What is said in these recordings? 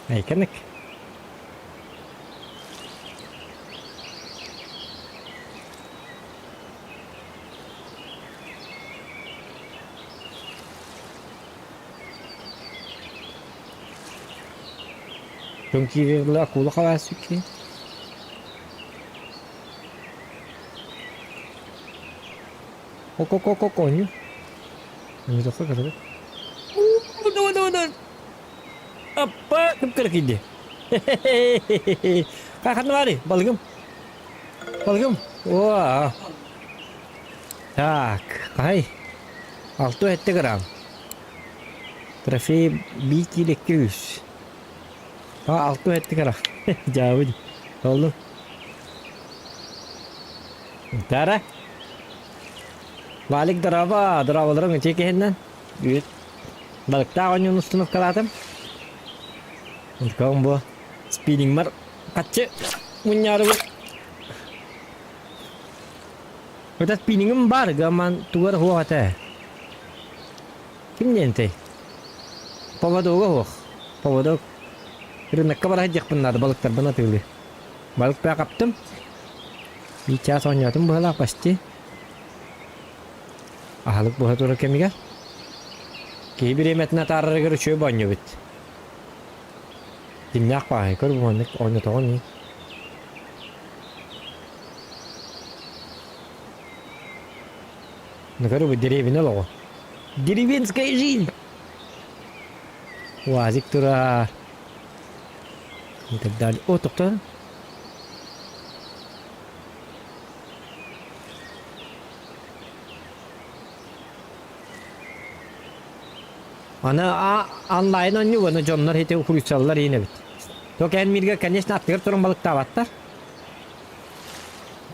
Айканык. Дьон киирэр акула халаасыки. Ко-ко-ко-ко-коню. Неплохо короче. Давай, давай, давай. Аппа, кып-кыра киирди. Хахатны бары, балыгым. Балыгым. О. Так, хай. 6 грамм. Трофей биир киилэ 200. А, 6 грамм. Дьаабы. Олду. Тара. Валик дорообо, дорооболоруҥ ичи киһиннэн. Үүт. Балыктаах оонньууну установкалаатым. Онтукаҕым бу спиннингмар хаччы мунньаарыбын. Это спиннингым бар, гаман тугар хуох этэ. Ким диэнтэй? Поводога хуох. Поводок. Рынокка бара сылдьыахпын наада, балыктарбын атыылыы. Балык баа хаптым. Биир чаас оонньоотум быһалаах почти. Аһылык буһа турар кэмигэр. Киһи бириэмэтин атаарарыгар үчүгэй оонньуубут. Кимнээх бааһай көр бу маннык оонньотоҕун ии. Ну көрү бу деревня олоҕо. Деревенская жизнь! Уазик турар. И так далее. О, тоқтоо. Аны онлайн оонньуу аны дьоннор ити хуруйсаллар иин эбит. Только эн миргэ, конечно, аттыгар туран балыктаабаттар.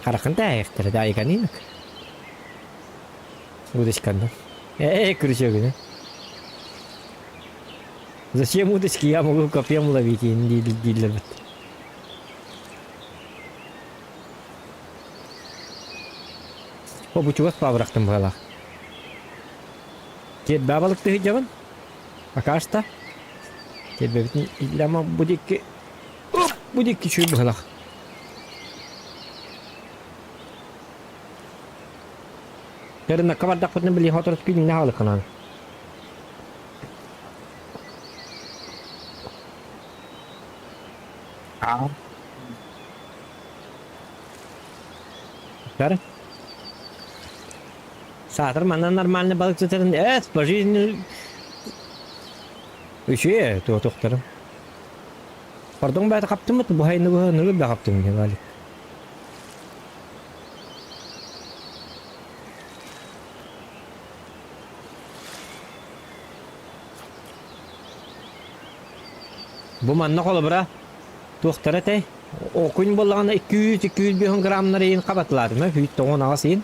Харахын тээйэхтэрэ да айганинок. Удочканна. Э, крючогunu. Зачем удочки? Я могу копьем ловить, дииллэр бит. О, бу чугас паабырахтым быһалаах. Киэрбээ балыктыы сылдьабын. Пока что. Киэрбэбитин иллама бу диэки Оп, бу диэки үчүгэй быһалаах. Рынокка бардахпытына били хоторус күнүнэ хаалыкканан. Аа. Бары. Саатар манна нормальный балык сытарын эс по жизни үчүгэй туотуохтарым. Пардон бэйэтэ хаптыммыт, бу хайны быһа ныры да хаптым диэн Валик. Бу манна холобура туохтара этэй? Окунь буоллаҕына 200-250 граммнар иһин хабатылаатым, үүт тоҥон аҕас иһин.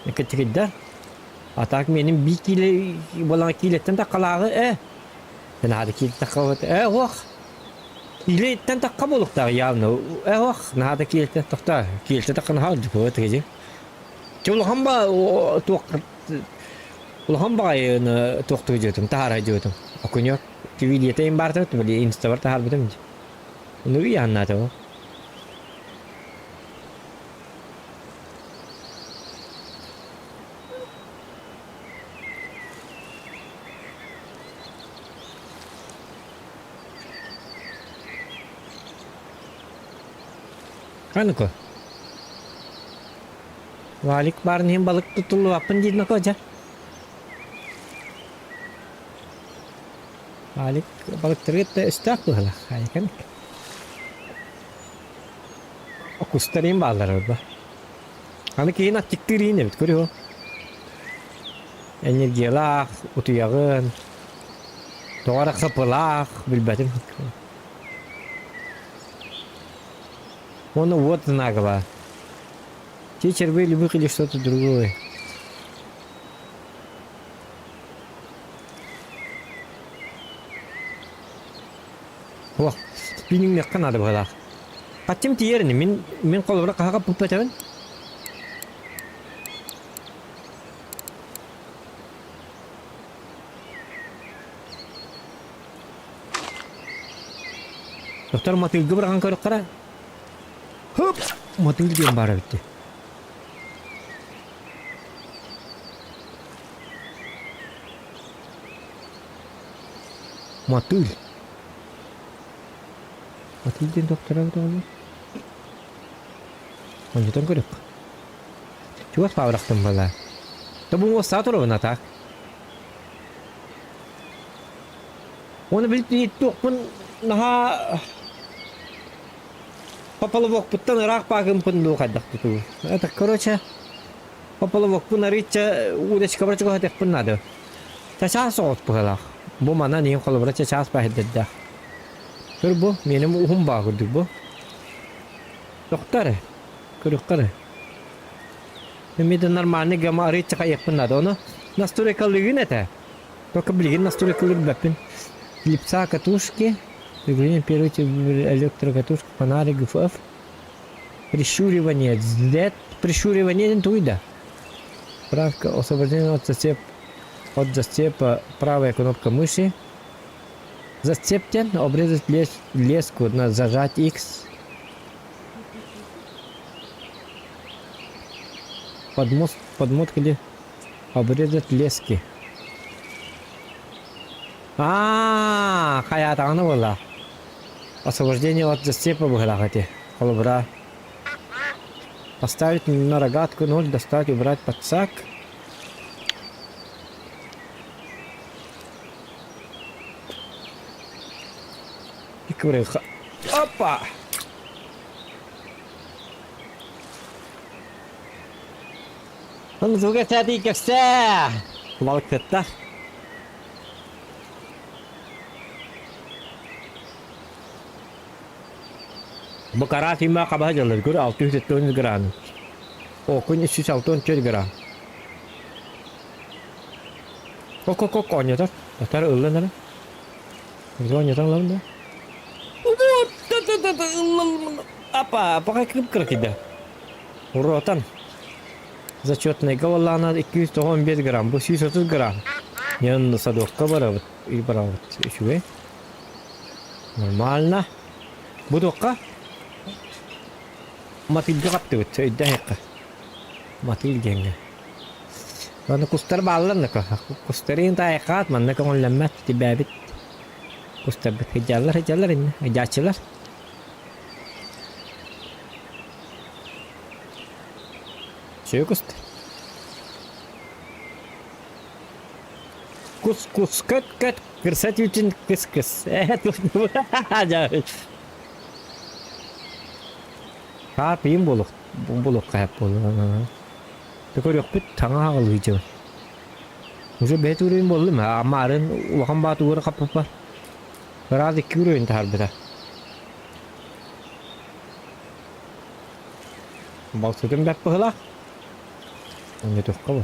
Кыччыгыйда. А так менин биир киилэ буоллаҕына киилэттэн таххалааҕы э. Наһаа да киилэ таххабыт э ох. Киилэттэн тахха буолуохтаах явно. Э ох, наһаа да киилэттэн тохтоо. Киилэттэн тахха наһаа ордук тыгыдьы. Чэ улахан ба туох улахан баҕайыны туох тыгыдьытым таһаарай дьыбытым. Окуньок видеотейм баартыбыт били инстабар таһаарбытым. Ну и аннаатыбы. Ханыко. Валик баарын иһин балык тутуллубаппын диир ноко дьэ. Валик балыктарга да өстөөх быһалаах айыканык. Окустар иһин бааллар арба. Аны киһин аттиктыыр иһин эбит көрүө. Энергиялаах, утуйаҕын, тоҕо эрэ хапылаах, билбэтим. Уонна уот знагала. Те червей любых или что-то другое. О, спиннингнеххэ наада быһалаах. Хаччым тиийэр ини, мин мин холобура хаһаҕа пуппэтэбин. Доктор матыылга быраҕан көрөххө Хоп! Матыыл диэн баар эбит дии. Матыыл. Матыыл диэн доктора эбит оҕолор. Онньутан көрүөх. Чугас паабырахтым балаа. Тобу уоссаа турабын атаак. Уонна били туохпун наһаа пополовокпуттан ыраах паагымпын дуу хайдах тутуу. Это короче пополовокпун арыычча удочкабар чугаһатыахпын наада. Чачаас соҕус быһыылаах. Бу манан иһин холобура чачаас баһырдардаах. Көр бу, миэним уһун баа курдук бу. Тохто эрэ, көрүөххэ эрэ. Эмиэ да нормальный гамма арыычча хайыахпын наада. Ону настройкалыыгын этэ. Только билигин настройкалыыр билбэппин. Клипса катушки, регулирование первой электрокатушка, фонарик ГФФ, прищуривание, Z, прищуривание диэн тугуй да? Правка освобождение от зацеп, от зацепа правая кнопка мыши. Зацеп диэн обрезать лес, леску на зажать X. Подмост, подмотка или Обрезать лески. Аа, хайаатаҕына буолла. Освобождение от зацепа быһылаах эти. Холобура. Поставить на рогатку ноль, достать, убрать подсак. И Опа! Туга саатый кэпсээ! Балыксыттар. Бу караас имма хабаһа дьаллар көр 670 грамм. Окунь 364 грамм. Кок-кок-кок оонньотор. Татар ыллан эрэ. Оонньотон ылабын да. Апа, пока кып-кыракыйда. Уротан. Зачетнайга буоллаҕына 295 грамм, бу 130 грамм. Дьон садокка барабыт, үй барабыт. Үчүгэй. Нормально. Бу туохха? Матыылга хаптыбыт, өйдөһүөххэ. Матыыл диэҥҥэ. Аны кустар бааллар нака. Кустарын таайхаат, манна көҥүллэммэт, тибээбит. Кустарбыт сылдьаллар, сылдьаллар иннэ, ыдьааччылар. Сүөкүст. Кус-кус, көт-көт, кырса түүтүн кыс-кыс. Хаар пиин буолуох буолуохха сөп буолуо. Көрүөхпүт таҥа аҕалыы дьон. Уже бэйэ уровень буоллум. Амаарын улахан баатыгары хаппыппар. Ыраас икки уровень таһаарбыта. Балсытым бэрт быһыылаах. Онньотуохха бу.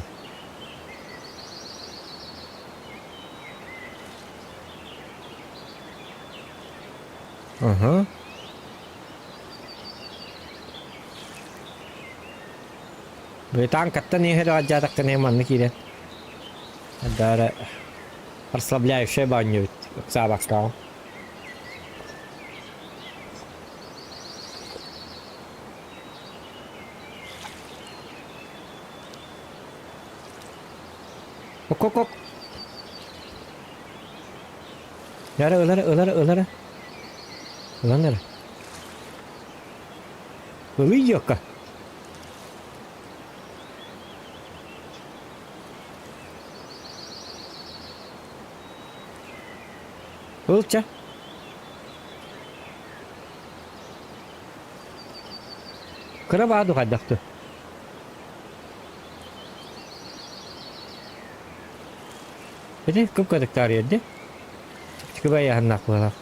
Аһа. Бытаанкаттан иһэр аҕадьаатаххына манна киирэн. Даара расслабляющая баанньа эбит ыксаабаккаҕын. Ок-ок-ок. Yara ылар ылар ылар. Ылан эрэ. Ылый диэххэ. Ыл чэ. Кыра баadu хайдахты. Ити кып-кытыктаар иэрди. Чыпчыкы байаһыннаах буолар.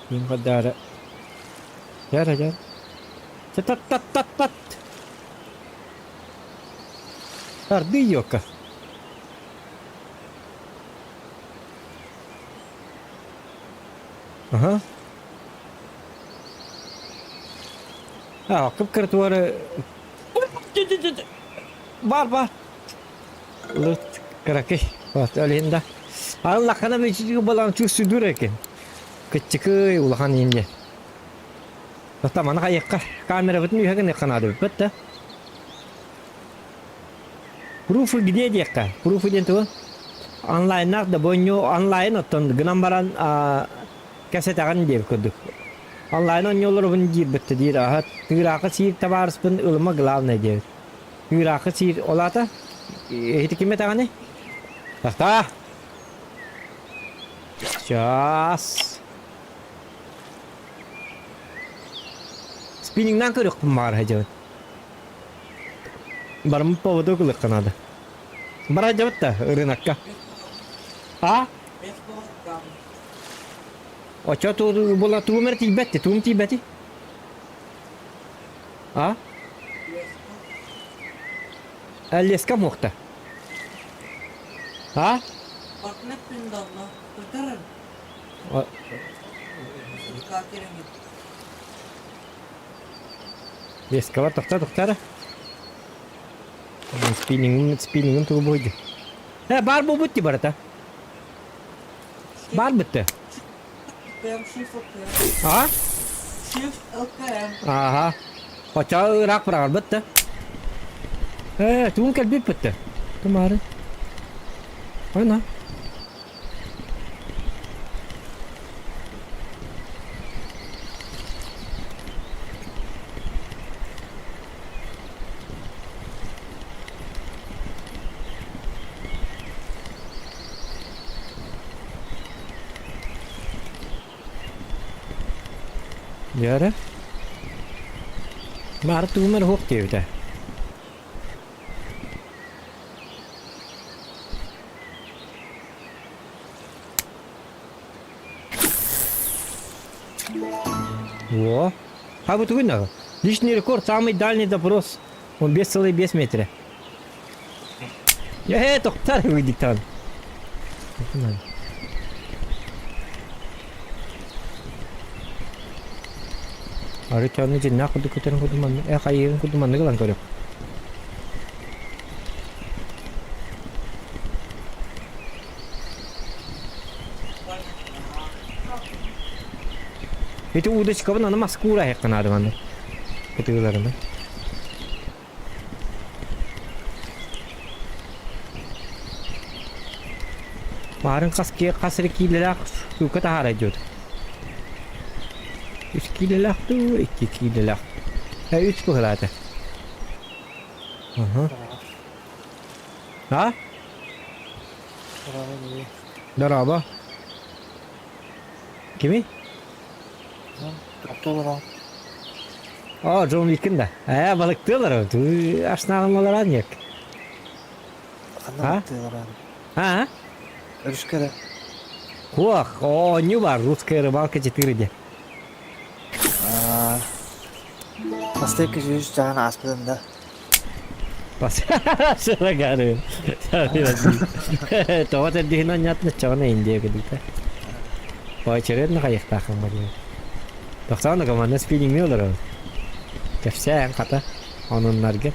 Ким хардаары. Дьэ, дьэ. Тат-тат-тат-тат! Тардыы йока. Аха. А, кып-кыртуары. Бар бар. Лыт кыракый. Вот ол иһин да. Аллахана мүчүтүгү балан чувствуйдуур экен. Кыччыкый улахан иһин Оттон маны хайыахха камерабытын үһэ гыныахха наада эбиппит да. Пруфы где диэххэ? Пруфы диэн тугу? Онлайннаах да бонньу онлайн оттон гынан баран кэпсэтэҕин диэбит курдук. Онлайн оонньууларбын диирбит да диир аһа тыыраахы сиир табаарыспын ылыма главное диэбит. Тыыраахы сиир ол аата эһити ким этэҕиний? Тахтаа! Сейчас. Спиннингнаан көрүөхпүн баҕар сылдьабын. Барыммыт поводок ылыахха наада. Бара сылдьабыт да ырыынакка. А? Оччо була тугум эрэ тиийбэт тугум тиийбэти? А? Леска муохта. А? Лескалар тохтоо тохтоо эрэ. Спиннингин спиннингин тугу буойду. Э баар буолбут дии барыта. Баар бытты. А? Ага. Оччоҕо ыраах быраҕарбыт да. Ээ, тугун кэлбиппит да. Тумаары. Ана. Дьэ Баары тугум эрэ суох диэбитэ. Во. А вот тугун Личный рекорд, самый дальний запрос. Он 5,5 метра. Э, тоқтар диктан. Арычаны дьиннээх курдук көтөрүн курдук маннык, э хайыырын курдук маннык ылан көрүөх. Ити удочкабын аны маска уураайахха наада маннык. Кытыыларынан. Маарын хас хас эрэ киилэлээх штука таһаарай диэбит. Үс киилэлээх дуу, икки киилэлээх. Э, үс быһылаата. Аха. А? Дорообо. Кими? О, Джон Уиккен да. Ээ, балыктыылар. Ашнааҕын олорон ек. Ханна балыктыылар А? Өрүскэ эрэ. Ох, оонньуу бар, русская рыбалка 4 де. Бастакы сүүс чаһын ааспытым да. Сырагары. Тоҕо тэрдиһин анньаатын оччоҕуна Индия кэлиитэ. Очередно хайыахтааххын барыа. Тохтоон команда спинниҥҥэ олоробут. Кэпсээн хата онуннарга.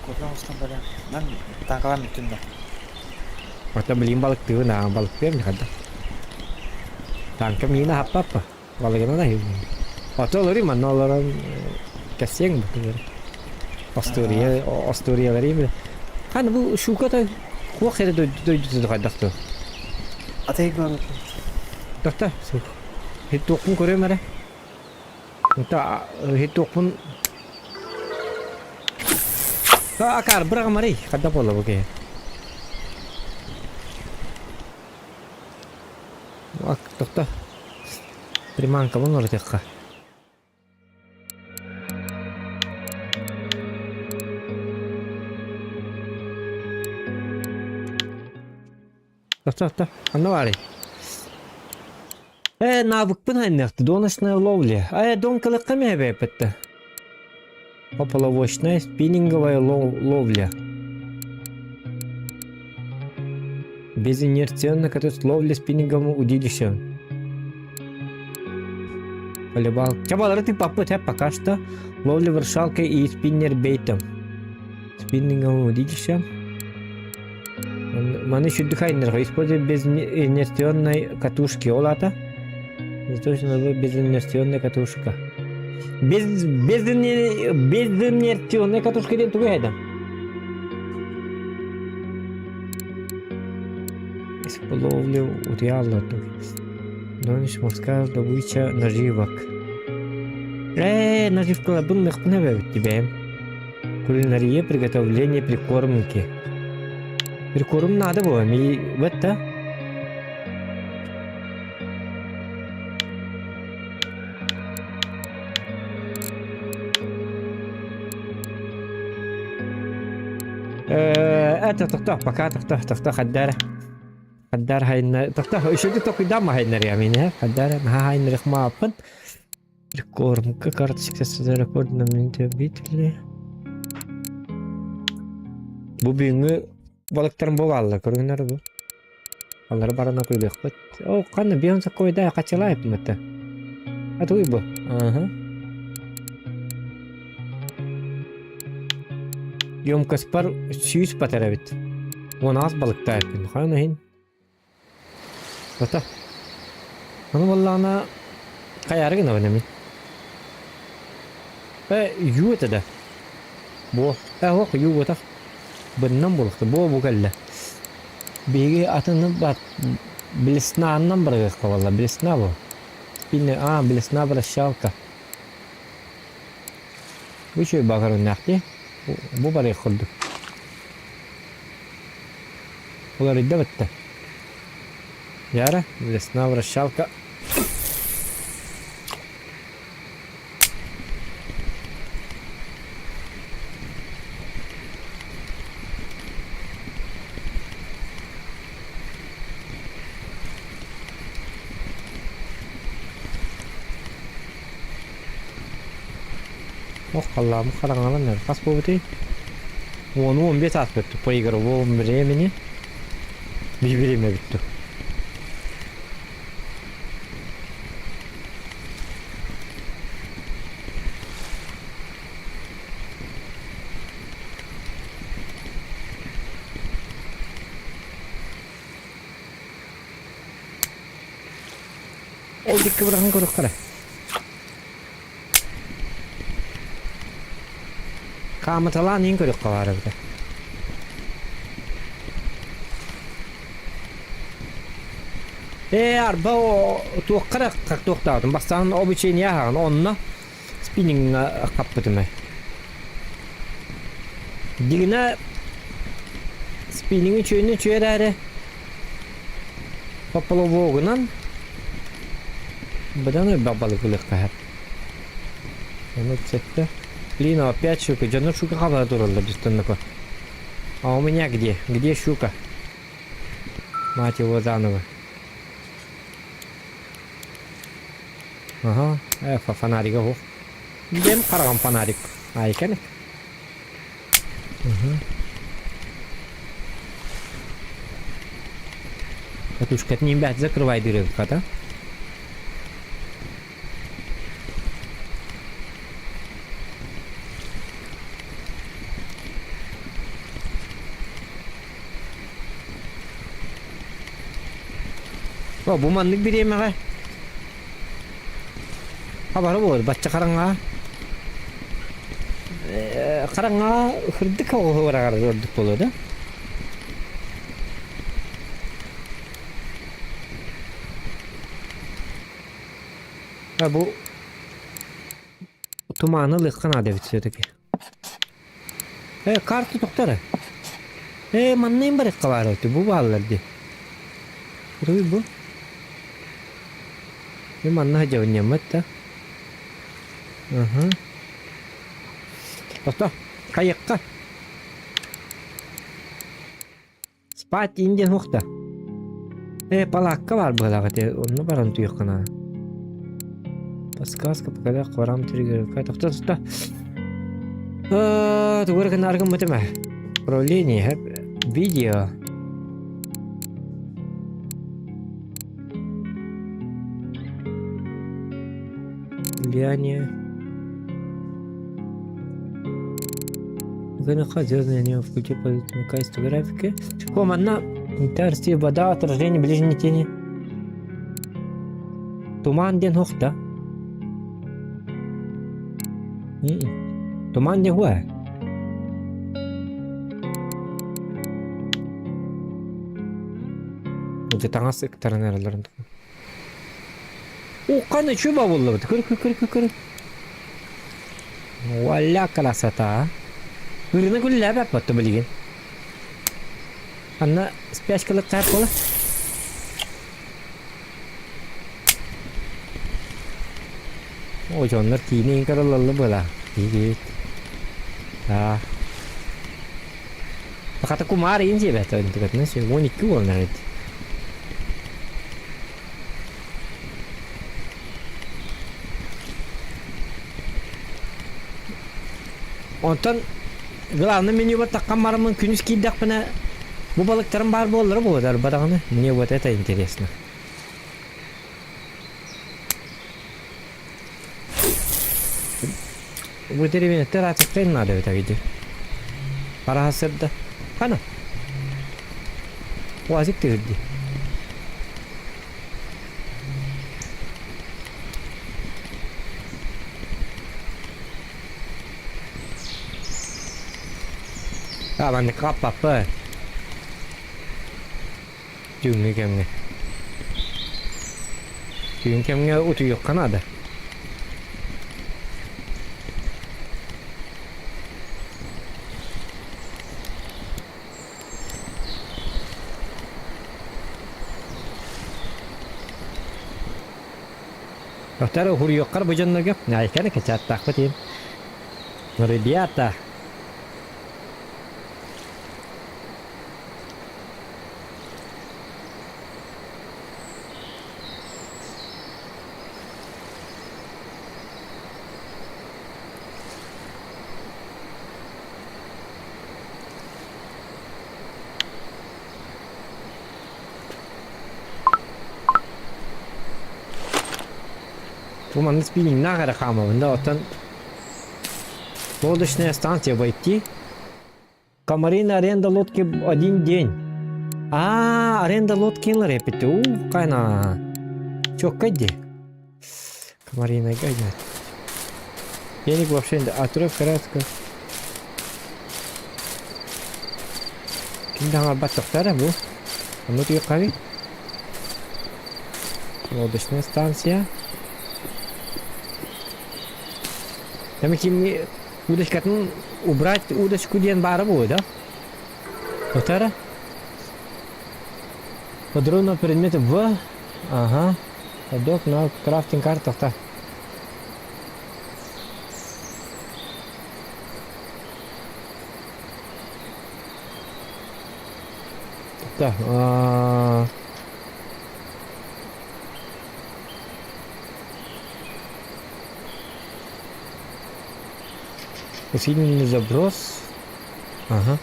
Курдан устан баран. Мен танкалаан бүттүм да. Оттон билигин балыктыыбын аа балыктыам хайдах. Танка миин аһаппаппа. Балыгынан аһыыбын. Ото олорум манна олорон кэпсиэҥ бу Остуоруйа остуоруйалары Хана бу шуката хуох эрэ дойдуту хайдах ту. Атай көрөтүм. Тохто сух. Хитуохпун көрүөм эрэ. Хитуохпун Акаар быраҕымарый хайдах буолла бу киһи? Тохто. Приманкабын уларытыахха. Тохто, тохто. Ханна баарый? Э, навыкпын айныахты, доношная ловля. Э, дон кылыкка мээбэппэтте. Поплавочная спиннинговая ловля. Безинерционно который ловля спиннинговым удилищем. Волейбол. Чабалары ты папы пока что. Ловля вершалкой и спиннербейтом. Спиннинговое удилище. Маны сүрдүк айнырга используя без инерционной катушки. Ол ата? Точно без инерционной катушка. Без, без, без инерционной катушка диэн тугу эһэдэ? Ловлю утуйаллар. Донич морская добыча наживок. Ээ, наживкаларбын ныхпын эбэбит бэйэм. Кулинария, приготовление прикормки. Прикорм надо было, ми в это. Э, это тохто, пока тохто, тохто, хаддара. Хаддар хайна, тохто, еще токуйдам хайнар я меня, хаддара, наха хайнар мааппын. Прикормка, карточка с рекордом любители. Бу бүгүҥҥү балыктарым буолаллар, көрүҥнэр бу. Аллары баран атыылыахпыт. О, ханна бион саккойда хачалаайпын это. Атуй бу. Ага. Емкоспар 100 батар эбит. 16 балыктаайпын. Хайан иһин. Ата. Ону буоллаҕына хайаары гынабын эмин. Э, юу этэ да. Буо. Э, ох, юу буотах. Быннан буолуохта. Буо бу кэллэ. Биһиги атыны бат блеснааннан барыахха буолла. Блесна бу. Спиннер, а, блесна вращалка. Бу үчүгэй баҕарыннаах дии. Бу барыах курдук. Уларыйда бытта. Яра, блесна вращалка. Ох, халлаамы хараҥалан эр. Хас буолбутуй? Уону 15 ааспыт по игровому времени. Bir время бүттү. Ол дикки быраҕан көрүөххэ Хаамыталаан иин көрүөххэ баар эбитэ. Ээ, арба туохха эрэ туохтаабытым. Бастаан обучение аһаҕын, онно спинниҥҥа хаппытым ээ. Дигинэ спиннинг үчүгэйин үчүгэй эрээри поплавогунан быдан элбэх балык ылыахха сөп. Ону сэттэ. Блин, опять щука. Дьоннор щука хабара тураллар дьиттэннэко. А у меня где? Где щука? Мать его заново. Ага, э, фонарига ох. Дем хараҕым фонарик. Айкан. Катушкатын имбэт закрывай дыры хата. О, бу маннык бириэмэҕэ хабара буолар бачча хараҥаҕа хараҥаҕа сырдык оҕуһуораҕар ордук буолуо да А бу туманы ылыахха наада эбит все-таки. Э, карта тохтор Э, манна барыахха баар эбит, бу бааллар дии. Тугуй бу? Мин манна сылдьабын да. Аха. Тохто, хайыахха. Спать индиэн суох да? Ээ, палаакка баар быһыылаах ити, онно баран утуйуохха наада. Подсказка показать хворам триггерка. Тохто, тохто. Тугу эрэ гыннаары гыммытым ээ. Управление, видео. Влияние. ГНХ, звездное небо, включи качество графики. О, манна Тарси, вода, отражение ближней тени. Туман диэн суох да? Туман диэн хуа. Дьэ таҥас ыктаран эрэллэрин Ухханы чуба буллубут. Көр, көр, көр, көр, көр. Вуаля красота. Ырына күллээбэт батты билигин. Анна спячкалык таап буола. О, дьоннор киинэ иҥкарыллалла буола. Киһи Аа. Хата кумаар иин диэбэт онтукатына 12 уолнар эбит. Онтон главный менюбар таххан бараммын күнүс киирдэхпинэ бу балыктарым баар буоллара буолар даҕаны. Мне вот это интересно. Бу деревенеттер аатыктайын наада эбит агиди. Араха сырда. Хана. Уазик тыырди. А, маннык хаппаппа. Түүҥҥү кэмҥэ. Түүн кэмҥэ утуйуохха наада. Дохтор уһуруйуоххар бу дьоннорго наайканы качааттаахпыт иһин. Ребята! Бу маннык спиннингнаах эрэ хаамабын да, оттон лодочная станция войти. Комарина аренда лодки один день. А, аренда лодки ылар эппит. У, кайна. Чокка дии. Комарина гайда. Денег вообще отрыв краска. Ким даҕа тохтара бу? Онно түйэххэ Лодочная станция. Там ким удочкатын убрать удочку диэн баара буолуо да? Отара? Подробно предметы в... Ага. Ходок на крафтинг картах-то. Так, а... Усиленный заброс. Ага.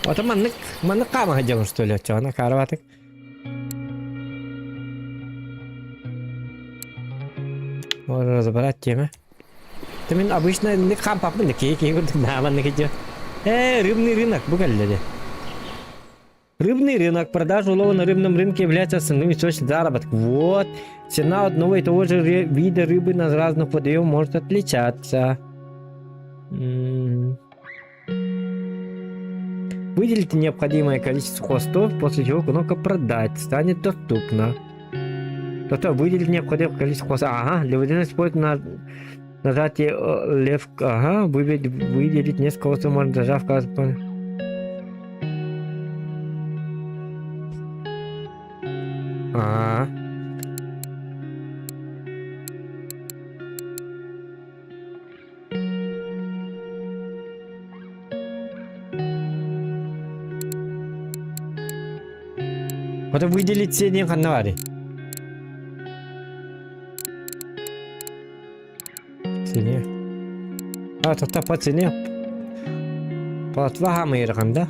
Ото маннык, маннык хаама сылдьабын что ли, оччоҕуна каарабатык. Можно разобрать темы. Ты мин обычно инник хаампаппын да киһи киһи курдук наһаа маннык идиот. Э, рыбный рынок бу кэллэ дии. Рыбный рынок. Продажа улова на рыбном рынке является основным источником заработка. Вот. Цена одного и того же вида рыбы на разных водоемах может отличаться. М. Выделите необходимое количество хвостов, после чего кнопка «Продать» станет доступна. То выделить необходимое количество хвостов. Ага, для выделения используют на нажатие э, лев. Ага, выделить, выделить несколько хвостов можно нажав кнопку. Аа. Ото выделить диэн ханна баарый? Цене. А, тота по цене. Платва хамыйырган да?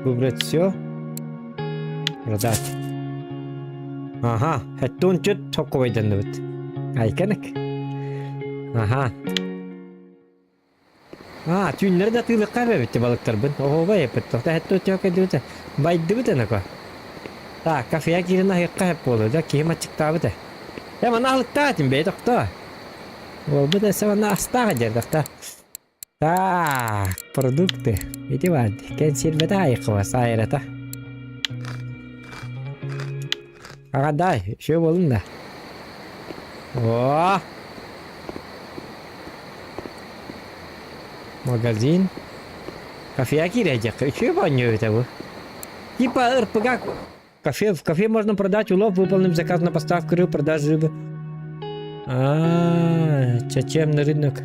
Выбрать все. Продать. Ага, хэттуун чөт соккубайданныбыт. Айканык. Аха. Аа, түүннэри да атыылыкка эбэбит балыктарбын. Оһуобай эппит. Тоқта хэттуун чөк кэлдибит. Байдыбыт энако. Так, кафея киирэн аһыахха хэп буолуо да киһи маччыктаабыт э. Э, манна аһылыктаах этим бэйэ тохтоо. Уолбут өссө манна астаах дьэр тохтоо. Так, продукты. Ити баар дии. Кэнсиэрбэтэ аайыккаба, саайырата. Аҕа дай, үчүгэй буоллун да. О! Магазин. Кафеға киирээдьэххэ үчүгэй оонньуу эбитэ бу. Типа РПГ Кафе, в кафе можно продать улов, выполнив заказ на поставку рыбы, продажу рыбы. А, чечемный рынок.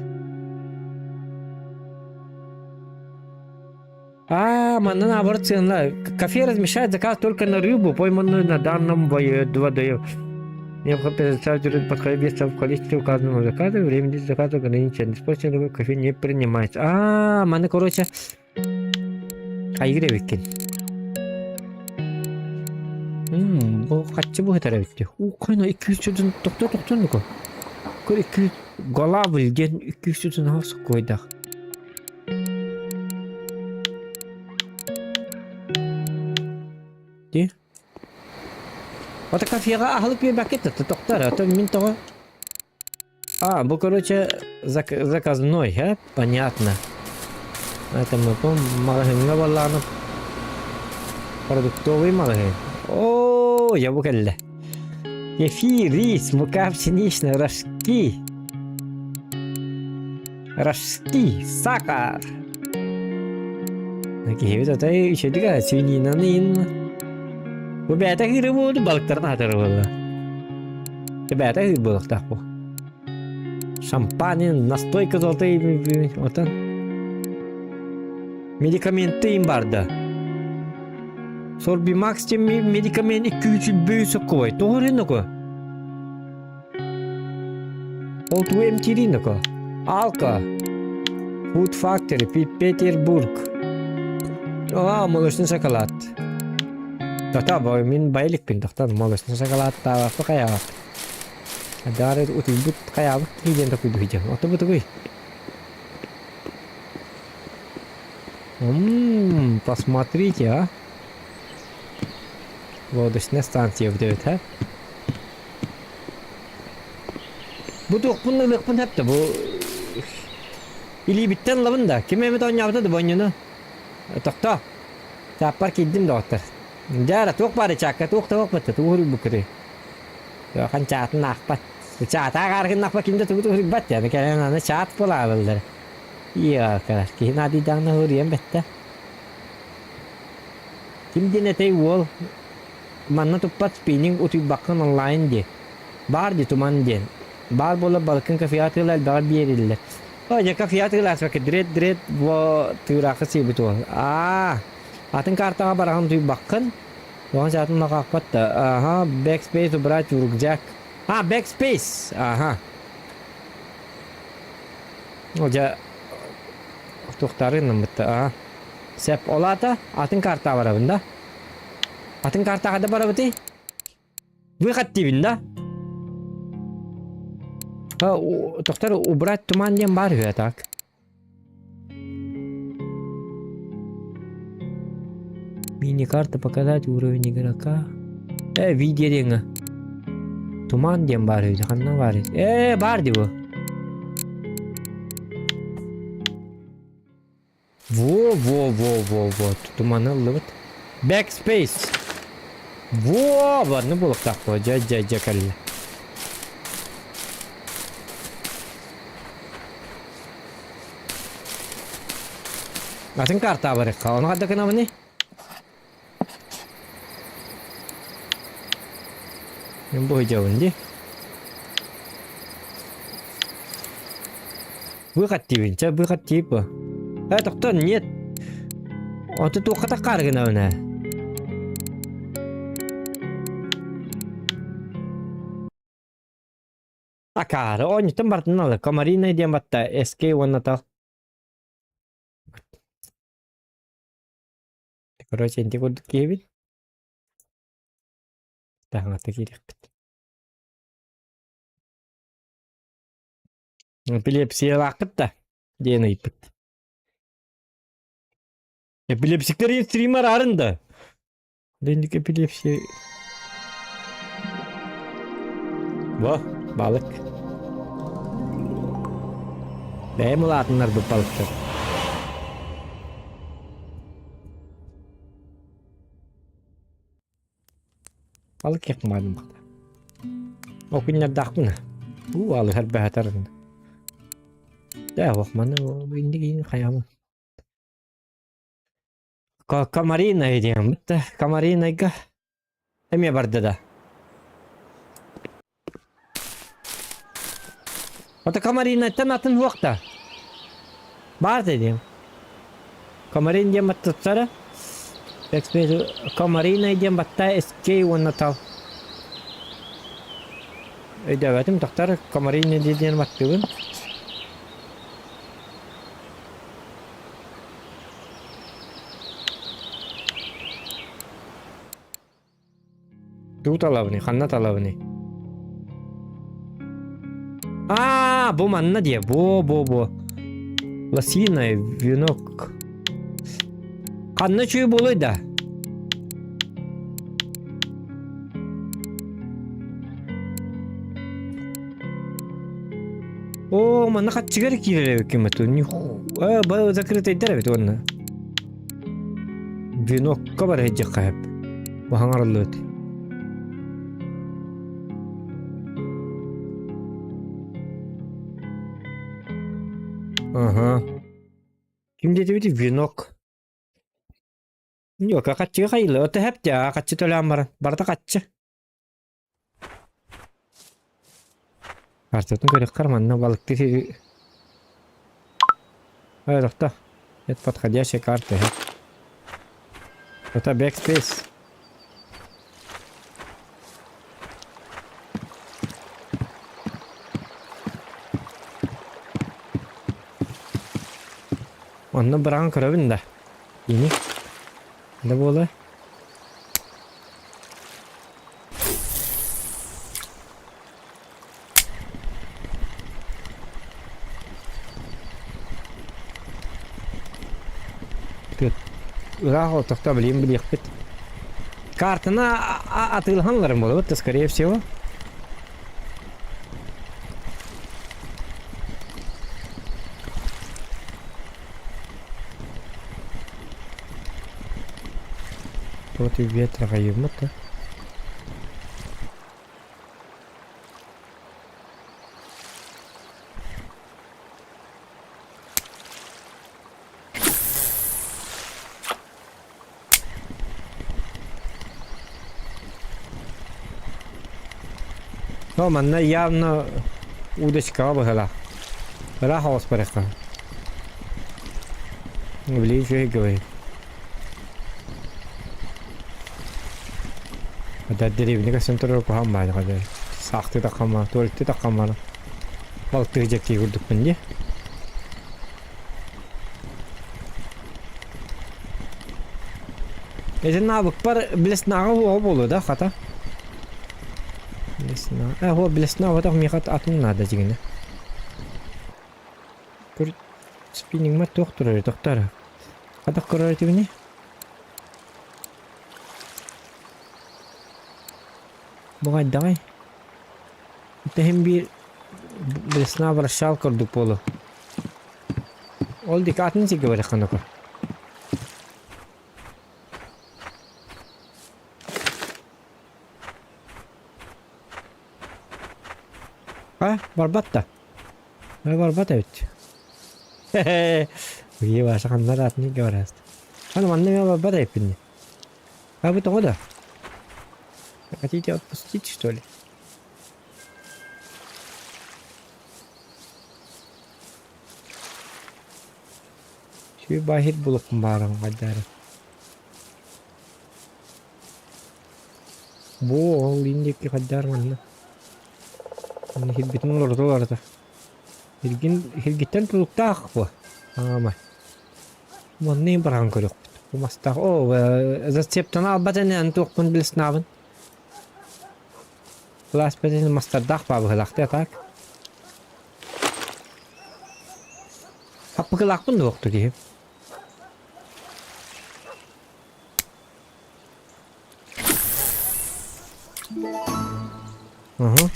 А, манна наоборот цена. Кафе размещает заказ только на рыбу, пойманную на данном водоеме. Необходимо предоставить рыбу подходящее место в количестве указанного заказа, время заказа ограничено. Использование рыбы в кафе не принимается. А, манна, короче, Хайгыр эбиккин. Мм, бу хаччы быһытар эбит дии. Уу, хайна 200 сүүтүн тохтоо тохтоо нука. Көр 200 голабыл диэн 200 сүүтүн аҕыс соккуойдаах. Дии. Ото кафеҕа аһылык биэрбэккит да тохтоо эрэ. Ото мин тоҕо А, бу, короче, зак заказной, э? Понятно. Это мы по маҕаһыыҥҥа буоллаҕына продуктовый маҕаһыын. Оо, я бу кэллэ. Кефир, рис, мука пшеничная, рожки. Рожки, сахар. Киһибит отой үчүгэй да свининаны иин. Бу бэйэтэ кыыры буолду, балыктарын аһатар буолла. Бэйэтэ кыыр буолуохтаах бу. Шампанин, настойка золотой отон. Медикаменты им барда. Сорбимакс тем медикамент 200 сокковой. Тоҕо рынок? Ол тугу эмтиирий ноко? Алка, Food Factory, Петербург. Аа, молочный шоколад. Тата, бо мин байлыкпын тохтон молочный шоколадтаабаппы хайаабап. Даары утуйбут хайаабыт киһи диэн токуйбут Ото бу тугуй? Ммм, посмотрите, а. Лодочная станция вот а? Бу туохпун ылыахпын сөп да бу илиибиттэн ылабын да ким эмит оонньообута да бонньуну тохтоо чааппар киирдим доҕоттор дьэ туох баар чаакка туох да суох тугу суруйбуккутуй хан чаатын аахпат чаата ааҕааргын аахпат ким да тугу суруйбат яны кэлэн аны чаат буолаалаллар иа киһи наадыйдаҕына суруйан бэттэ ким диэн этэй уол Манна туппат спиннинг утуйбаккын онлайн дии. Баар дии туман диэн. Баар буолар балыккын кофеҕа атыыла элбэҕи биэриллэр. О, дьэ кофеҕа атыылаачпакка дред дред бо тыыраахы сиэбит уол. Аа, атын картаҕа бараҕын утуйбаккын. Оҕон саатын махаахпат да. Аха, backspace убрать в рюкзак. А, backspace! Аха. О, дьэ, туохтаары гыннаммытта. Аа. Сеп, ол аата атын картаҕа барабын да? Атын картаҕа да барабытый? Выход диибин да? Тохтор убрать туман диэн баар үһү так. Мини-карта показать уровень игрока. Э, видео диэҥҥэ. Туман диэн баар үһү, ханна баар үһү? Э, баар дии бу. Во-во-во-во-во, туманы ыллыбыт. Backspace. Во, ладно буолуохтаах буо, дьэ дьэ дьэ кэллэ. Атын карта барыахха, ону хадда гынабыный? Мин бу сылдьабын дии. Выход диибин, чэ выход диип бу. Э, тохтон, нет. Оту туохха таххаары гынабын ээ? Акаары, оонньуттан бартын алы. Комарина диэн батта, SK уонна тал. Короче, инти курдук киһибит. Таһаҥата киириэхпит. Эпилепсиялааххыт да? диэн ыйыппыт. Эпилепсиктэр стример арын да? Дэнник эпилепсия... Во, балык. Бэйэм улаатыннарбыт балыктар. Балык якмадым бахта. О күннэрдаахпын. Уу алыһар бэһэтэр. Дэ, маны инник хайамын. Комаринай диэн да Комаринайга эмиэ барда да. Ото Комаринайтан атын суох да. Баар да диэн. Комарин диэн баттаттара. Комаринай диэн батта SK уонна тал. Өйдөөбөтүм тохтор Комаринай диэн баттыыбын. Тугу талабыный, ханна талабыный? Аа, бу манна диэ, бу, бу, бу. Лосиное венок. Ханна үчүгэй буолуой да? Оо, манна хаччыгар киирэр эбиккин бу. Ниху... Э, закрытайдар эбит уонна. Венокка бар иһдьэххэ сөп. Баһаҥарыллыбыт. Аха. Ким диэтибит венок. Ньука хаччыга хайылы. Ото хэп дьаа хаччы төлөөн баран. Барыта хаччы. Картатын көрөххөр манна балыкты сири Ой, тохто. Это подходящая карта. Это backspace. Онно быраҕан көрөбүн да. Ини. Да буола. Ыраах олохтохто билиэн билиэхпит. Картаны атыылаһан буолабыт да, скорее всего. Против ветра хайыммыт да. Но манна явно удочкаҕа быһыылаах. Ыраах оҕус барыахха. Блин, что говорит. Это деревня көстөн турар куһаҕан баайы хадьа. Саахтыы таххаммара, туалеттыы таххаммара. Балыктыы дьэктии курдукпун дии. Ити навыкпар блеснаҕа оҕо буолуо да хата. Блесна. Э, о, блесна вот миэхэ атын наада дьигинэ. Көр спиннингмар туох турар тохтор. Хатах көрөр этибини? Бу хайдаҕай? Тэһин биир блесна вращал курдук буолу. Ол диэки атын сиргэ барыахха нака. А, барбат да. Барбат эбит. Хе-хе. Ваша ханна да атын сиргэ бараст. Аны манна эмиэ барбат эбиппин. А вы тоҕо да? Хотите отпустить, что ли? Сүү баһир булукпун баарым хайдары. Бу ол индикки хайдар манна. Манна хирбитин олорото олорото. Хиргин хиргиттэн тулуктаах бу. Аамай. Манна баран көрүөхпүт. Бу мастаах Оо, зацептан албат ини аны туохпун билснаабын. Кылаас бэтин мастардаах баа быһылаахтыы а так. Хаппыкылаахпын да уохту киһи. Уһу.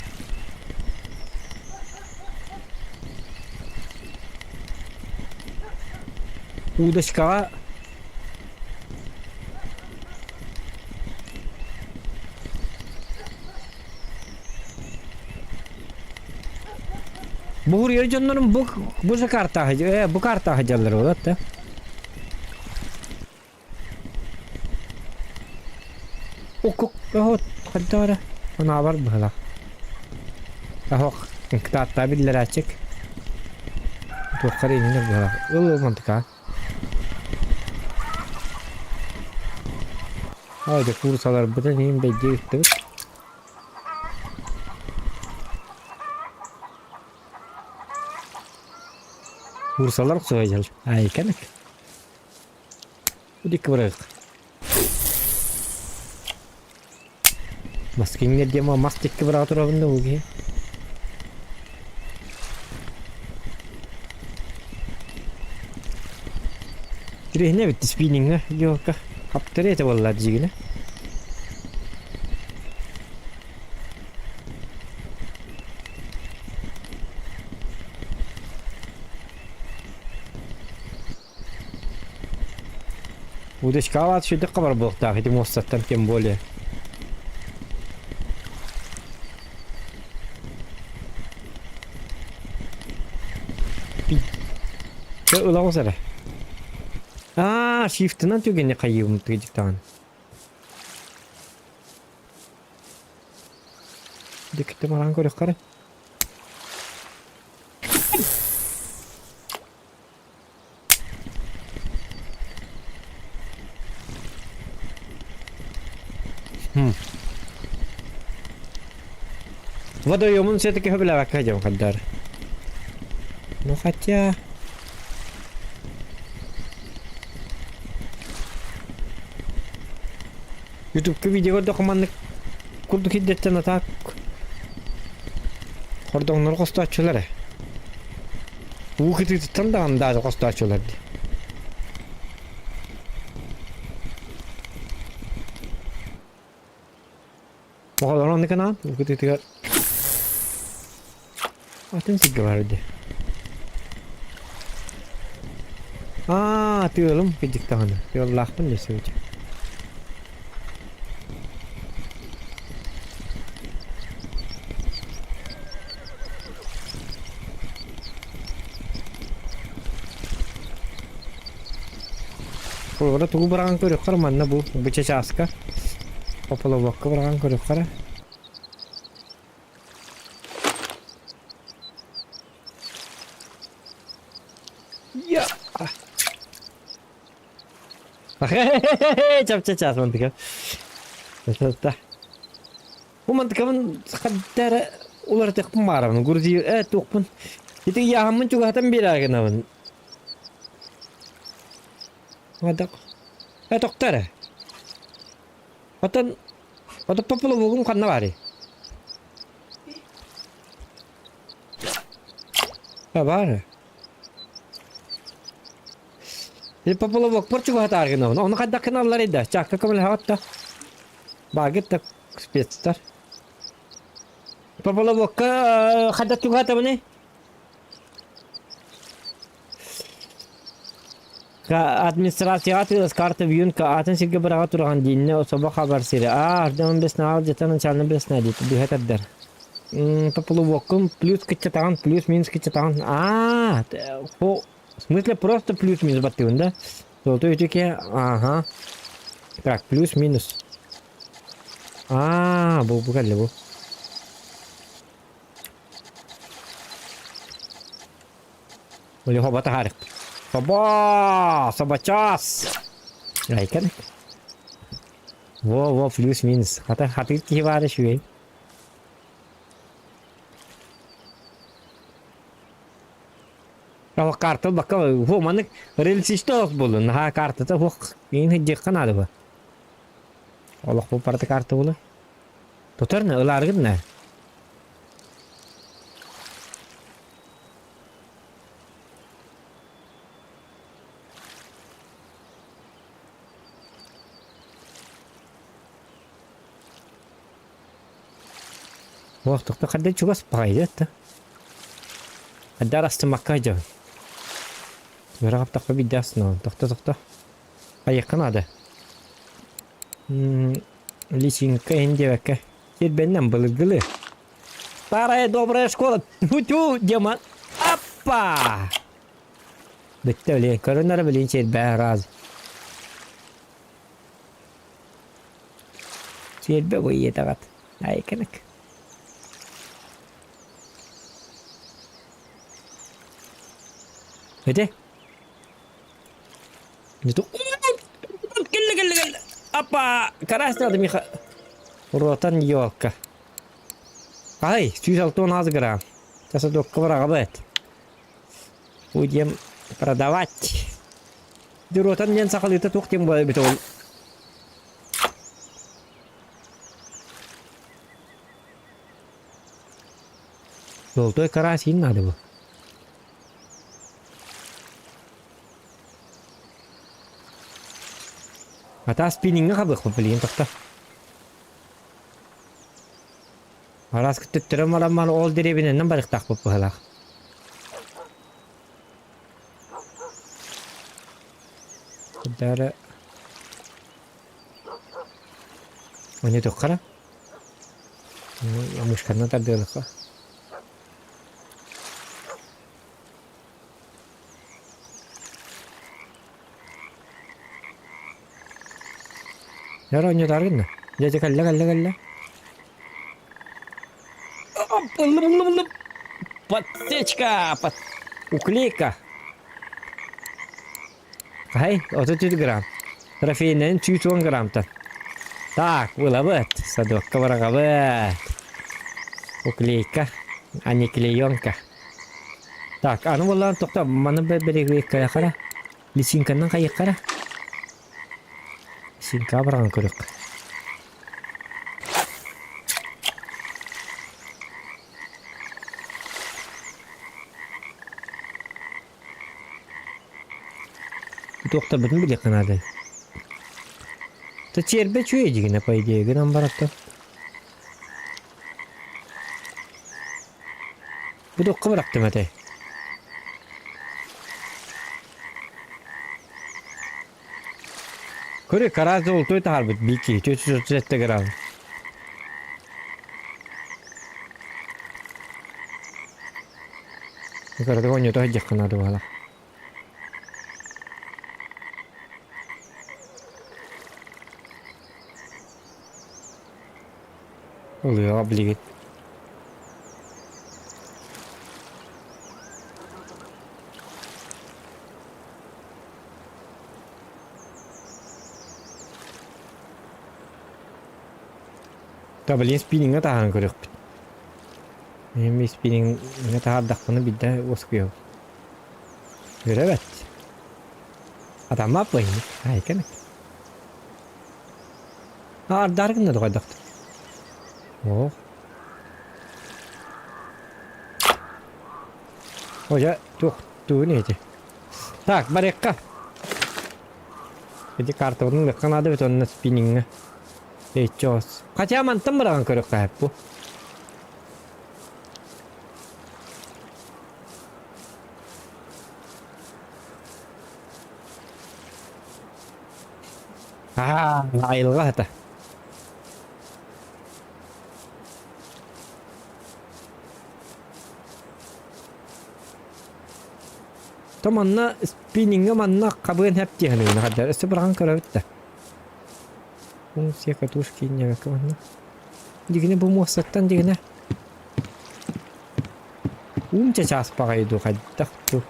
Удочкаҕа Буһуруйар дьоннорум бу бу же картаҕа э бу картаҕа дьаллар буолат да. Укук оһот хайдах эрэ анаабар быһылаах. Оһох кытааттаа биллэрээччик. Туохха эрэ иннинэ быһылаах. Ыл ыл мантыка. Ой, да курсаларбытын иһин бэйдиэ ыттыбыт. Курсалар охсуһайдьал. Айканык. Дикки бырайык. Маскиҥҥа диэн мас дикки быраҕа турабын да бу киһи. Тириһинэ эбит спинниҥҥа елка хаптары этэ буолла дьигинэ. Удочкаҕа сүрдэххэ бар буолуохтаах ити муостаттан тем более. Чэ ылаҕыс эрэ. Аа, шифтынан түгэни хайыыбын тыгдьыктаҕын. Дикти мараан көрөххөрө. Хм. Водоемун все-таки хөбүлээбэккэ дьон хайдар. Ну хотя... Ютубка видео көрдөххө маннык курдук ирдэттэн атаак хордоҥнору хостооччулар ээ. Уу кытыытыттан даҕаны даада хостооччулар дии. Оҕолор оннук анаан уу кытыытыгар Атын сиргэ баар дии. Аа, тыалым кырдьык даҕаны. Тыаллаахпын дии сылдьа. Холобура тугу быраҕан көрүөххэ манна бу бу чачааска поплавокка быраҕан көрүөххэ Я! Чап-ча-чаас мантыка. Это Бу мантыкабын хаддара уларытыахпын баарабын. Грузи э туохпун. Ити яһаммын чугаһатан биэрээ гынабын. Мадак. Э тохто эрэ. Оттон Ото поплавогум ханна баарый? А баар. Или поплавокпор чугаһатаар гынабын. Ону хайдах гыналлар да? Чаакка көмөлөһөҕүт да? Бааргыт да спецтар. Поплавокка хайдах чугаһатабыный? Администрацияҕа атыылас карта вьюнка атын сиргэ быраҕа тураҕын дииннэ особо хабар сири. Аа, ардамын беснаал дьэтэн начальный бесна диэт быһа тардар. Поплавоккун плюс кыччатаҕын, плюс-минус кыччатаҕын. Аа, в смысле просто плюс-минус баттыыбын да? Золотой үтүке, ага. Так, плюс-минус. Аа, бу бу кэллэ бу. Олег таһаарык. Собо! Собочос! Айкан. Во, во, плюс-минус. Хата хатыыр киһи баара үчүгэй. Ол карта ылбакка уһу маннык рельсистоох буоллун наһаа картата уһуох иин сылдьыахха наада бу. Олохпут барыта карта буолар. Тутар на ылааргын на. Уох, тохто чугас баҕайы да. Хайдах астыммакка сылдьабын. Үөрэх аптахпа биирдэ астынабын. Тохто, тохто. Хайыахха наада. Личинка иһин диэбэккэ. Сирбэннэн былыргылыы. Старая добрая школа. Тьфу-тьфу, демон. Аппа! Бүттэ билин. Көрөн эрэ билин сирбээ раз. Сирбэ бу ийэтэҕит. Айкынык. Ити? Не то... Кэллэ, кэллэ, кэллэ! Апа! Карась надо, Миха. Ротан елка. Ай, 168 грамм. Сейчас одокка быраҕабыт. Будем продавать. Ротан диэн сахалыыта туох диэн буолар эбит ол? Золотой карась иин наада бу. Атаа спинниҥҥэ хабыахпыт билигин тохто. Араас төттөрөн баран ол дэриэбинэнэн барыахтаахпыт быһалаах. Дары Они туххара. Мышканна тардыалыкка. Яра оонньотааргын да? Дьэ, дьэ, кэллэ, кэллэ, кэллэ. Ыллым, ыллым, ыллым. Подсечка! Под... Уклейка. Хай, 34 грамм. Трофейнайын 110 граммтан. Так, ылабыт. Садокка быраҕабыт. Уклейка, а не клеенка. Так, аны буоллаҕына тохто, маны бэригиэххэ Лисинканан хайыахха Лисинкаҕа быраҕан көрүөххэ. Туохтарбытын билиэххэ наада. Та чиэрбэ үчүгэй дьигинэ по идее гынан бараттан. Бу туохха бырахтым этэй? Көрү, караас золотой таһаарбыт биики, 437 грамм. Кыратык оонньото сылдьыахха наада буолла. Ылыаҕа билигин. Та блин спинниҥҥэ таһааран көрүөхпүт. Эми спинниҥҥэ таһаардахпына биирдэ уоскуйабын. Үөрэбэт. Атаммаппын. Айкан. Аардаары гынна доҕойдохтор. Ох. О, туох тугун эти. Так, барыахха. Ити картабытын ылыахха наада эбит онно спинниҥҥэ. Эйчоос. Хотя мантан быраҕан көрүөххэ сөп бу. Аа, айылҕа сата. То манна спинниҥҥэ манна хабыан сөп дии саныыбын хаддар. Өссө быраҕан көрөбүт да. Функция катушки инньэбэккэ манна. Дигинэ бу муостаттан дигинэ. Уум чачаас баҕайы дуу хайдах дуу.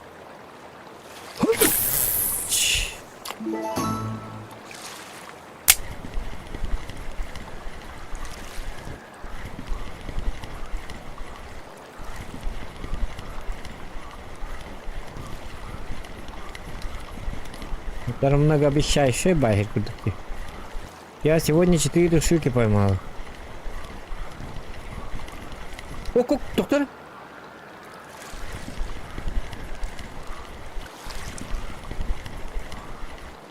Даже многообещающая байер курдук дии. Я сегодня четыре штуки поймала. О, как, доктор?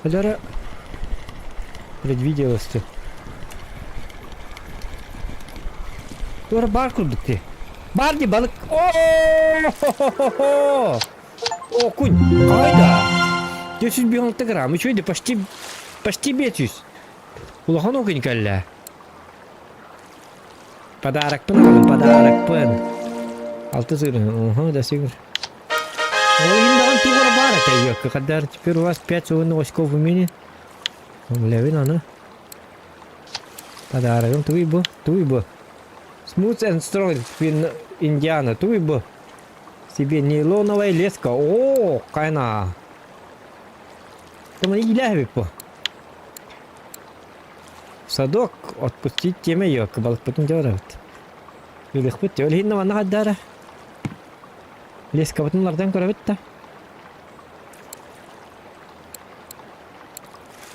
Халяра предвиделось ты. Туора баар курдук дии. Баар дии балык. О-хо-хо-хо! Окунь, хайда! 456 грамм, үчүгэй почти, почти 500. Улахан окунь кэллэ. Подарокпын аҕалым, подарокпын. Алты сыр, уһу, да сыр. Ол иһин даҕаны туох эрэ баар этэ үөккэ. Когда теперь у вас 5 свободных очков умения. Билэбин аны. Подарогым тугуй бу? Тугуй бу? Smooth and Strong Индиана. Тугуй бу? Себе нейлоновая леска. О, кайна. Кому илээбит бу. Садок отпустить теме yok. Балыкпытын дьоробут. Ылыхпыт ол иһин манна хаддаара. Лескабытын улардан көрөбүт да.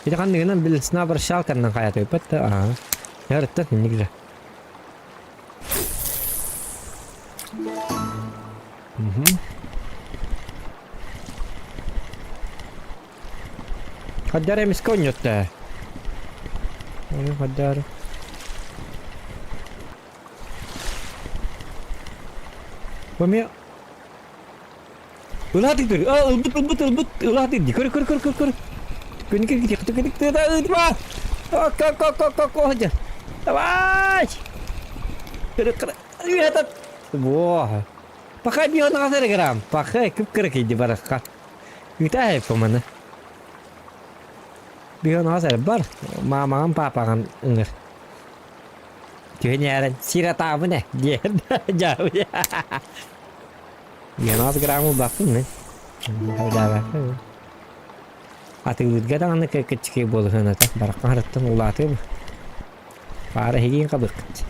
Ити ханныгынан билсна обращалканнан хайатыппат да. Аа. Ярыттан инник же. Хаддар эмискэ онньотто. Ону хаддар. Бу Ылаатык тұр. А, ылбыт, ылбыт, ылбыт. Ылаатык. Көр, көр, көр, көр, көр. Күн кир кир кир кир ытма. Ко ко ко ко ко Давай! Кыр кыр. Этот. Во. Пахай бион газер грамм. Пахай күп кыр киди барахка. Үтәй поманы. Бион газер бар. Мамаң папаң ыңыр. Түһүнээрэн сиратаабын э диэн дьаабы. Геннадий грамм ылбаппын мин. Атыылыырга даҕаны кыччыкый буолуһуната бараххан хараттан улаатыам. Паара иһигин хабыаххыт.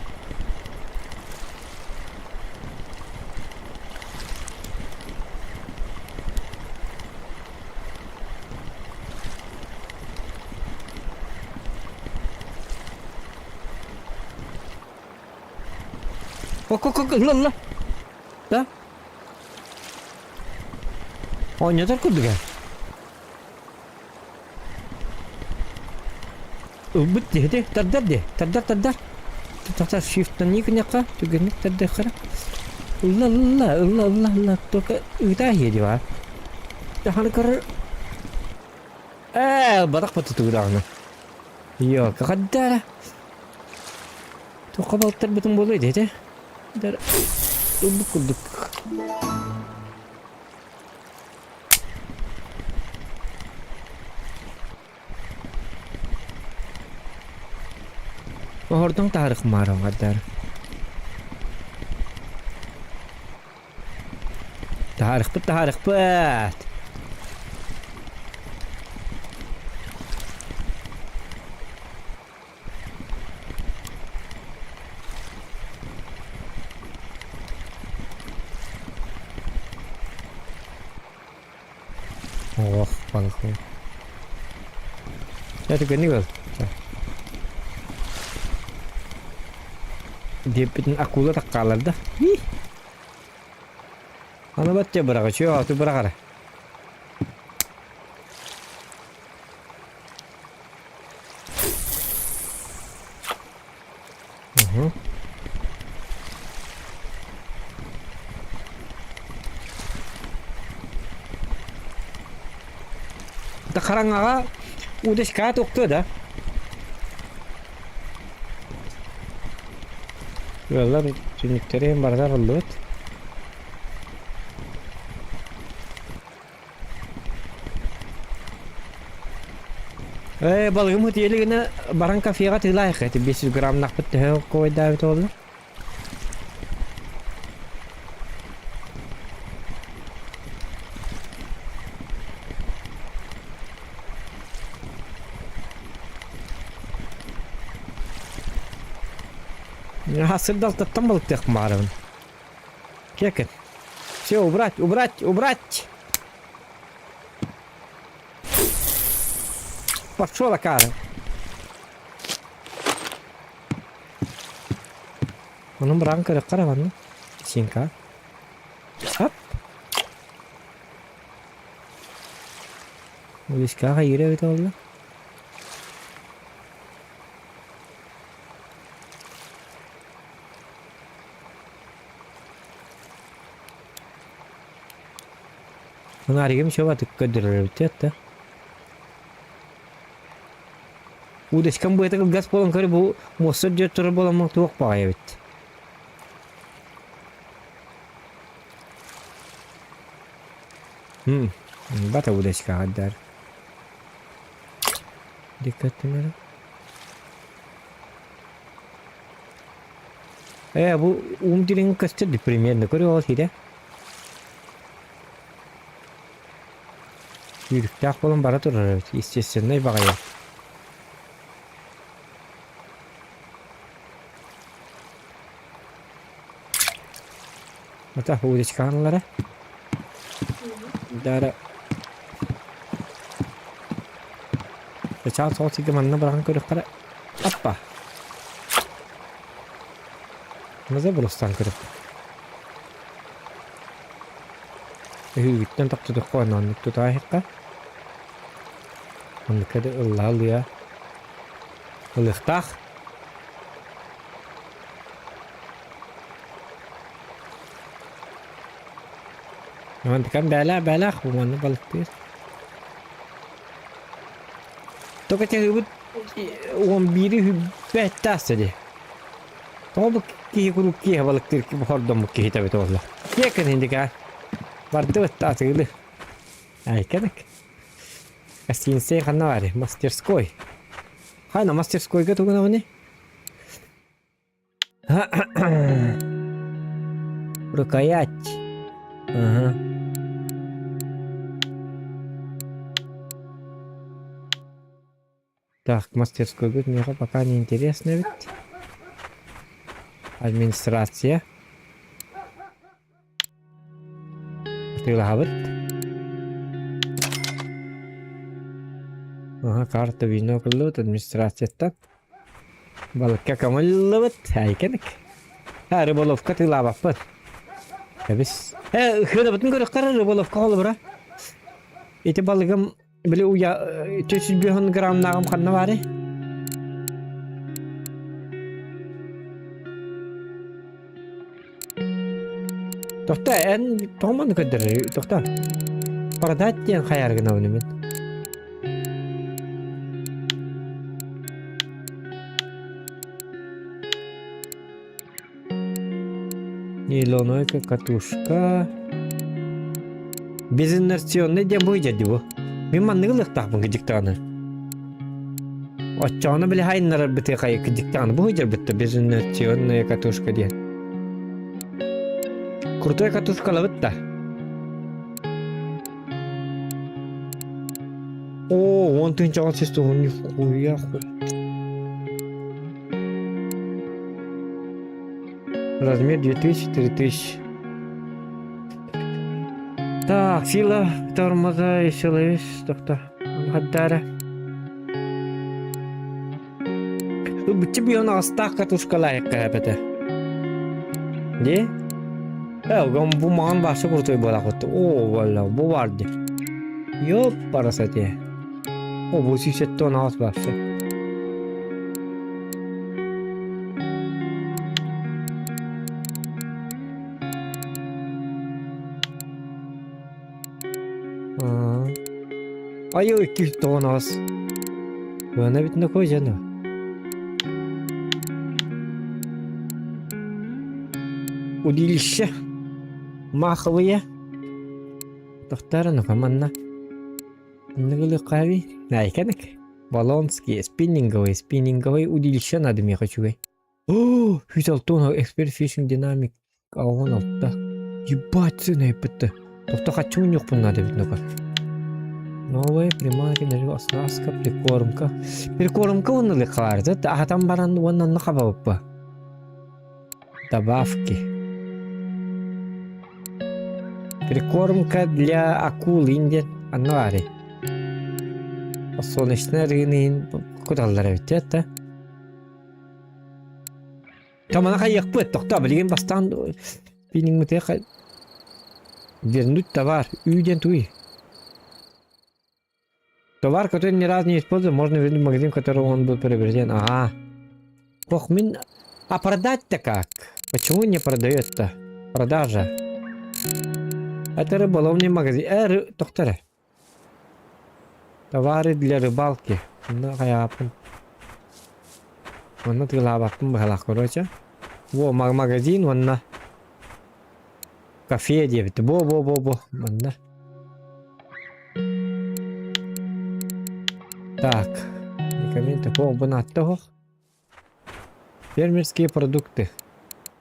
Ок, ылла, ылла. Да? Оонньотор курдук ээ. Ылбыт диэти, тардар диэ, тардар, тардар. Тахсар shift-тан гыныахха, түргэнник тардыаххара. Ылла, ылла, ылла, ылла, ылла, только ыытаа иһиэ дии баар. Таханы көрөр. Ээ, ылбатах бутутугу даҕаны. Йоо, хаддара. Туохха балыктарбытын буолуой диэтэ. Ылбыт курдук. Оһордон таарых маарыҥардар. Таарыхпыт, таарыхпыт! Ох, балык. Дьэ түгэнник ыл. Диэппитин акула таккаалар да. Аны баття быраҕа, чүө аты быраҕара. Угу. Да хараҥаҕа удочка туохтуо да. Ыаллар түннүктэрин барыта арыллыбыт. Ээ, балыгым ытыйа гына баран кафеҕа атыылаайхы ити 500 граммнаахпыт төһө куойдаабыт буолла? Сырдалтаттан балыктыах баарыбын. Кекин. Все, убрать, убрать, убрать! Пошел акаары. Онон быраҕан көрөххө эрэ манна. Синка. Ап. Удочкаҕа хайыыра эбитэ буолла. Фонаригым еще ватык көрдөрөр эбит да. Удочкам быата кылгас буолан көрө бу муоста дьэ турар буоламмын туох баҕайы эбит. Хм, бата удочкаҕа дар. Диккаттым Ээ, бу уум дириҥин көстөр ди примерно көрүө ол сирэ. Сүүрүктээх буолан бара турар эбит, естественнай баҕайы. Ата удочканалара. Дара Чаал соҕус сиргэ манна быраҕан көрүөххэ эрэ. Аппа. Маза булустаан көрүөх. Өһүүгүттэн тохтотоххо оннук тутааһыкка. Оннукка да ыллаа ылыа. Ылыахтаах. Мантыкам бээлээх бээлээх бу манна балыктыыр. Только чаһыыбыт 11 хүббэт тааста дии. Тоҕо бу киһи куруук киэһэ балыктыыр хордоммут киһитэ эбит буолла. Киэкэн индика. Бардыбыт атыылы. Айканык. Гостиница ханна баар? Мастерской. Хайна мастерскойга тугунабыный? Рукоять. Ага. Так, мастерскойгут миэхэ пока не интересно ведь. Администрация. Атыылаһабыт. Ага, карта вино кыллыбыт администрацияттан. Балыкка көҥүллүбүт. Айканык. А, рыболовка тыылаабаппыт. Кэбис. Э, ыхыанабытын көрөххө рыболовка холобура. Ити балыгым Били уйа 450 граммнааҕым ханна баарый? Тохто, эн тоҕо манна көрдөрөр? Тохто. Продать диэн хайаар гынабын мин. Нейлоновая катушка. Безинерционный диэн бу дьэ бу. Мин манныгы ылыахтаахпын кыдьыктаҕына. Оччоҕуна били хайыннарар бытыы хайы кыдьыктаҕына бу дьэрбитте безинерционная катушка диэн. Крутой катушкалабыт да. Оо, он тыынчаҕа сис нихуя Размер 2000 3000. Так, сила тормоза и силовис, тохто. Хаддара. Ыбыччы бион астаах катушкалаайыкка эпете. Де? Э, бу маған башы крутой буолаахыт. О, валла, бу бар ди. Ёп, парасате. О, бу 176 башы. Айыл 298. Она ведь на кой жана. Удилище. Маховые. Тохтара ну манна. Ныгылы Найканык. Болонский, спиннинговый, спиннинговый удилище надо мне хочу. О, Хюталтон, эксперт фишинг динамик 66. Ебать, сына эппитте. Тохто хаччы мунньуохпун наада эбит ну-ка. Новая приманка, оснастка, прикормка. Прикормка уонна ылыахха Аһатан баран уонна онно хабабыппа. Добавки. Прикормка для акул индиан. Анна баарый. Солнечный арыгыны иһин куталлар эбит да. Тамана хайыахпыт, тохтоо, билигин бастаан пиниҥмытыгар вернуть товар, үй диэн тугуй? Товар, который ни разу не использован, можно вернуть в магазин, в котором он был приобретен. Ага. Ох, мин... А продать-то как? Почему не продает-то? Продажа. Это рыболовный магазин. Э, ры... Тохтор. Товары для рыбалки. Онно хайааппын. Онно тыылаабаппын быһалаах, короче. Во, магазин уонна кафе диэбит. Во-во-во-во. Манна. Так. Документы. О, бу оһох. Фермерские продукты.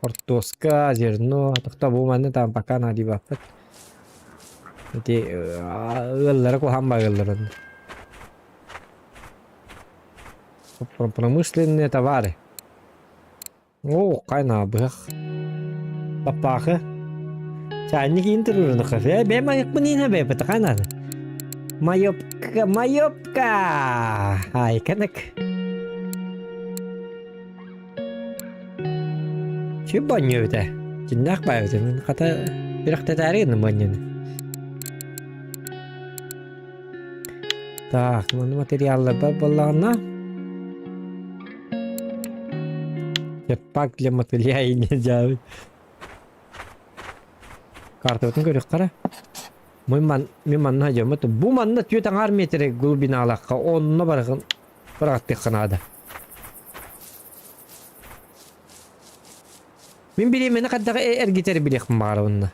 Хортуоска, зерно, тохто бу манна там пока наадыйбаппыт. Ити ыаллара куһаҕан баҕыалларын. Промышленные товары. Оо, хайна быһах. Паппаахы. Чайник иин турурун кафе. Бэм айыкпын иинэ бэйбит хайна. Майопка, майопка. Ай, кэнек. Чи банньо эбитэ. Дьиннээх баайбыт. Мин хата үрэхтэтээри гынным банньону. Так, маны материалларбар буоллаҕына Jetpack для мотыля и не дьаабый. Картабытын көрүөххэ эрэ. Мин ман мин манна дьоммут бу манна түөрт аҥаар миэтэрэ глубиналаахха онно барыгын быраҕаттыахха наада. Мин бириэмэни хайдах эргитэри билиэхпин баҕарабын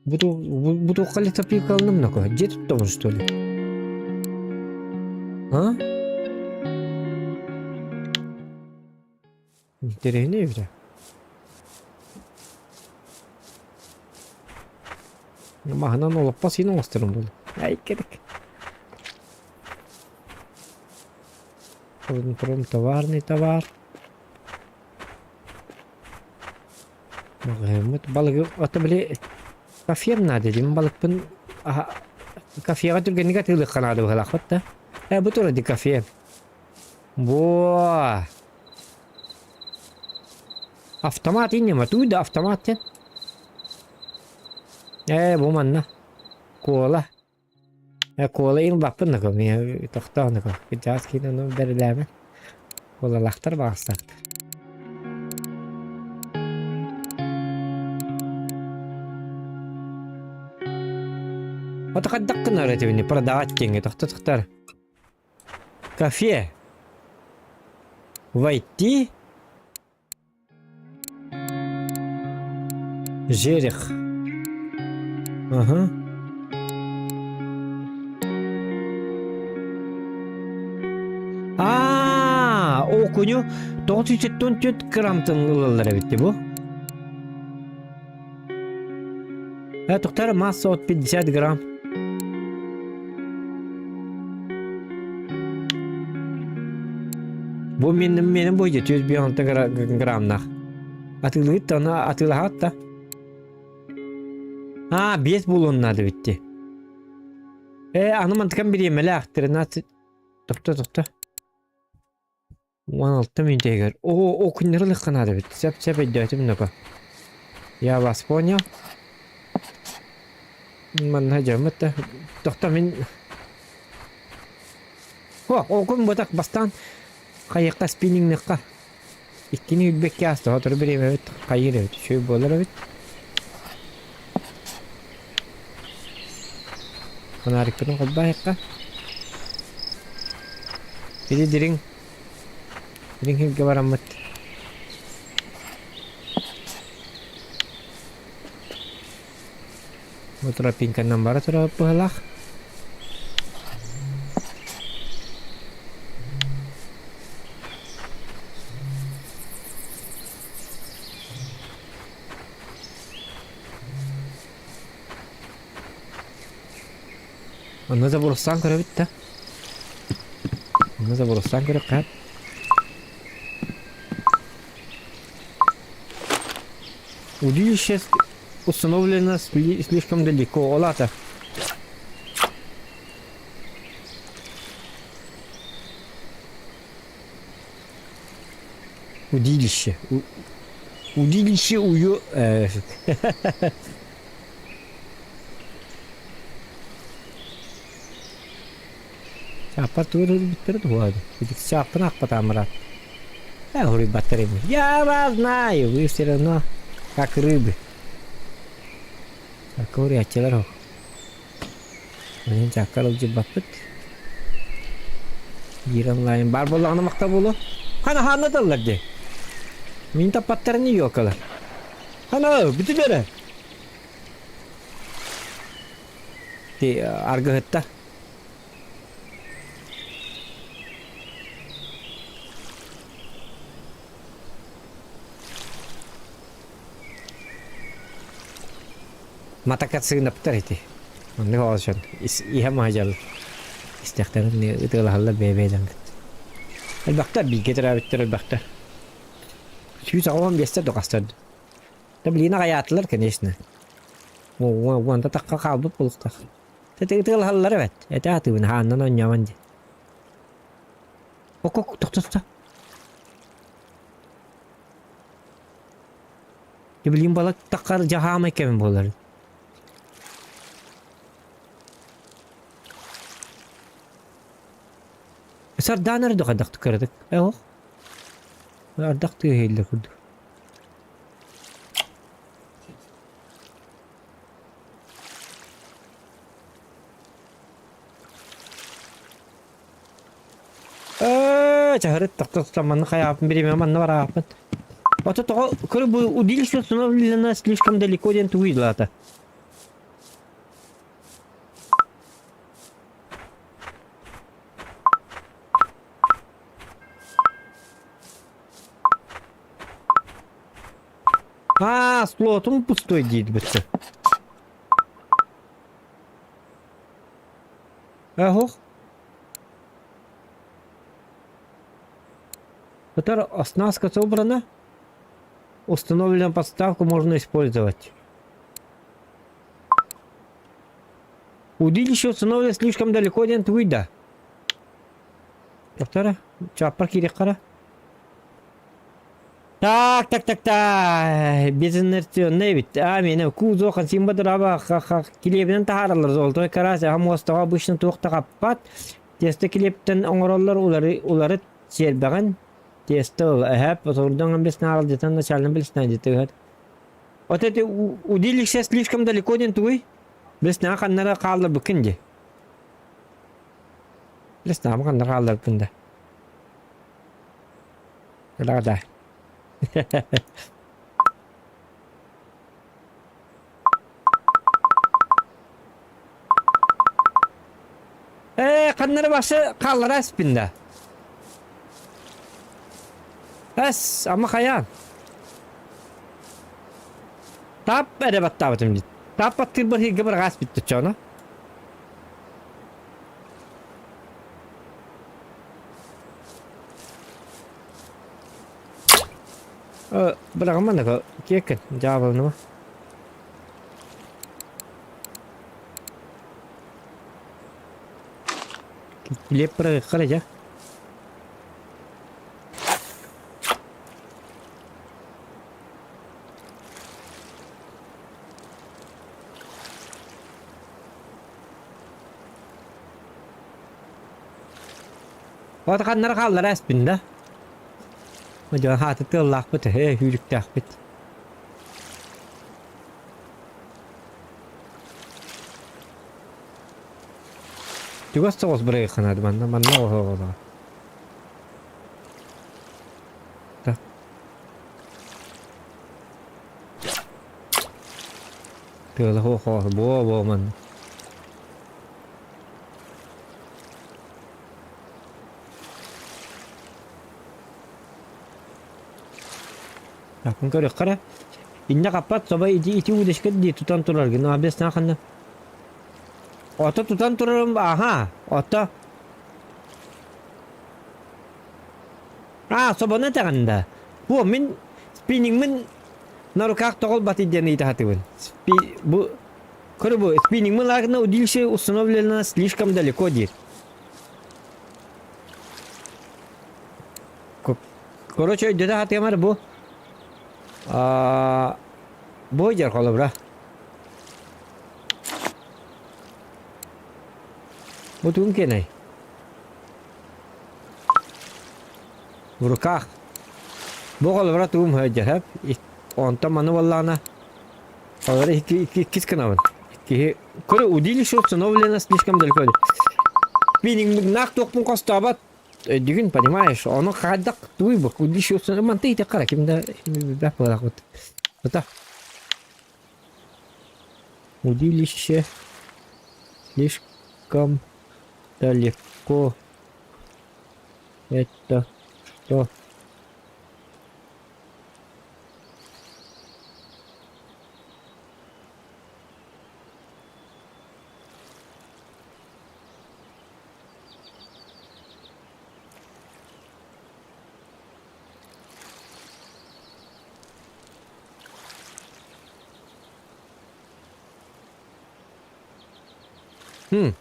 Бу бу туохха лесопилка ылыным нако? Дьиэ туттабын что ли? А? Интэриэһинэй эбит Маһынан олоппос иин оҥосторум буолуо. Ай кэрик. Промтоварный товар. Маҕаһыыммыт балыгы ото били кафем наада дии балыкпын кафеҕа түргэнник атыылыахха наада быһыылаахпыт да. Ээ бу тура дии кафе. Буо! Автомат инньэ туй да автомат диэн. Ээ бу манна. Куола. Э куола ылбаппын да миэ тохтоон да кырдьаҕас киһини ону бэрилээмэ. Куолалаахтар баҕастаахтар. Ото хайдах гынар этибини продавать диэҥҥэ тохтотохтор. Кафе. Войти Жерех. Ага. Аа, окуню 974 граммтан ылаллар эбит бу. Э, тохтор масса от 50 грамм. Бу менин менин бу 756 граммнах. Атыылыгыт да оны атыылаһаат да. Аа, 5 буолуон наада битти. Э, аны мантыкам бириэмэлээх 13 Тохто, тохто. 16 мүнүүтүгэр. Оо, о күннэри ылыахха наада эбит. Сөп, сөп өйдөөтүм ноко. Я вас понял. Манна дьоммут да. Тохто мин... О, окун бытах бастаан хайыахха спиннингныахха. Иккини үрбэккэ ааста сотору бириэмэбит хайыыр эбит, үчүгэй буолар эбит. Фонарикпытын холбоохха. Ити дириҥ дириҥ сиргэ бараммыт. Бу тропинканан бара турар быһыылаах. Онно забростаан көрөбүт да. Онно забростаан көрүөххэ. Удилище установлено слишком далеко. Ол аата. Удилище. Удилище ую... Чааппар тугу ырбыттара туһуа Чааппын аахпатаамыраат. Э, уруйбаттар ими. Я вас знаю, вы все равно как рыбы. Чаакка уруйааччылар ол. Онон чаакка ылдьырбаппыт. Биир онлайн баар буоллаҕына махта буолуо. Хана хаанна тыллар дии. Мин таппаттарын ёкалар. Хана бүтүн эрэ. Ти аргыһыттар. Матакацыынаптар ити. Оннук оҕолорчон иһэ маһдьал истэхтэрин ытыалаһаллар бэйэ-бэйэлэрин кытта. Элбэхтэр бииргэ төрөөбүттэр элбэхтэр. 185 дохастар. Да блин аҕайаатылар, конечно. Уонта тахха хаалбыт буолуохтаах. Ытыалаһаллар эбэт. Этэ атыыбын хааннан оонньообон дии. Окок тохтосто. Билин балак таххар жаһаамай кэмин буолар. Сардаан эрдэх ардах кыратык. Э ох. Ардах тыаһыйлар курдук. Ээ, чаһырыт тохтоттон манна хайааппын биримэ манна барааппын. Ото тоҕо көрө бу удилище установлено слишком далеко диэн тугуй лаата. Аа, слотум пустой диир бытты. Ах, Которая оснастка собрана, установленную подставку можно использовать. Удилище установлено слишком далеко диэн тугуй да? Доктора, чааппар киириэххэ Так, так, так, так. Безинерционный эбит. А, миэнэ кузов хансиин бадыраба килиэбинэн таһаараллар. Золотой карась, аха муостаҕа обычно туох да хаппат. Тесто килиэптэн оҥороллор улары, уларыт сиэрбэҕин. Тесто ыл. Эһэп, отурдан билснаалдьытан начальным билснаалдьытыгар. Вот эти удилище слишком далеко диэн тугуй? Билснаҕа ханнара хаалларбыккын дии. Билснаҕа ханнара хаалларбыккын да. Да. Ээ, ханнары башы хааллара эспин да. Эс, ама хайаан. Тап эрэ баттаабытым дии. Тап баттыыр бырһыйга быраҕаас бүттэ чоно. Быраҕыман да киэккин дьаабылыныма. Килиэп быраҕыахха эрэ дьэ. От ханнара хааллара эспин да. Дьон хааты тыаллаахпыт, ээ, сүүрүктээхпит. Чугас соҕус бырайыахханаады манна, манна оһоҕолоох. Так. Тыала хоох буо-буо манна. Акын көрүөххэ эрэ. Иннэ хаппат собо ити ити удочка дии тутан тураргын объясна ханна. Ото тутан турарым аха ото А собону этэҕин да. Бу мин спиннингмин на руках тоҕолбат диэн ыйыта сатыыбын. Спи бу көрө бу спиннингмин лаагына удилище установлено слишком далеко диир. Короче, өйдөтө сатыамар бу. Аа, бу дьэр холобура. Бу тугун киэнэй? В руках. Бу холобура тугум сылдьар, Онтон маны буоллаҕына, холобура икки, икки, иккис гынабын. Иккиһи Көрө, удилище установлено слишком далеко. Мин туохпун хостообот өйдүгүн, понимаешь? Ону хайдах туй бу удилище установлено манты ити хара ким да билбэт буолаахпыт. Это удилище слишком далеко. Это что? Хм.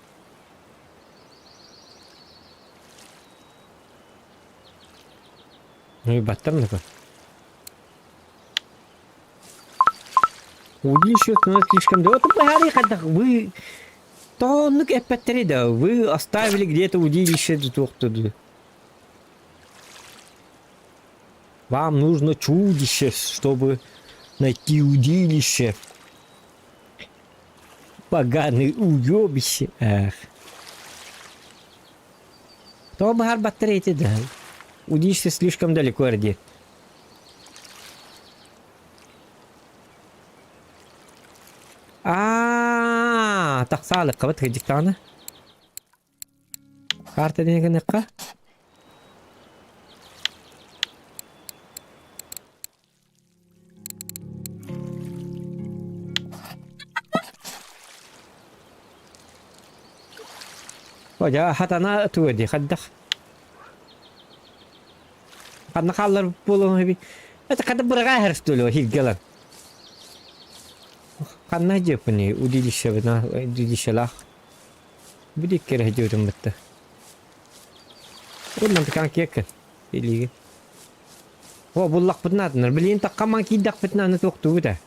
Ну и баттар такой. Удилище слишком да. Вот баһари хайдах вы тооннук эппэттэрий да вы оставили где-то удилище туохтуду. Вам нужно чудище, чтобы найти удилище. Поганый уебище. Эх. Тоҕо баһарбаттар эти да. Удилище слишком далеко эрди. Аа, тахсаалыккабыт кырдьыктаҕына. Карта диэн гыныахха. О, хатана туга дии хайдах Ханна хааллар буолуон эбит. Это хата быраҕаа иһэр что ли хиргэлэр. Ханна дьиэппиний удилищебына удилищелаах. Бу диэккэ дьиэтим бытта. Урман тыкаан киэккин илиигин. О, буллахпытын атынар. Билигин таххаман киирдэхпитинэ аны туохтуубут ээ.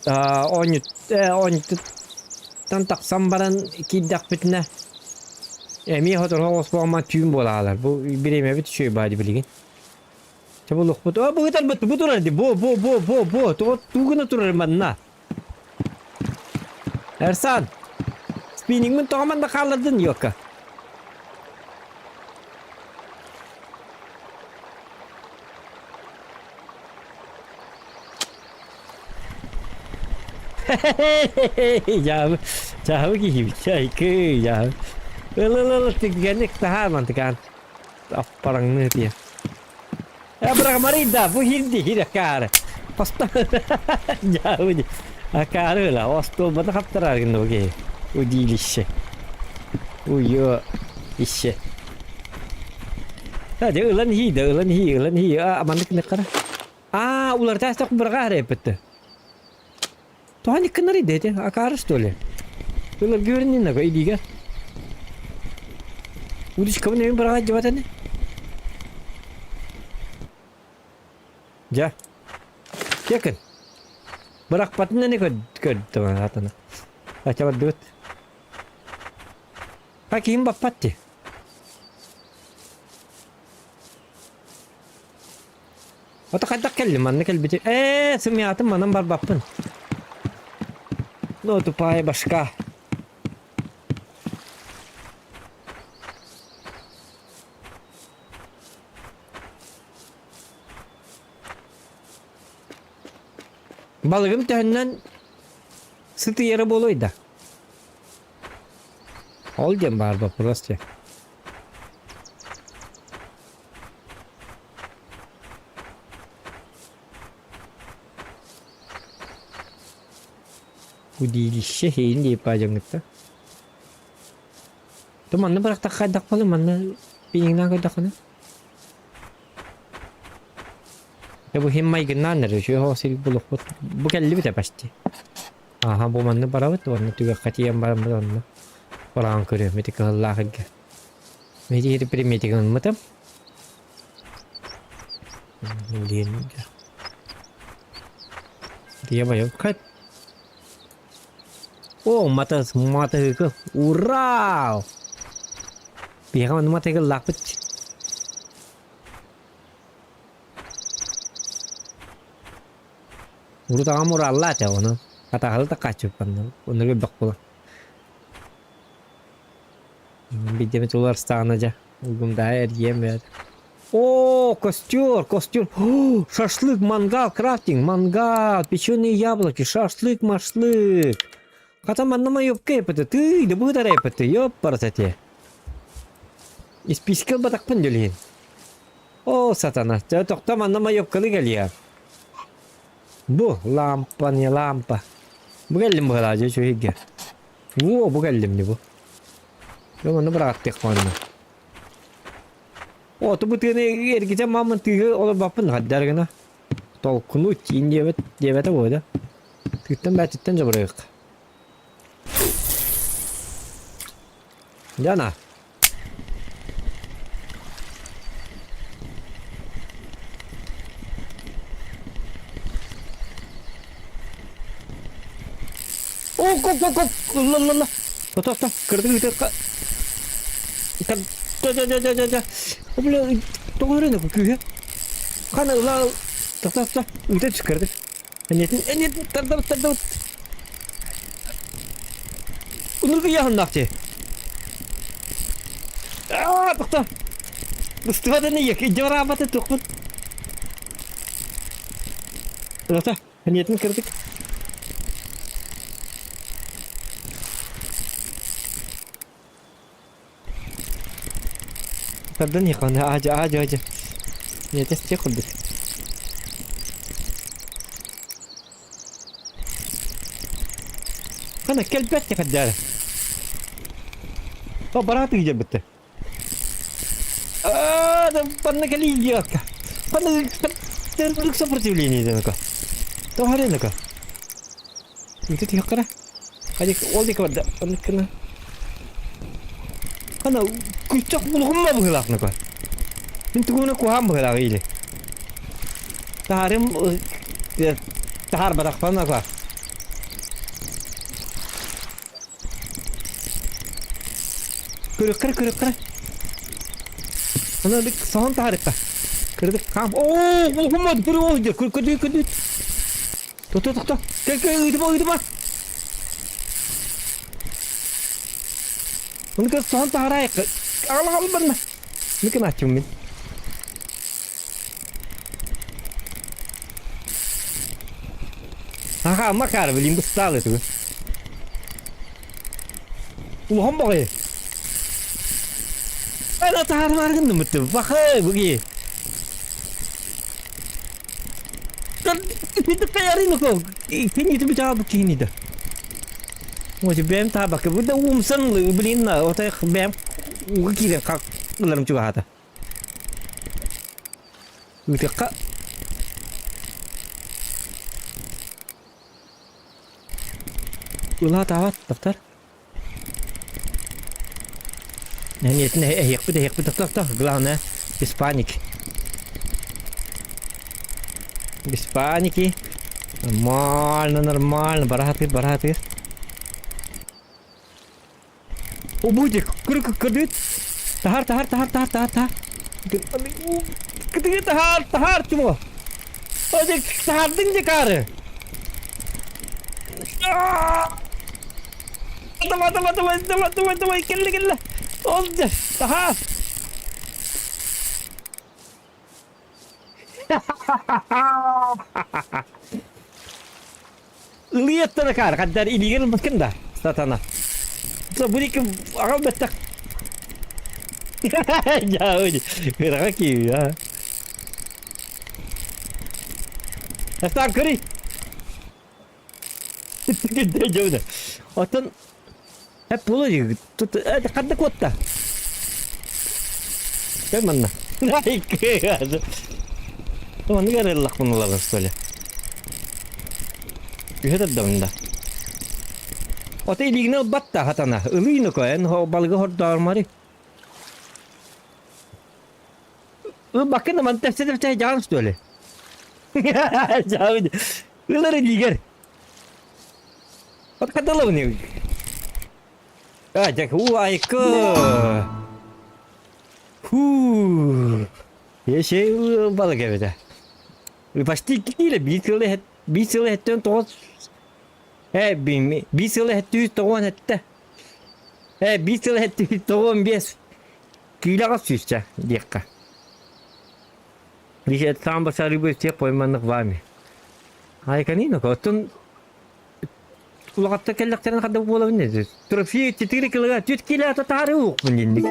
Оонньут оонньуттан тахсан баран киирдэхпитинэ эмиэ сотору оҕуспуома түүн буолаалар. Бу бириэмэбит үчүгэй баа дии билигин. Чэ булуохпут. О, бу ытарбыт, бу турар дии. Бу, бу, бу, бу, бу. Тугу тугу гына турар манна? Эрсан, спиннингмин тоҕо манна хааллардын, Йока? Дьаабы, дьаабы киһибит, чайкы, дьаабы. Ыл-ыл-ыл, тиггэнник таһаар мантыкаан. Аппараҥныы тиэ. Э, бырагамарый да, бу хирди хир акаары. Поста дьаабы ди. Акаары ыла, остуолбата хаптарар гынна бу киһи. Удилище. Уйо, ище. Дьэ ылан иһии да, ылан иһии, ылан иһии. А, маннык гыныаххара. Аа, уларытаастах быраҕа эрэйбитте. Тоҕо иккиннэрий да ити? Акаары что ли? Ыларга үөрэннин илиигэ. Удочкабын эми быраҕа дьыбат ини. Дьэ. Кекин. Бырахпатын ини көрдüm атына. Ача бардыбыт. Ха киһим баппат дии. Ото хайдах кэллим манна кэлбити ээ сымыйаатым манан барбаппын ну тупая башка Балыгым төһөннөн сытыйара буолуой да? Ол диэн баар вопрос дьэ. Удилище иһин диэп баадьаҥҥытта. То манна бырахтахха хайдах буолуй манна пиниҥнаан көрдөххүнэ? Дьэ бу иһин майгыннаан эрэ үчүгэй оһох сир булуохпут. Бу кэллибит ээ почти. Ааһа бу манна барабыт уонна түгэххэ тиийэн бараммыт онно бараан көрүөм ити кыһыллаах эргэ. Ити приметигин ылмытым. Блин. Я боюсь. О, мата, матыгы. Ура! Биһиэхэ манна матыгы ыллаахпыт. Урут аҕам уралла этэ ону. Хатааһылы да хааччыппанна. Онно бөх буолан. Биирдэ уларыстаҕына дьэ, угумдаһа эргийэн бэрт. О, костер, костер. О, шашлык, мангал, крафтинг, мангал, печеные яблоки, шашлык, машлык. Хата манна майопка эппити, тыый, да быытар эппити, ёппарас эти. Испиискэ ылбатахпын дьөлүһүн. О, сатана, дьэ тохто манна майопкалы кэлиэ. Бу лампа, не лампа. Бу кэллим быһалаа дьэ үчүгэйгэ. Во, бу кэллим дии бу. Дьэ манна быраҕаттыах манна. О, тубу тыаны эргитэн мааммын тыыгы олорбаппын хаддар гына. Толкуну тиин диэбит диэбэтэ буо да. Тыыттан бээтиттэн дьабырыах. Дьана. О, коп, коп, коп, ла, ла, ла. Тохто, тохто, кырдык ыытыахха. Дьэ, дьэ, дьэ, дьэ, дьэ. О, бля, тоҕо өрөнө күүһэ. Хана ыла, тохто, тохто, ыыта түс кырдык. Эниэтин, эниэтин, тардабыт, тардабыт. Унургу яһыннаах дии. Аа, тохто. Быстыбатын ийэ, дьараабаты тухпут. Тохто, эниэтин кырдык. Тардан иһиэххэ аадьа аадьа аадьа. Ийэтэ сиэх курдук. Хана кэлбэт кэхэрдээри. О, бараат ыйдьарбытты. Аа, да банна кэлии диэкка. Банна сопротивление диэка. Тоһаренека. Үтү тиһэккара. Хадик ол диэки барда. Оннук гына. Хана күччэх улугумма быһыылаах нука. Мин тугуна куһаан быһыылаах или. Таһарым таһаарбатахпын ака. Көрүккэр көрүккэр. Аны бик соһон таһаарыкка. Кырдык хаам. Оо, улугумма көрү ол дьэ көрдүү көрдүү. Тохто, тохто. Кэл, кэл, ыытыма, ыытыма. Оны кэл соһон таһараайык. Аҕал, аҕал барна. Микин аччым мин. Аха, Макар, блин, быстал эту. Улахан баҕайы. Ана таһаармаар гыннымыт. Бахы, буги. Бэйэм таабакка бу да уумсан блин отой бэйэм ууга киирэн ыларым чугаһаата. Ыытыахха Ылаатаабат тохтор. Эниэтин эһиэхпит эһиэхпит тохтор тохтор главное без паники. Без паники. Нормально, нормально. Бараатыр, бараатыр. Убудик, күрүк көрдүт. Тахар, тахар, тахар, тахар, тахар, тахар. Кытыгы тахар, тахар, чумо. Ожик, тахардың декары. Давай, давай, давай, давай, давай, давай, кэллэ, кэллэ. Ол дьэ, таһаар. Ылыйаттан акаар, хаддар илиигин ылбаккын да, сатана. Бу диэки аҕал бэттэх. Дьаа, кыраҕа киирии, Бастаан көрүй. Оттон Hep буолуо дии. Тут ханна куотта? Көр манна. Маннык эрэллэхпин ылабын что ли? Үһэ тардабын да. Ото илиигинэ ылбат да хатана. Ылыы ноко эн балыгы хордоормари. Ылбаккын да манна тэпсэ-тэпсэ дьаҕан что ли? Ылар илиигэр. Вот кадаловны. А, дьэ, уу, айка. Фу. Еше балык эбитэ. Почти киилэ биир сыл биир сыл эһэттэн тоҕус э биир сыл эһэттүүс тоҕуон эттэ. Э биир сыл эһэттүүс тоҕуон биэс киилэҕэ сүүсчэ диэххэ. Биир саам басарыбы всех пойманных вами. Айканина, оттон улаҕатта кэллэхтэрин хадда буолабын дии. Трофей 4 килога 4 кило татары уукпун динник.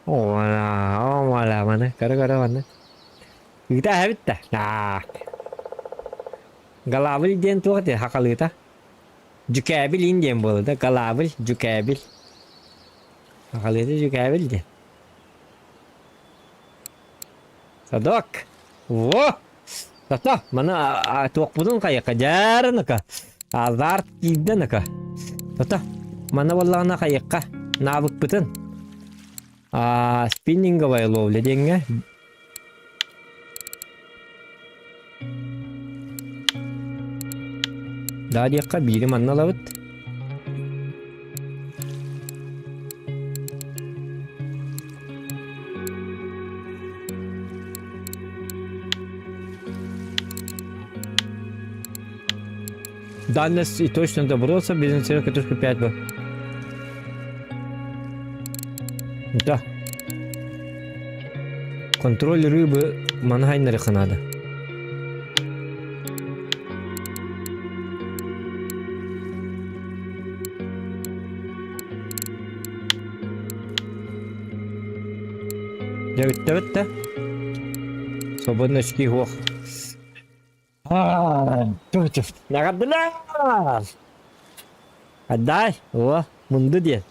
О, мала, маны, кара-кара маны. Ыыта эһэбит да. Галабыль диэн туох диэн хахалыыта? Дьүкээбил ин диэн буолла да, галабыль, дьүкээбил. Хахалыыта дьүкээбил диэн. Садок! Во! Тата, маны туохпутун хайыка дьаарыныка. Азарт киирдэ Тата, маны буоллаҕына хайыкка наабыкпытын. А спиннинговая ловля диэҥҥэ Да диэххэ биири манна ылабыт. Дальность и точно доброса без катушка 5 бы. Да. Контроль рыбы манхайнарыха надо. Дьэ бүттэ бүттэ. Свободно очки суох. Наҕардылар! Отдай! О, мунду диэн.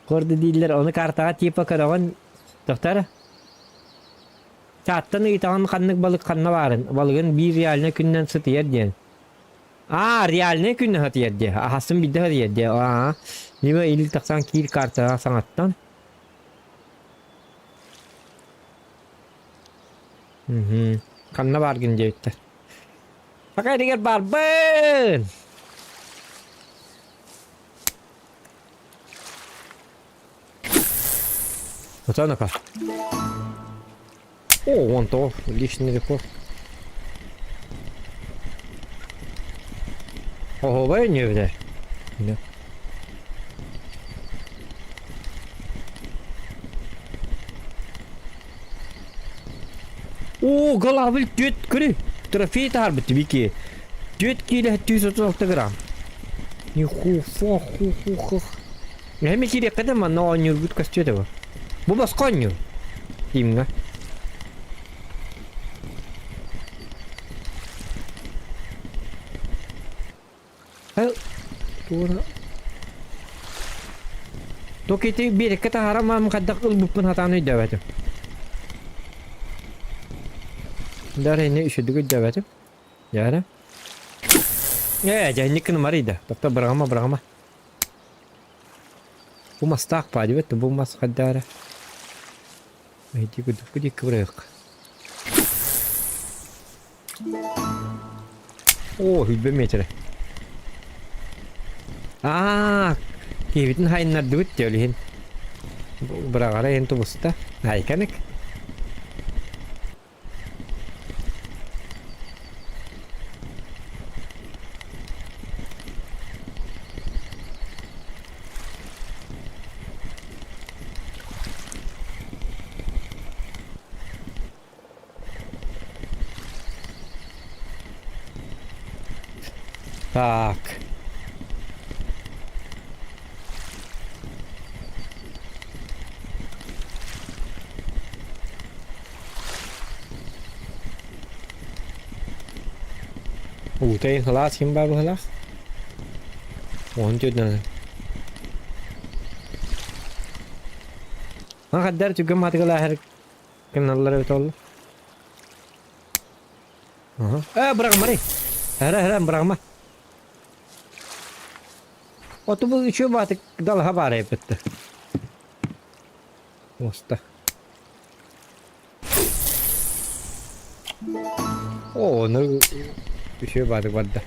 Корду дииллэр, ону картаҕа типа көрөҕүн, тохтор. Чааттан ыйытаҕын ханнык балык ханна баарын, балыгын биир реальнай күнүнэн сытыйар диэн. Аа, реальнай күнү сытыйар диэ. Аһасын биирдэ сытыйар диэ. Аа, либо или тахсан киир картаҕа саҥаттан. Мгм. Ханна бааргын диэбиттэр. Пока эригэр баарбын! Отонока. О, вон то, личный рекорд. Ого, не бля. Да. Оо, голавль түөт көрү. Трофей таһаарбыт Вики. Түөт киилэ 136 грамм. Ниху фо ху ху ху. Эми киириэххэ да манна оонньуургут көстүө да бу. Бу босхо оонньуур. Тимҥа. Туора Туох ити биэрэккэ таһааран маам хайдах ылбыппын сатаан өйдөөбөтүм. Дара ини үчүгдүк өйдөөбөтүм. Дьэ Ээ, дьэ инник гынымарый да. Тохто быраҕыма быраҕыма. Бу мастаах баа дибэт бу мас хайдаа эрэ. Ити кудукку диэки бырайык. Оо, хүлбэ миэтэрэ. Аа, киһибитин хайыннардыбыт дии ол иһин. Быраҕара иһин тубуста. Айканык. Так. Уутай сылаас ким баар быһыылаах? Уон төрдүнэн. Хаддар түгэн маатыгалааһар Гыналлар эбит ол. Аха. Э, быраҕымарый. Эрэ, эрэ, быраҕыма. Оту бу үчүгэй баатык далаһа баар эбит. Муоста. Оо, ону үчүгэй баатык барда.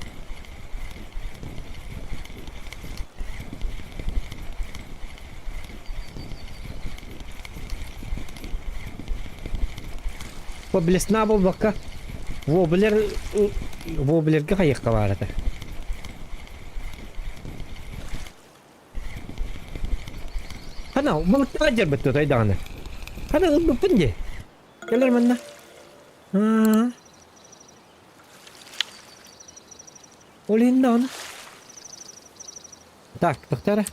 Бу блесна буолбакка, воблер воблерга хайыахха баар этэ. Хана, балыктаах дьарбыт тутай даҕаны. Хана ылбыппын дии. Кэлэр манна. Аа. Ол иһин даҕаны. Так, тохтоо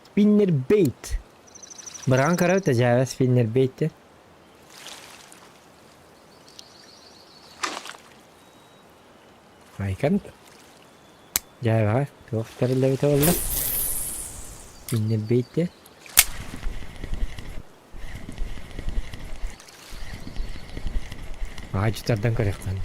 Спиннербейт. Быраҕан көрөбүт да дьээбэ спиннербейт Айкан Дьээбэҕэ туох тэриллэбитэ буолла? Иннэрбиэйдэ. Аадьы тардан көрүөххүн.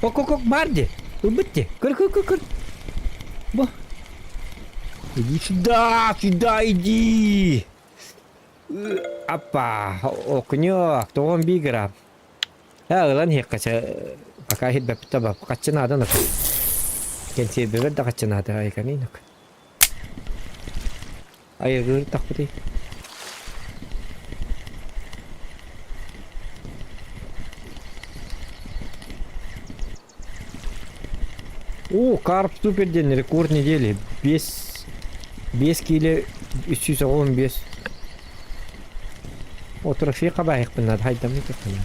Ок-ок-ок баар дии. Ылбыт дии. Көр, көр, көр, көр. Бу. Иди сюда, сюда иди. Аппа, окунек, тоҕон биир Э, ылан иһиэххэ чэ, пока иһирбэппит да хаччы наада нак. Кэнсиэрбэбэр да хаччы наада айканинок. Айыгыр тахпытый. О, карп супер диэн рекорд недели. 5, 5 киилэ 315. О, трофей хабаайыкпын надо хайдаммыт туххана.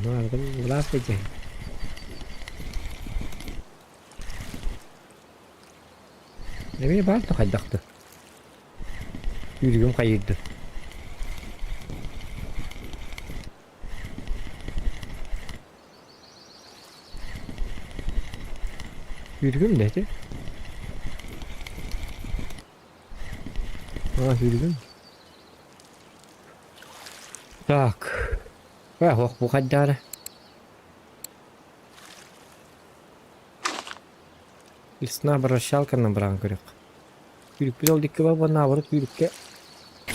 Ну, ардым былаас бэдьэ. Эмиэ баар да хайдахты. Үүрүгүм хайыырды. Үүрүгүм да ити. А, үүрүгүм. Так. Э, ох, бу хайдаары. Лесна обращалканан быраҕан көрүөххэ. Күүрүкпүт ол диэки бар уонна наоборот күүрүккэ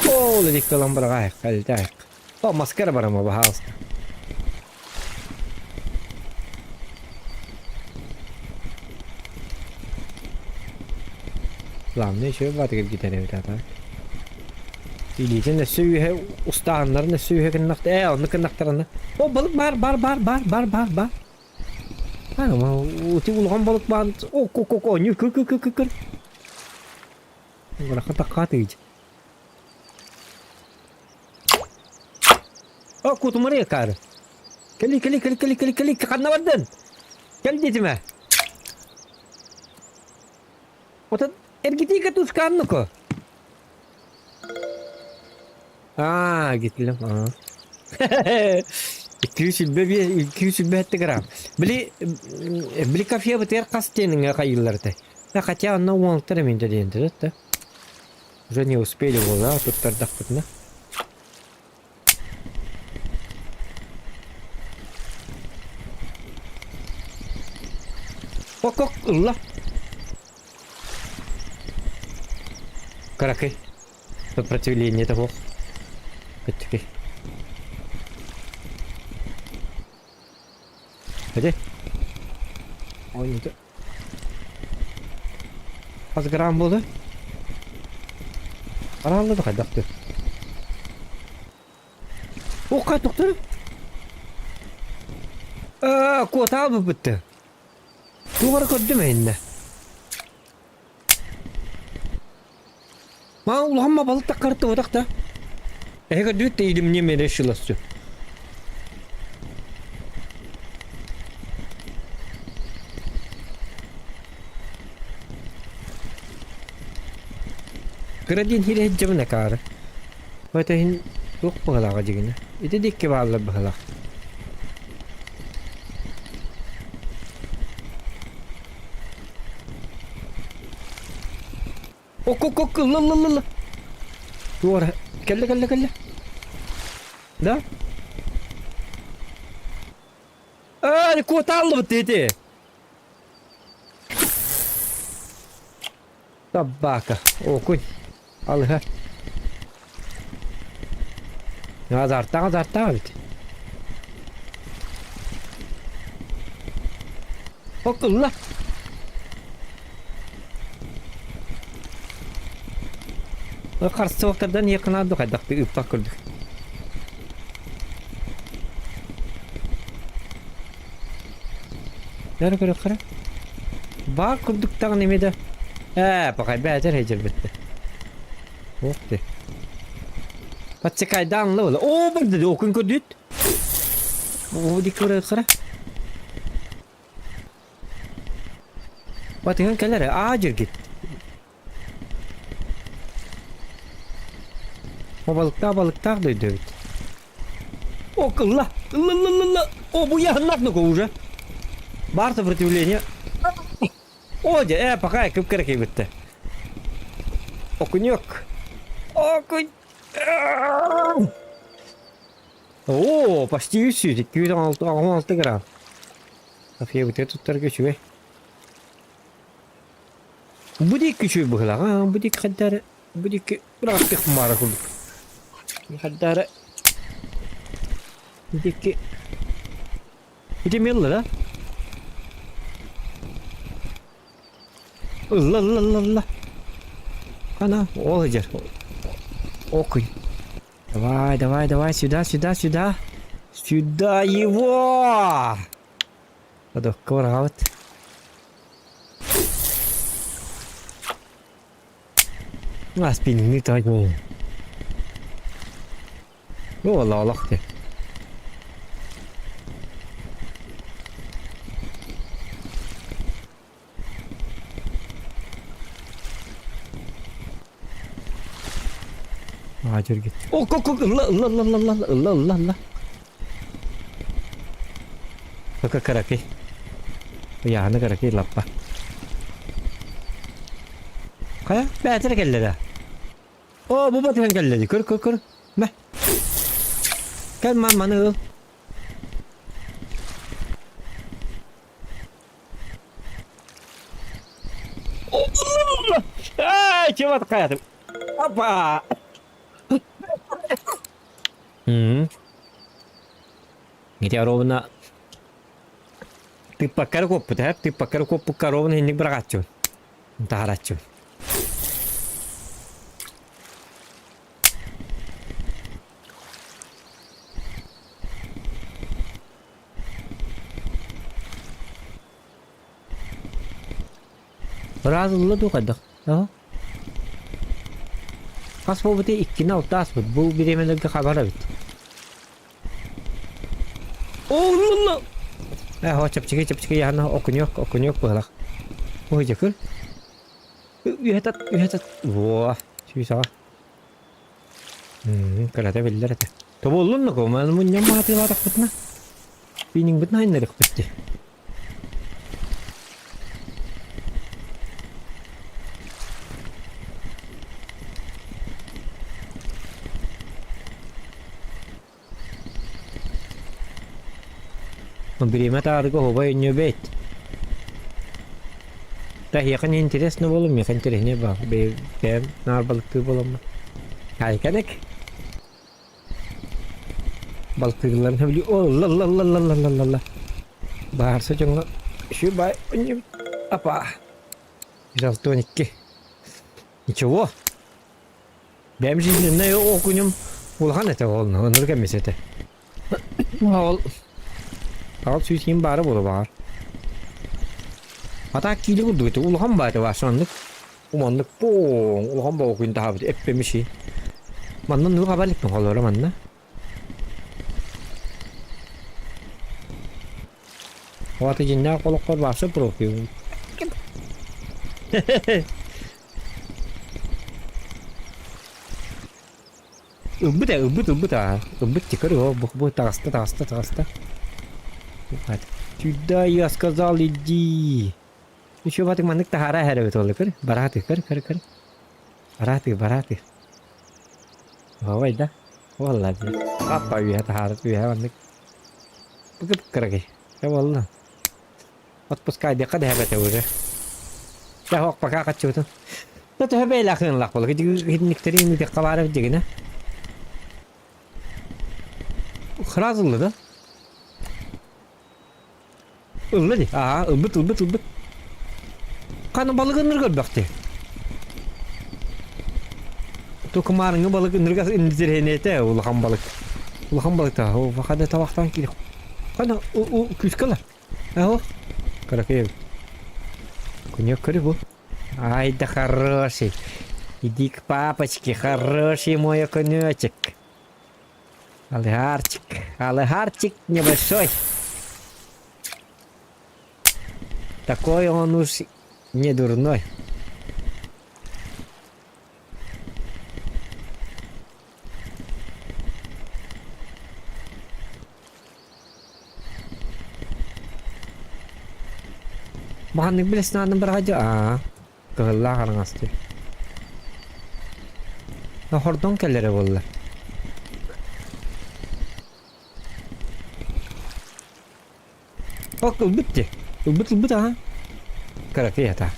ол диэки ылан быраҕаайахха, элитээйэххэ. О, маска эрэ барама, баһаалыста. Главное еще баатыгар гитар эбит ата. Илиитин өссө үөһэ устааһыннарын өссө үөһэ гыннахта ээ оннук гыннахтарына. О балык баар баар баар баар баар баар баар. Ути улахан балык баан о ко ко ко ню кыр кыр кыр кыр кыр. Бырахха таккаатыгыч. О кутумары кары. Кели кели кели кели кели кели ханна бардын? Кел диэтиме. Отон эргитиигэ тускааннуку. Аа, гитлем. Аа. 225 грамм. Били били кафе бытыгар хас диэниҥэ хайыыллар этэй? Хотя онно уонтар эмиэ диэн да. Уже не успели буолла туттардахпытына. Ок-ок ылла. Кыракый. Сопротивление того. Көттүкэй. Где? Ой, не то. Хас грамм буолла? Араалла да хайдах ты? Окка тохтор. Аа, куотаал бытты. Тугара көрдүм эйинне. Маа улахан балык таккарты отах да. Эһиги дүт илимне мере шиласю. Кыра диэн хире дьабын акаары. Ота иһин туох быһалааҕа дьигинэ. Ити дикки бааллар быһалаах. Ок, ок, ок, ылла, ылла, ылла. Туора. Кэллэ, кэллэ, кэллэ. Да? Аа, куотааллыбыт ити. Собака. Окунь. Алыһа. Азартаах азартаах эбит. Ок ылла. Харсыбактардан якынаады хайдахты ыппак көрдүк. Бары көрөххөрө. Баар курдук даҕаны эмиэ да ээ пахай бээтэр эдьэрбиттэ. Уох ты. Подсекайдаан ылла Оо барды окун көрдүт. Оо ди көрөххөрө. Батыган кэлэр аа дьиргит. Балыктаах балыктаах дойду эбит. О, ылла! Ылла, ылла, ылла, ылла! О, бу яһыннах ну уже. Бар сопротивление. О, дьэ, э, пока кып кэрэ Окунек. Окунь. О, почти үс 216 грамм. София туттарга үчүгэй. Бу диэки үчүгэй быһыылаах аа бу диэки хайда эрэ бу диэки быраҕаттыах маара курдук хайда эрэ бу диэки ити эмиэ ылла да ылла ылла ылла ылла ана ол сылдьар окунь давай давай давай сюда сюда сюда сюда его Ходокка быраҕабыт. Спинниҥ тоойуом. Уола олох дии. Аадьыргит. О, ко, ко, ылла, ылла, ылла, ылла, ылла, ылла, ылла. Пока кыракый. Ыйааһына кыракый лаппа. Хайа, бээтэрэ кэллэ да. О, бу батыһан кэллэ дии. Көр, көр, көр. Мэ. Кэл ман маны ыл. Ай, чего такая ты? Опа! Ити оруобуна тыыппакка эрэ куоппут ээ, тыыппакка эрэ куоппукка оруобуна инник быраҕааччыбын, таһарааччыбын. Ыраас ылла дуу хайдах? Аа? Хас буолбутуй иккини алта ааспыт. Бу бириэмэлэргэ хабар эбит. Оо, Ээ, чэпчэки чэпчэки яһана окуньок, окуньок быһалах. Ой, дьэ көр. Үһэтат, үһэтат. Во, сүүсаҕа. Кырата биллэр этэ. Тобуллун да маны мунньан маатыылаатахпытына. Пиниҥбитин айыннарыахпыт дии. Бириэмэ таарыга оһуобай өнньүөбэйт. Да эһиэхэ не интересно буолуо, миэхэ интэриэһинэй баар. Бэйэм наар балыктыыр буоламмын. Айканык. Балыктыылларын сөбүлүү Ылла-ылла-ылла-ылла-ылла-ылла. Баарса дьоҥҥо үчүгэй баай Апа. 162. Ничего. Бэйэм жизненнай окунем улахан этэ ол, оннук эмис этэ. Ол Аҕал сүүс баара буолуо баҕар. А так киилэ курдук этэ, улахан баай этэ Вася оннук. Уманнык пооҥ улахан боҕукуйун таһаабыт эппэмиши. Манна нуу хаба иликпин холоро манна. Оҕото дьиннээх олоххор Вася профил. Ылбыт ээ, ылбыт, ылбыт аа. Ылбыт тикер, о, бу, бу таҕыста, таҕыста, таҕыста. Сюда я сказал, иди. Еще батык маннык таһаара эһэр эбит ол көр. Барааты көр, көр, көр. Бараатыы, бараатыы. Оһуобай да? Буолла дии. Аппа үөһэ таһаарыт үөһэ маннык. Быкы-быккырагый. Дьэ буолла. Отпускайдыахха дэһэбэтэ уже. Дьэ ох пока хаччыбытын. Да төһө бэйэлээх ыанлаах буолла. Итинниктэри имитиэххэ баар эбит дьигинэ. Сразу ылла да? Ылла дии. Аа, ылбыт, ылбыт, ылбыт. Ханы балык ынырык өлбөхтүй. Тукумаарыҥҥы балык ынырык интириэһинэйэтэ улахан балык. Улахан балык та, о, хана табахтан киир. Хана күүскэ ылар. Аһо, кыракый эбит. Коньяк көрү бу. Ай да хороший. Иди к папочке, хороший мой окунечек. Алыһаарчик, алыһаарчик небольшой. Такой он уж не дурной. Маннык билэснааны быраҕа аа Кыһыллаах араҥастыы. Хордон кэлэрэ буолла. Ок, ылбыт дии. Ылбыт ылбыт аха. Кыракый ата.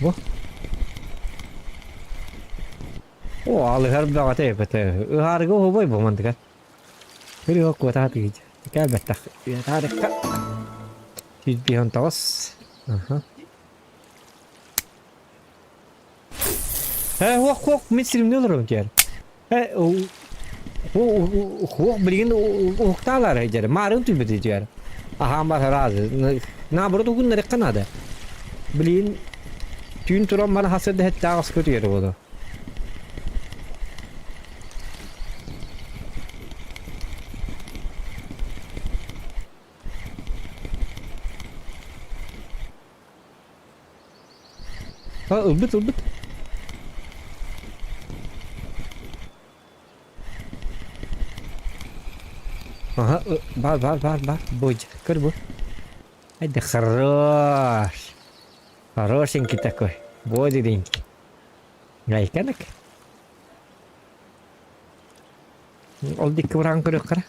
Бу. О, алыһар бөҕөтө эбэтэ. Ыһаарыга уһубай бу мандыгар. Күрүө куотаат киһи. Кэлбэттэх. Үөтаарыкка. 159. Аха. Э, хуох, хуох, мин сиримни олоробун диэн. Э, хуох билигин уһуктаалар дьэр. Маарыын түлбүтү дьэр. Аһаан бар разы. Наоборот угуннарыкка наада. Билигин түүн туран мана хасыр дэһэттээх аска түгэр буолу. А, ылбыт, ылбыт. Ага, бар, бар, бар, бар. Бодь, көр бу. Ай да хорош. Хорошенький такой. Бодренький. Гайканок. Ол дикки быраҕан көрүөххэ.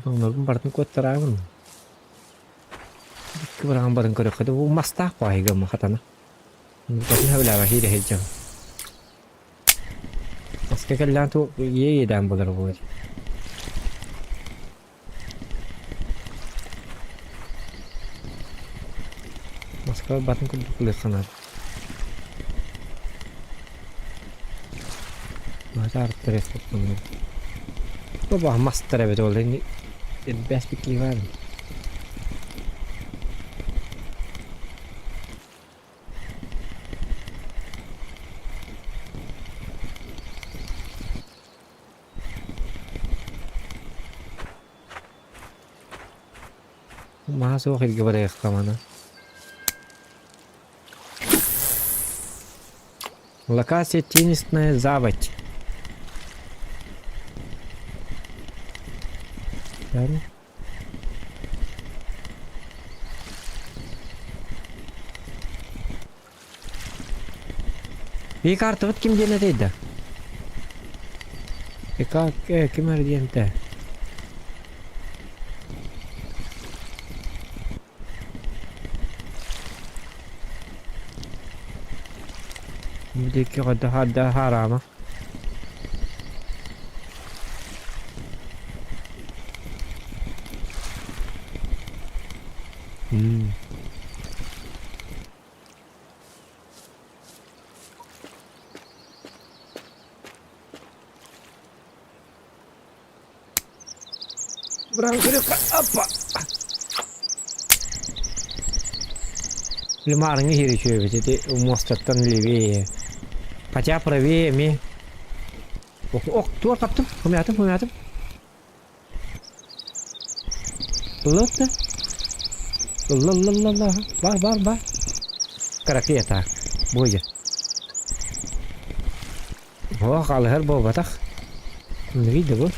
Оннорбун барытын куоттараабын. Икки быраҕан барын көрүөххэ да бу мастаах баайыга хатана. Букатын сөбүлээбэ хиирэ сылдьабын. Маска кэллээн ту иэйэдээн буолар буолар. Москва батын курдук ылыахха наада. Баба мастар эбит ол элбэс бикки бар. Маһа суох илгэ барыахха маны. Локация теннисная заводь. Правильно? Бии картабыт ким диэн этэй да? Ика ким эрэ диэн этэ? Бу диэки хайда хараама. М. Аппа! Лимарыҥы иһири үчүгэйбит ити муостаттан левее. Хотя правее эмиэ. Ох, туох таптым? Хомуйаатым, хомуйаатым. Ылла Ылла, ылла, ылла, ылла. Бар, бар, бар. Кыракый так. Буойа. О, халыһар буолбатах. Видно бу.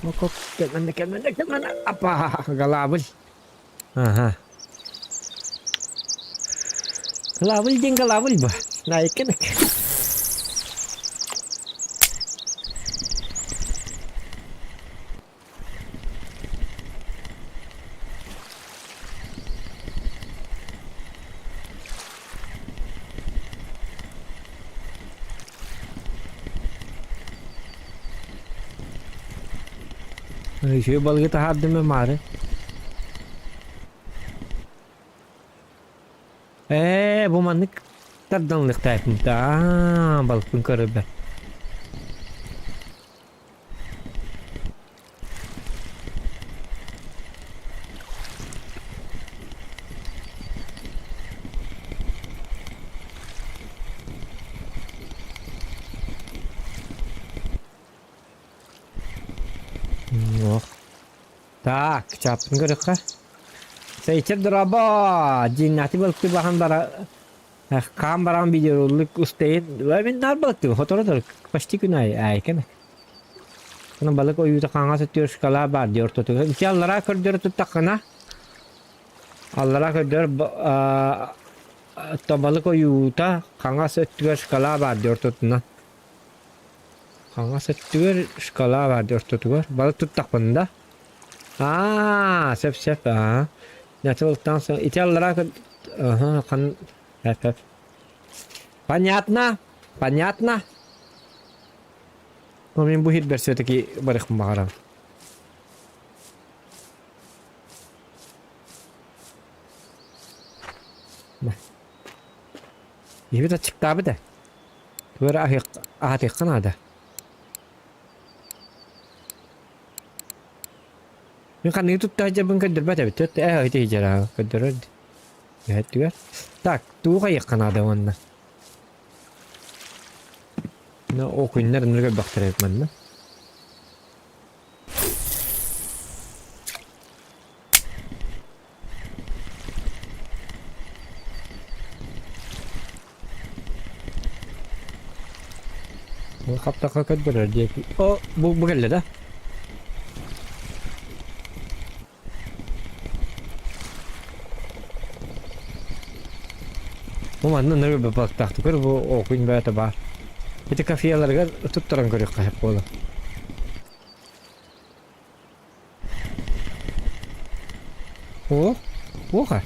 Кэлмэнэ, кэлмэнэ, кэлмэнэ. Апа, голабыль. Ага. Голабыль диэн голабыль бу. Найкынык. Үчүгэй балыгы таһаардым маары. Ээ, бу маннык тарданылыктаатын да балыкпын көрөрбөр. Ох. Так, чааппын көрүөххэ. Сейчер дорообо! Дьиҥнээхтик балыктыы бахан бара хаан баран видеоролик устайын. Мин наар балыктыыбын, хоторо почти күн аайы аайкан. Ону балык ойуута хаҥас өттүгэр шкала баар дии ортотугар. Ити аллараа көрдөрө туттаххына, аллараа көрдөр балык ойуута хаҥас өттүгэр шкала баар дии ортотунан. Хаҥас өттүгэр шкала баар дии ортотугар. Балык туттахпын да. Аа, сөп сөп аа. Началыктан соң ити аллараа көр аха хан эп Понятно? Понятно? Ну, мин бу иһирбэр все-таки барыахпын баҕарабын. Киһибит аччыктаабыт ээ. Тугу эрэ аһатыахха наада. Мин ханныгы тутта сылдьарбын көрдөрбөт эбит. Ээ, ити сылдьар көрдөрөр. Түһэттүгэр. Так, тугу хайыахха наада уонна? Ну, о күннэр ынырык элбэхтэр эбит манна. Ол хаптахха көрдөрөр диэки. О, бу, бу кэллэ да? Бу манна нөрү баппаттаахтык бу окунь бэйэтэ баар. Ити кафеларыгар туттаран көрүөххэ сөп буолар. О, плохо.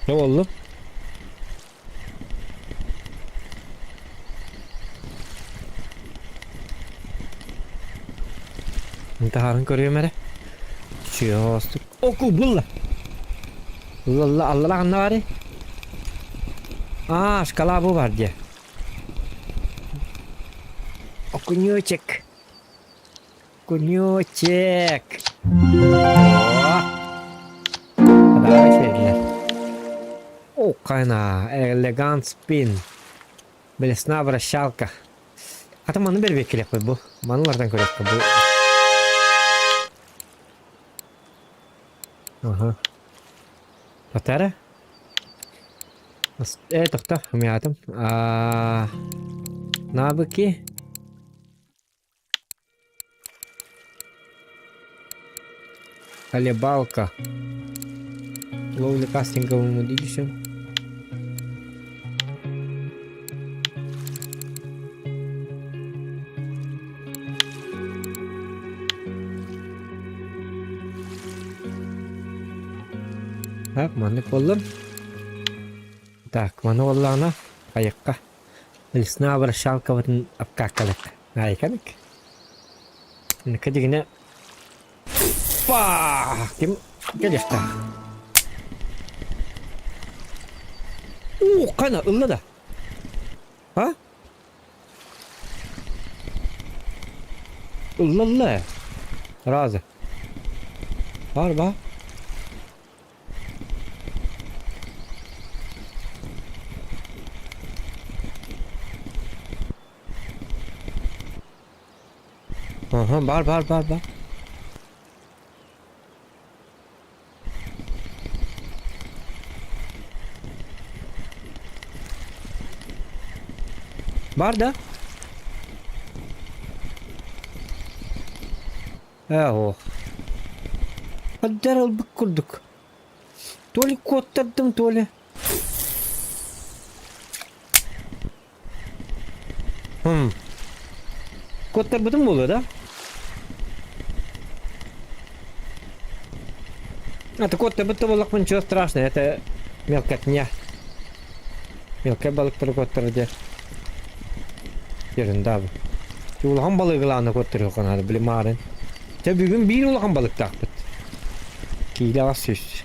Ne oldu? Таһарын көрүөм эрэ. Чүөстүк. Оку булла. Ылла аллара ханна баарый? Аа, шкала бу бар дии. Окунючек. Окунючек. О! Подарок бердилэр. Окана, элегант спин. Блесна вращалка. Хата маны бербеккилэхпит бу. Манылардан көрөккө бу. Ага. Татара? Э, тохто, умятым. А, навыки. Колебалка. Ловля кастинговым удилищем. Так, маннык буоллун. Так, маны буоллаҕына хайыкка. Лесная вращалкабытын обкаккалык. Айканык. Инники дигинэ Па! Ким кэлиэхтээх? Уу, хана ылла да? А? Ылла ылла. Разы. Бар ба? Аха, бар, бар, бар, бар. Бар да? Ээ, ох. Хаддар ылбыт курдук. То ли куоттардым, то ли. Хм. Куоттарбытым буолуо да? А ты куоттарбыт да буоллахпын ничего страшного, это мелкотня. Мелкай балыктары куоттара диэн. Ерунда бу. Улахан балыгы главное куоттарыахха наада, били маарын. Дьэ бүгүн биир улахан балыктаахпыт. Киилэҕэ 100.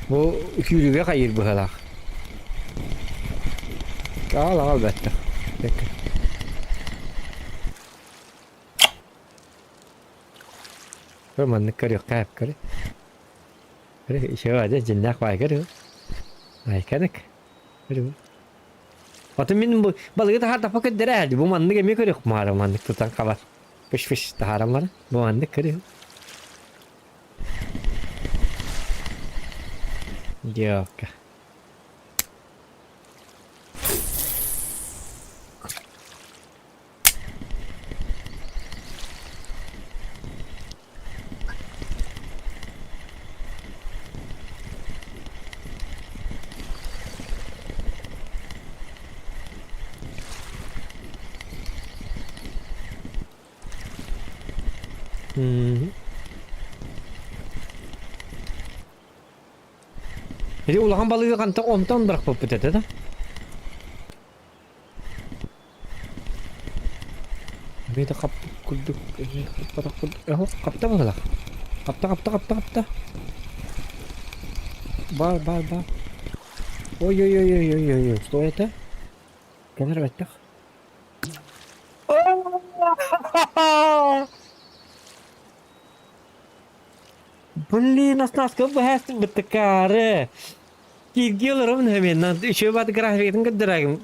Бу күүрүүгэ хайыыр быһыылаах. Аҕал аҕал бэттэх. Көр маннык көрүөххэ эп көрү. Көрү еще дьэ дьиннээх баай көрү. Айканык. Көрү. Атын мин бу балыгы таһаардахпа көрдөрөө бу маннык эмиэ көрүөх маара маннык тутан хабар. Фыш-фыш таһааран баран бу маннык көрү. Диокка. Мм. Ити улахан балыгы хантан онтон бырахпыппыт этэ да? Эмиэ хаппыт курдук, хаппатах курдук. Оһох хапта быһыылаах. Хапта, хапта, хапта, хапта. Бар, бар, бар. Ой-ой-ой-ой-ой-ой, что это? Кэлэр бэттэх. Блин, оснастка быһаастык быттыкаары. Киирги олоробун хэмиэн, үчүгэй бат графикатын көрдөрөөгүм.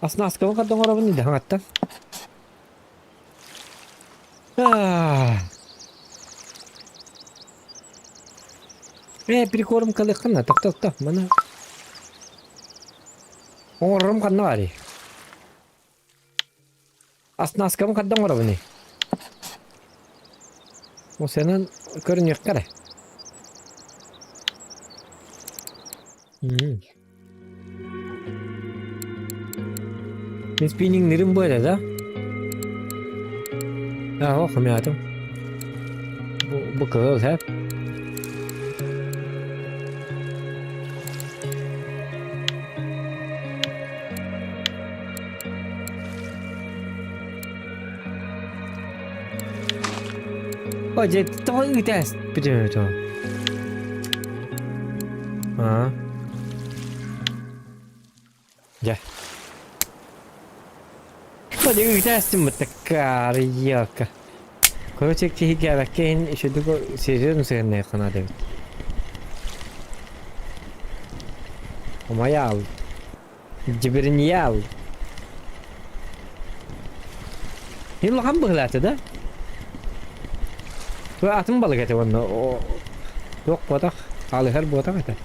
Оснасткабын хардон оҥоробун иде хаҥаттан. Ээ, прикорм калыххына, тохто-тохто, маны оҥорорум ханна баарый? Оснасткабын ханна оҥоробуный? Осенан көрүнүөххэ эрэ. Мм. Мин спиннингнирим бу эрэ да? Аа, хомятым. Бу, бу кыһыл һэ. О, дьэ, тоҕо ыытаас бүтүн Аа. Дьэ. Дьэ ыытаастым таккаарыйыака. Короче, киһи кээбэккэ иһин үчүгдүк серьезно сыһынныахха наада эбит. Умайаал. Дьибириньяал. Мин улахан быһыылаата да? Туох атын балык этэ уонна туох буотах, алыһар буотах этэ.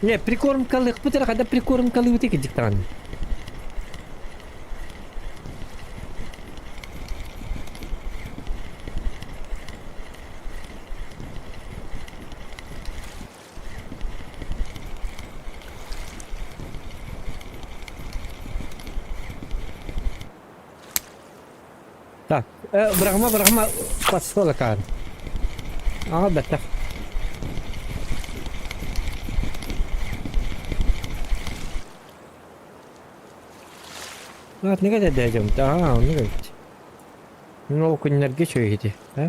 Не, прикормкалыахпыт эрэ хайда прикормкалыыбыт иккидик даҕаны. Так, бырахма, бырахма, подсолакаан. Аҕа бэттэх. Атныга да дьомто, аа, оннук эбит. Мин ол күннэргэ үчүгэй ити, э?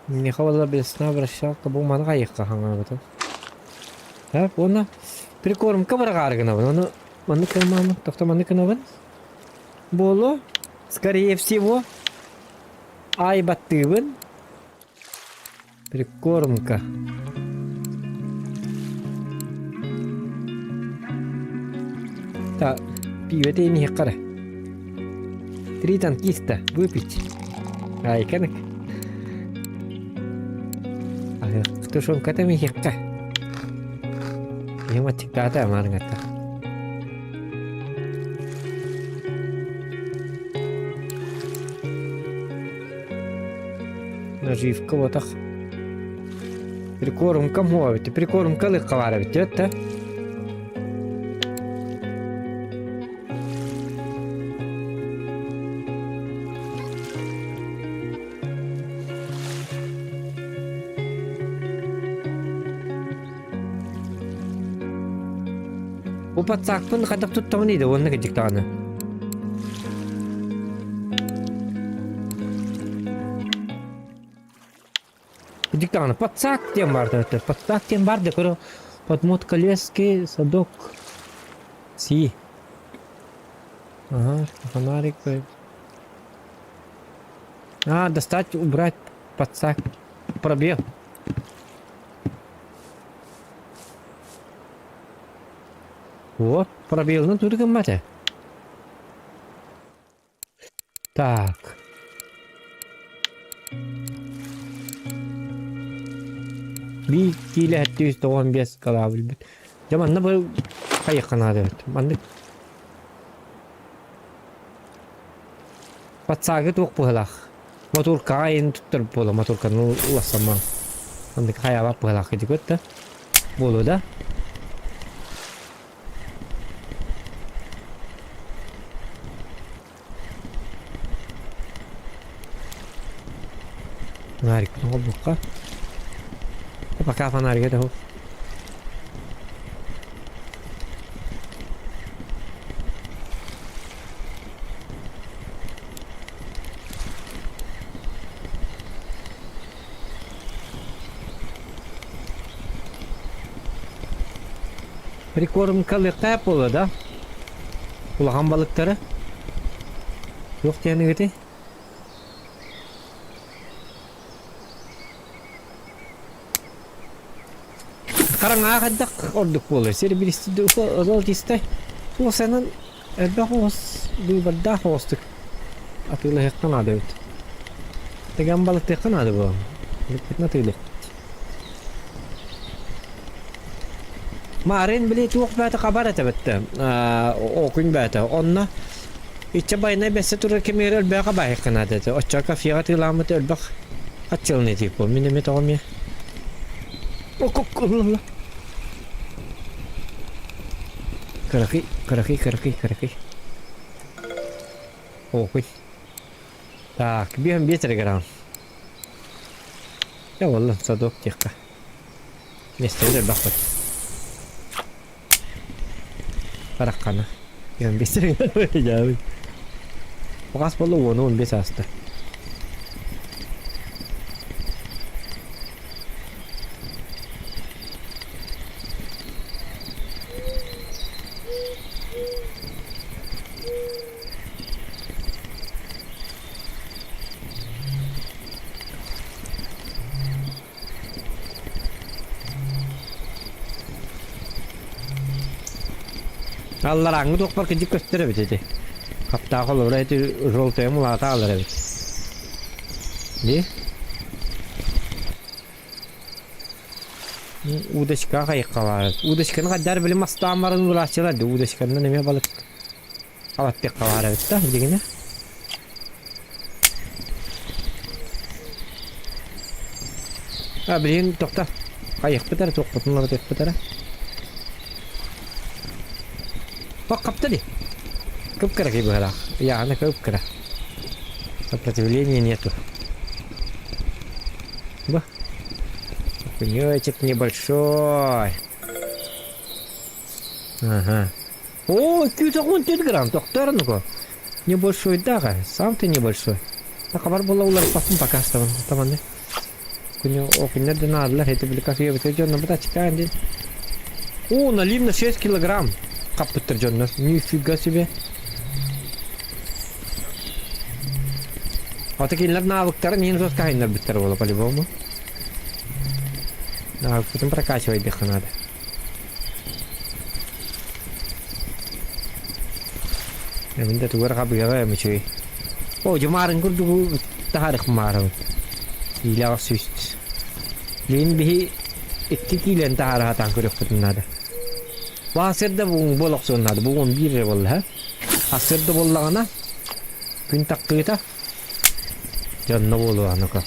Миэхэ буолла блесна вращалка бу маны хайыахха хаҥаабытым. Так, уонна прикормка быраҕаары гынабын. Ону маннык гынаммын, тохто маннык гынабын. Буолуо, скорее всего, ай баттыыбын. Прикормка. Так, пиво ты не хара. Три танкиста, выпить. Ай, канак. Тушенката миһиэххэ. Ийэм аччыктаата амаарыҥатта. Наживка ботах. Прикормка муа эбит. Прикормка ылыахха баар эбит, да? Бу пацаакпын хайдах туттаҕын иде уонна кырдьык даҕаны. Кырдьык даҕаны пацаак диэн баар да пацаак диэн баар да көрө подмотка лески садок си Ага, фонарик А, достать, убрать подсак. Пробел. Вот, пробелны тут гыммате. Так. Биир киилэ 795 калаа билбит. Дьэ манна бу хайыахха наада эбит. Маннык Подсаагы туох быһылаах. Мотуркаҕа айын туттар буола мотурканы улассамман. Маннык хайаабат быһылаах кидикөт да. Буолуо да. Фонарик оҥорбукка. Пока фонарига да Прикормкалыахтаах буолла да? Улахан балыктары? Туох диэнигэтэй? Хараҥаҕа хайдах ордук буолуой? Сир биристи Туосанан элбэх оҕус быыбардаах оҕустук атыылаһыахха наада эбит. Тэгэн балыктыахха наада буолан. Бүппүтүн атыылыахпыт. Маарыын били туох бээтэ хабар этэ бэтте. Окунь бээтэ. Онно иччэ байнай бэссе турар кэмигэр элбэҕэ баайыахха наада этэ. Оччо кафеҕа атыылааммыт элбэх хаччылын этиик буол. Мин эмиэ тоҕо эмиэ. Кыракый, кыракый, кыракый, кыракый. Окуй. Так, биэм биэс эрэ грамм. Дьэ буолла, садок диэххэ. Миэстэбит элбэх бат. Хараххана. Биэм биэс эрэ грамм. Хас буолла уону 15 ааста. Алларааҥҥы туохпар кырдьык көстөр эбит ити. Хаптаах олоро ити желтая мулаата аалар эбит. Дии? Удочка хайыкка Удочканы хайдар били мастаан баран урааччылар ди удочканан эмиэ балык Халаттыахха баар эбит да дигинэ. А билигин тохто. Хайыахпыт эрэ туохпутун уларытыахпыт эрэ. Тох хапта ди. Кып-кыра киһи быһалаах. Ыйааһына кып-кыра. Сопротивления нету. Бу. Окунечек небольшой. Ага. О, 214 грамм, тохтор ну-ка. Небольшой, да, сам ты небольшой. Так, бар була улар папым пока что таманы. Окуннар да наадалар это били кафебытыр дьонно бут ачыкаан диэн. О, налим на 6 килограмм хаппыттар дьоннор. Нифига себе. Ата кинилэр навыктарын иһин суоскаһайыннарбыттар буола по-любому. Навыкпытын прокачивайдыхха надо. Мин да тугар хабыаҕа мүчүй. О, дьумаарын курдугу таһаарых маарабын. Киилэҕэ сүүс. Лин биһи икки киилэн таһаара сатаан көрүөхпүтүн наада. Баасырда бугун буол охсуон наада. Бугун биир эрэ буолла, ха? Асырда буоллаҕына күн таххыыта дьонно буолуо аныка.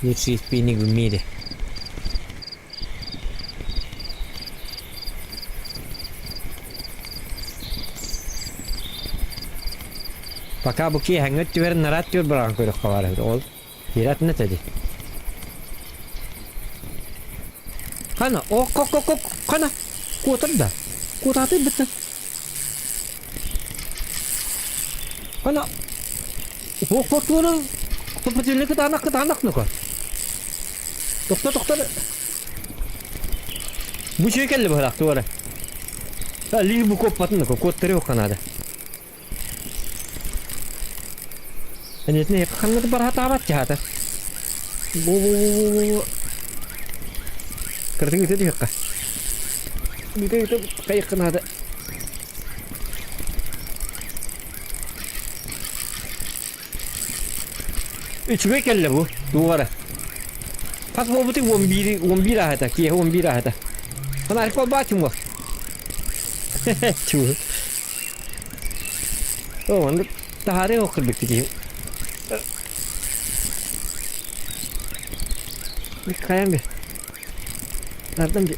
Лучший спиннинг в мире. Пока бу киэһэҥҥэ өттүгэр нараат түөр быраҕан көрүөххэ баар эбит. Ол киирэтин этэ дии. Хана, ок ок ок ок хана куотар да. Куотаатый бытта. Хана Ох хотуору Топотүллэ кытаанах кытаанах нука. Тохто тохто. Бу чүй кэллэ быһалаах туора. Лиир бу куоппатын нука куоттары наада. Энетин ханна да барахатаабат чаата. Бу бу бу бу бу. Кырдың үтө түһүөххэ. Үтө үтө кайыкка наада. Үчүгэй кэллэ бу, туох эрэ. Хас буолбутуй 11 11 ааһыта, киэһэ 11 ааһыта. Фонарик буолбаат чуҥуо. Чуу. О, маннык таһаарыы ох кырбыкты киһи. Хайан bir. Nereden bir?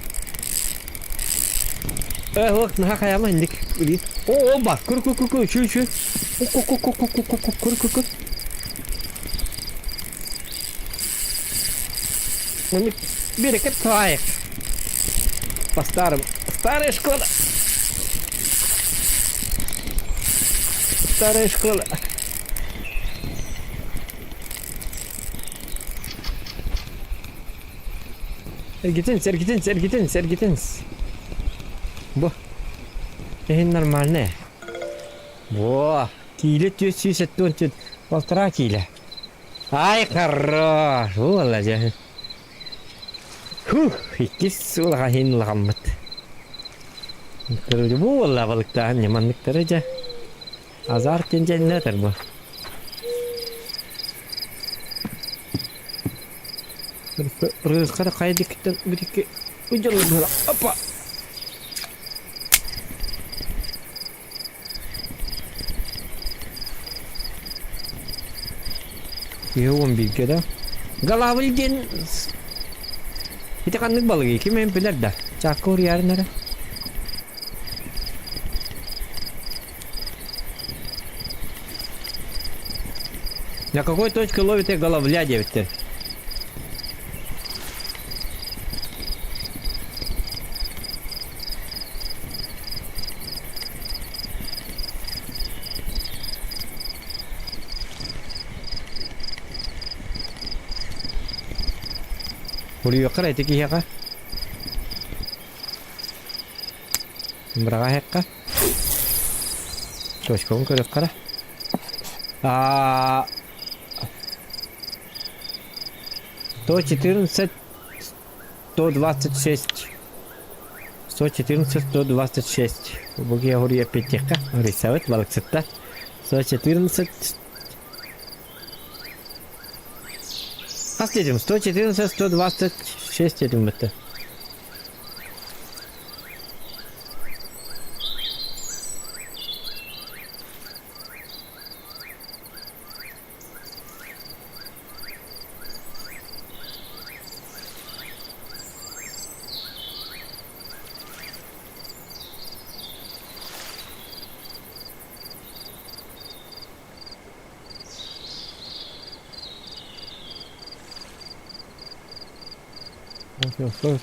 Э, ох, наха хайама индик. Или. О, о, бар. Көр, көр, көр, көр, үчү, үчү. О, ко, ко, ко, ко, ко, ко, ко, көр, көр, көр. Маннык берекет таайык. По старым. Старая школа. Старая школа. Эргитинс, эргитинс, эргитинс, эргитинс. Бу. Эһин нормальный. Во, киилэ 474, полтора киилэ. Ай, хорош, буолла дьэ. Фух, иккис улахан иһин улахаммыт. Буолла балыктааһын ньаманныктара дьэ. Азарт диэн дьэннэ этэр бу. Рыыскара хайа диэкиттэн бүтүккэ удьалла Опа! Киһи бииргэ да. Голавль диэн ити ханнык балыгый ким эмэ билэр да? Чаакка уруйаарын эрэ. На какой точке ловите головля диэбиттэр. Уруйуохха эрэ ити киһиэхэ. Быраҕаһыахха. Точкабын көрүөххэ эрэ. Аа 114 126 114 126 Бу киһи уруйа эппиттиэххэ уруйсабыт балыксытта 114 Хас диэтим 114 126 диэтим бытта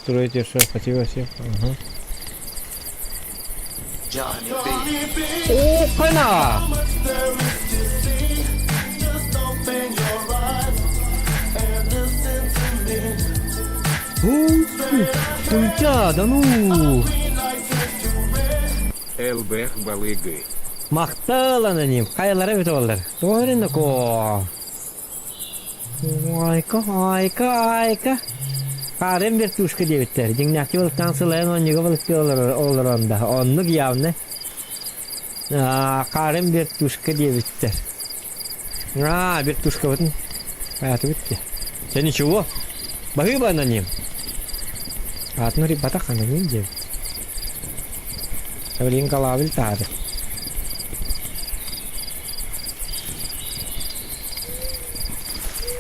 Строите, что спасибо всем. Ага. Опана! Туйча, да ну! Элбэх балыгы. Махтал аноним. Хайалара эбит олар. Тоҕо ко. Айка, айка, айка. Хаарыан вертушка диэбиттэр. Дьиҥнээхтии балыктаан сылайан оонньууга балыктыы олорон да. Оннук явно. Хаарыан вертушка диэбиттэр. А, вертушкабытын аятыбыт дии. Чэ ничего. Баһыыба аноним. Аатын рибатах аноним диэбит. Билигин калаабыл таһаары.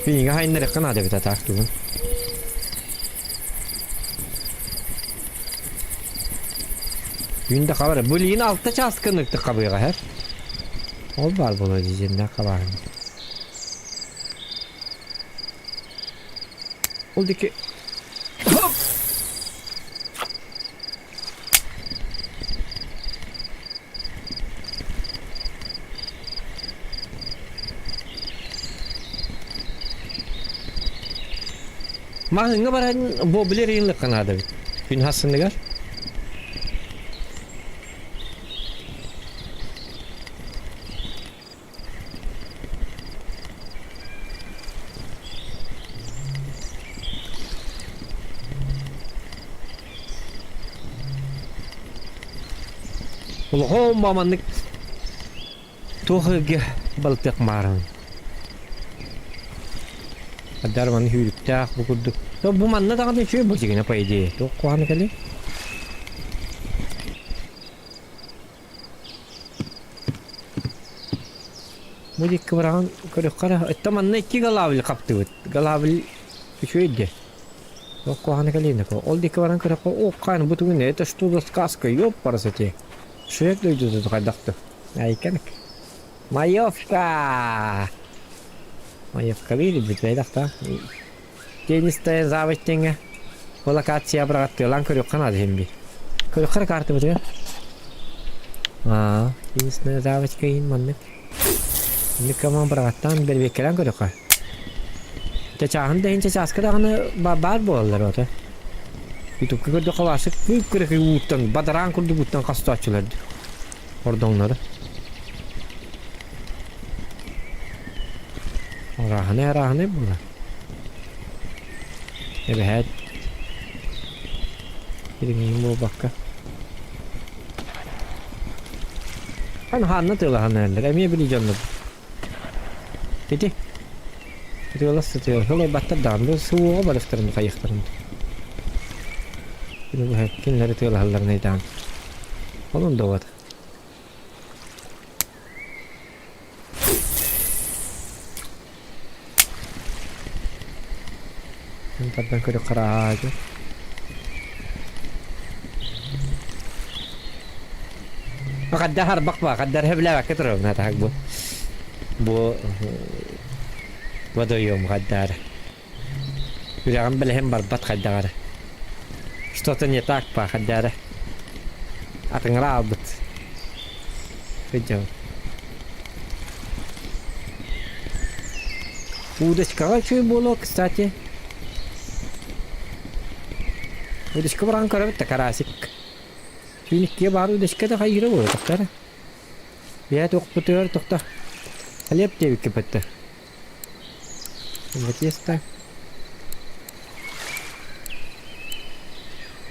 Пиҥҥэ хайыннарыахха наада эбит атаак тугун. Күн да хабар. Билигин алта чааска ныктык хабыаҕа һэр. Ол баар буолуо дьиэннээх хабааһын. Ол диэки Маһыҥҥа баран воблер ыйыллыахха наада эбит. Күн хассыныгар. Улахан маннык туох ыга балтыах мааран. Адар маны сүүрүктээх бу курдук. Бу манна даҕаны үчүгэй бу дьигинэ по идее. Туох куһаҕаны кэлий? Бу диэки быраҕан көрүөххэ эрэ. Өттө манна икки голавль хаптыбыт. Голавль үчүгэй дии. Туох куһаҕаны кэлиэн Ол диэки баран көрөххө, о, хаан бу тугун это что за сказка, ёппарасати. Шрек дойдута хайдах да. Айканык. Маевка! Маевка биир бит та. Теннистэй заводь тэҥэ. Бу локация быраҕаттыалаан көрүөххэ наада иһин биир. Көрүөххэ эрэ картабытыгар. Аа, теннисная заводька иһин маннык. Маннык коман быраҕаттаан бэрбиэккэлээн көрүөххэ. Чачааһын да иһин чачааска даҕаны баар буолаллар ото. Ютубка көрдөххө баасык кып-кыракый ууттан, бадараан курдук ууттан хостооччулар ордоҥнору. Арааһынай арааһынай буолар. Эбэһээт Ириҥиин буолбакка. Аны ханна тыалаһан эрэллэр, эмиэ били дьоннор. Ити Тыалас сытыар, сылайбаттар даҕаны, бу суоҕа барыахтарын хайыахтарын. Кинилэри тыалаһалларын ыйдаан. Онон да вот. Тардан көрө хараһаачы. Хадда харбах ба, хаддар хэблээбэккэ турабын атаак бу. Бу водоем хаддаар. Үрэҕин бэлэһин барбат хайдаҕар. Что-то не так па хаддаара. Атыҥыра аалбыт. Сылдьабын. Удочкаҕа үчүгэй буолуо, кстати. Удочка баран көрөбүт да карасик. Түүн иккигэ баар удочка да хайыыра буолуо тохтор. Бэйэ туохпутугар тохто. Хлеб диэбиккэ бытты. Вот есть так.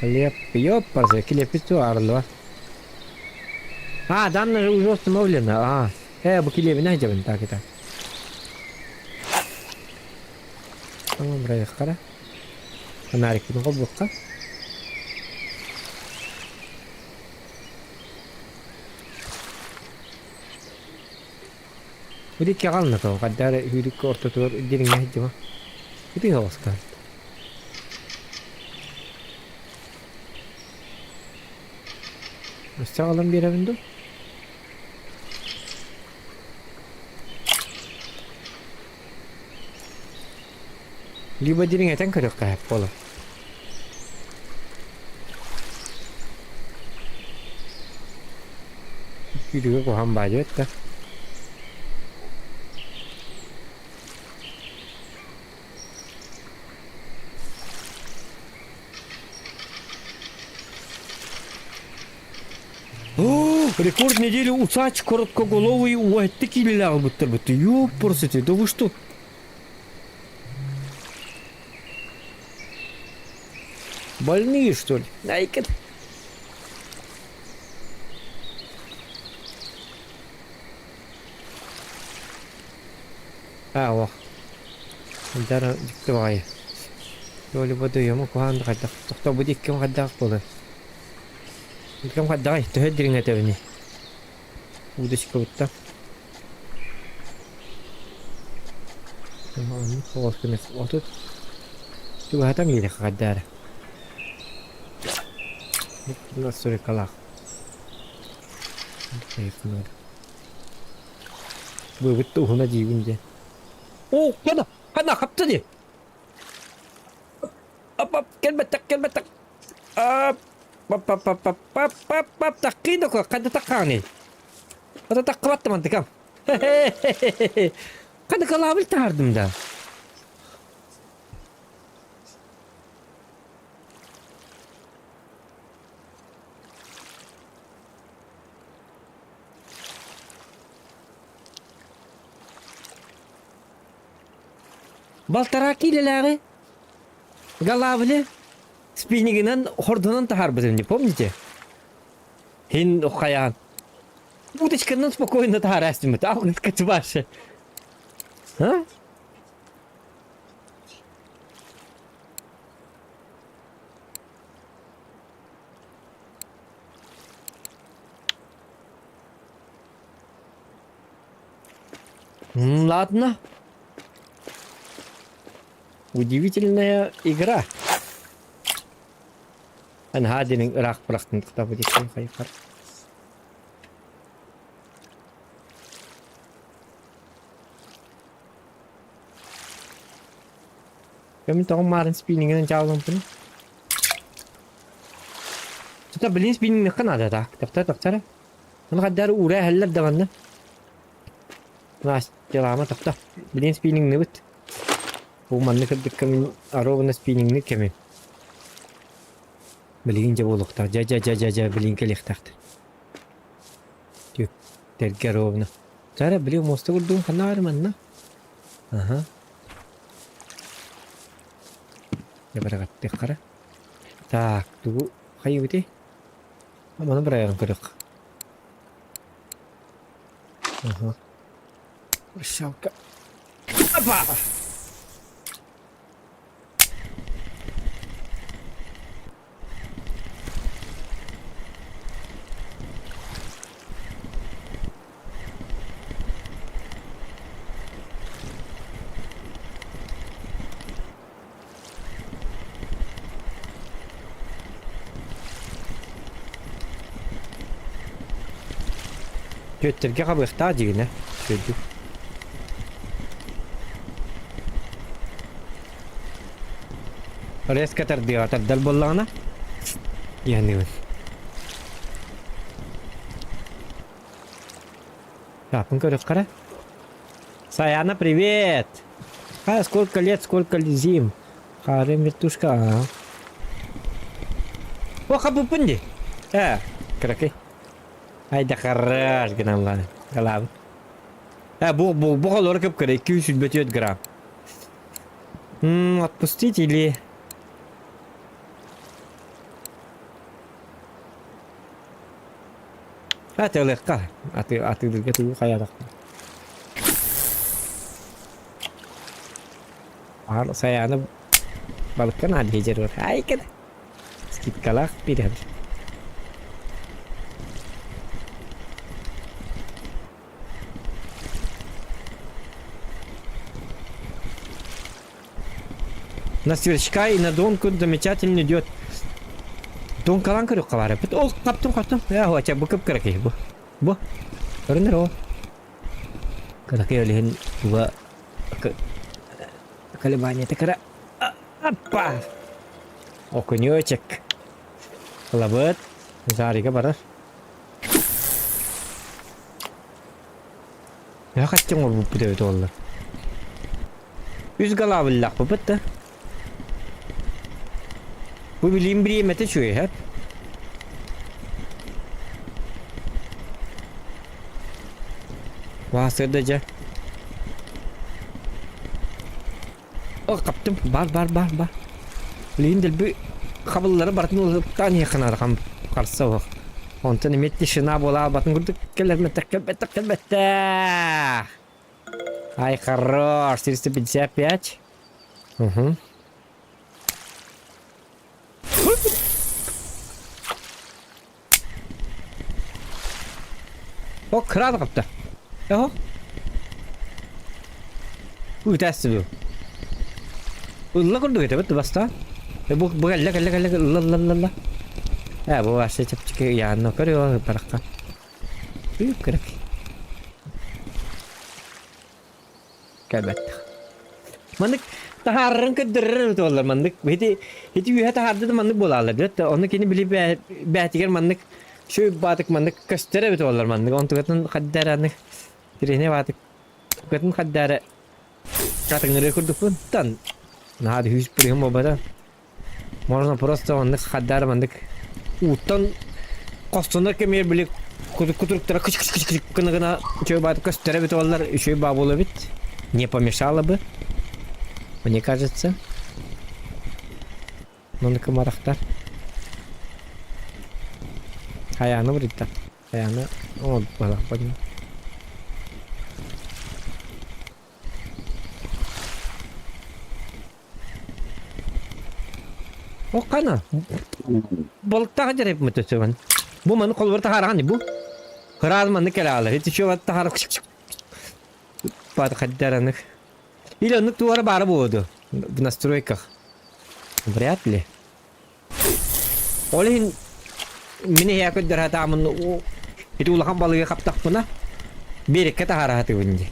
Хлеб, ёппарсы, килиэппит арыллыбат. А, данная уже установлена. А, бу килиэбин айдьабын так и так. Бырайыаххара. Фонарикпын холбуохха. Бу диэки аҕална тоҕо хайдах эрэ сүүрүккэ ортотугар дириҥҥэ сылдьыма. Ити оҕустаан. Өссө аҕалан биэрэбин дуу? Либо дириҥэтэн көрүөххэ сөп буолар. Күүрүгэ куһаҕан баадьыбат да. О, рекорд недели усач короткоголовый уһэтти киилэлээх ылбыттар Ёппорсити, да вы что? Больные, что ли? Айкын. Аа, ох. Дара дьикти баҕайы. Туолуба дуйума куһаан да хайдах тохтобут икким хайдах буолар. Икким хайдаҕай төһө дириҥэтэбиний? Удочкабытта. Оннук соҕус гына отут чугаһатан биэриэххэ хайдаа эрэ. Настройкалаах. Быыбыт да уһуна диибин диэн. Оо, хана, хана, хапта дии. Ап, ап, кэлбэттэх, кэлбэттэх. Ап, пап, пап, пап, пап, пап, пап, пап, таккый да хайда таккааный. Ата таккыбатты мантыкам. Хана калаабыл таһардым да. Балтараа киилэлээҕи Галавли спиннигинэн хордунан таһаарбытым не помните? Хин хайаан. Удочканан спокойно таһаараастыммыт. Алгыска чубашы. А? Ладно. Удивительная игра. Наһаа дириҥ ыраах бырахтын тутабыт иккиэн хайхар. Кэмин тоҕо маарын спиннингинэн дьааллампын. Тута билин спиннингнэххэ наада так. Тохтор тохтор. Ону хаддары уура эһэллэр да манна. Настялаама тохто. Билин спиннингныбыт. Бу манна кырдыкка мин ровно спиннингны кэмим. Билигин дьэ буолуохтаах. Дьэ дьэ дьэ дьэ дьэ билигин кэлиэхтээхтэр. Түктэргэ ровно. Чара били муоста курдугун ханна баар манна? Аха. Дьэ быраҕаттыаххара. Так, тугу хайыбытый? Маны бырайан көрүөх. Ага. Прощалка. Опа! Түөттэргэ хабыахтаах дьигинэ, үчүгэйдик. Резко тардыаҕа тардар буоллаҕына, иһаныыбын. Тааппын көрүөххэ эрэ. Саяна, привет! А, сколько лет, сколько зим. Харым вертушка, ага. О, хабыппын дии. Э, кыракый. Ай да хорош гынан ланы. Галабын. Э, бу, бу, бу холор кып-кыра, 224 грамм. М, отпустить или... Атыылыахха. Аты, атыылыырга тугу хайаатахпын. Аар Сайаана балыкка наадыйа дьарыгар. Ай кэлэ. Скидкалаах биэрэр. На сверчка и на донку замечательно идет. Донкалаан көрүөххэ баар эбит. Ол хаптым хаптым. Ээ, оча бу кып-кыракый бу. Бу. Көрүнэр ол. Кыракый ол иһин туга колебанията кыра. Аппа! Окунечек. Ылабыт. Зарика барар. Төһө хаччы оҥорбуппут эбит уоллар. Үс галаабыллаахпыт да. Бу билиим бириэмэтэ үчүгэй һэп. Уһаасыарда дьэ. О, хаптым. Бар, бар, бар, бар. Билигин дэлби хабыллары барытын ылыптаан иһиэххэ наада хам харса оһох. Онтон эмиэ тишина буолаабатын курдук кэлэрмэтэх кэлбэтэх кэлбэтэх. Ай, хорош, 455. Угу. О, кыраан хапта. Эһо. Үтээсти дуу. Ылла курдук этэ бит бастаан. Бу бу кэллэ кэллэ кэллэ ылла ылла ылла ылла. Ээ бу вообще чэпчэки ыйаанна көрүө барахха. Үп керек. Кэлбэттэх. Маннык таһаарарын көрдөрөр эбит буоллар маннык ити ити үөһэ таһаарда да маннык буолааллар диэт ону кини били бээтигэр маннык шөй баатык маннык көстөр эбит буоллар маннык онтугатын хаддара аннык тириһине баатык тугатын хаддара хатыҥырыа курдукпун тан наһаа да хүүс пырыһым буолбата Можно просто маннык хадаар маннык ууттан хостонор кэмигэр били кутуруктара кыч кыч кыч кыч гына гына үчүгэй бааты көстөрө эбит буоллар үчүгэй баа буолуо эбит. Не помешало бы. Мне кажется. Маннык марахтар. Хайааны бырыйда. Хайааны оҥорбатахпын. Хана балыктаах дьарыйбыт өтөбүн. Бу маны холбор таһаараҕын бу. Кыраан маннык кэлэҕэлэр. Ити чуо таһаар баат хаддаранык. Или оннук туора баара буолуо в настройках. Вряд ли. Ол иһин мин эһиэхэ көрдөрө сатааммын ити улахан балыгы хаптахпына биэрэккэ таһаара сатыыбын дии.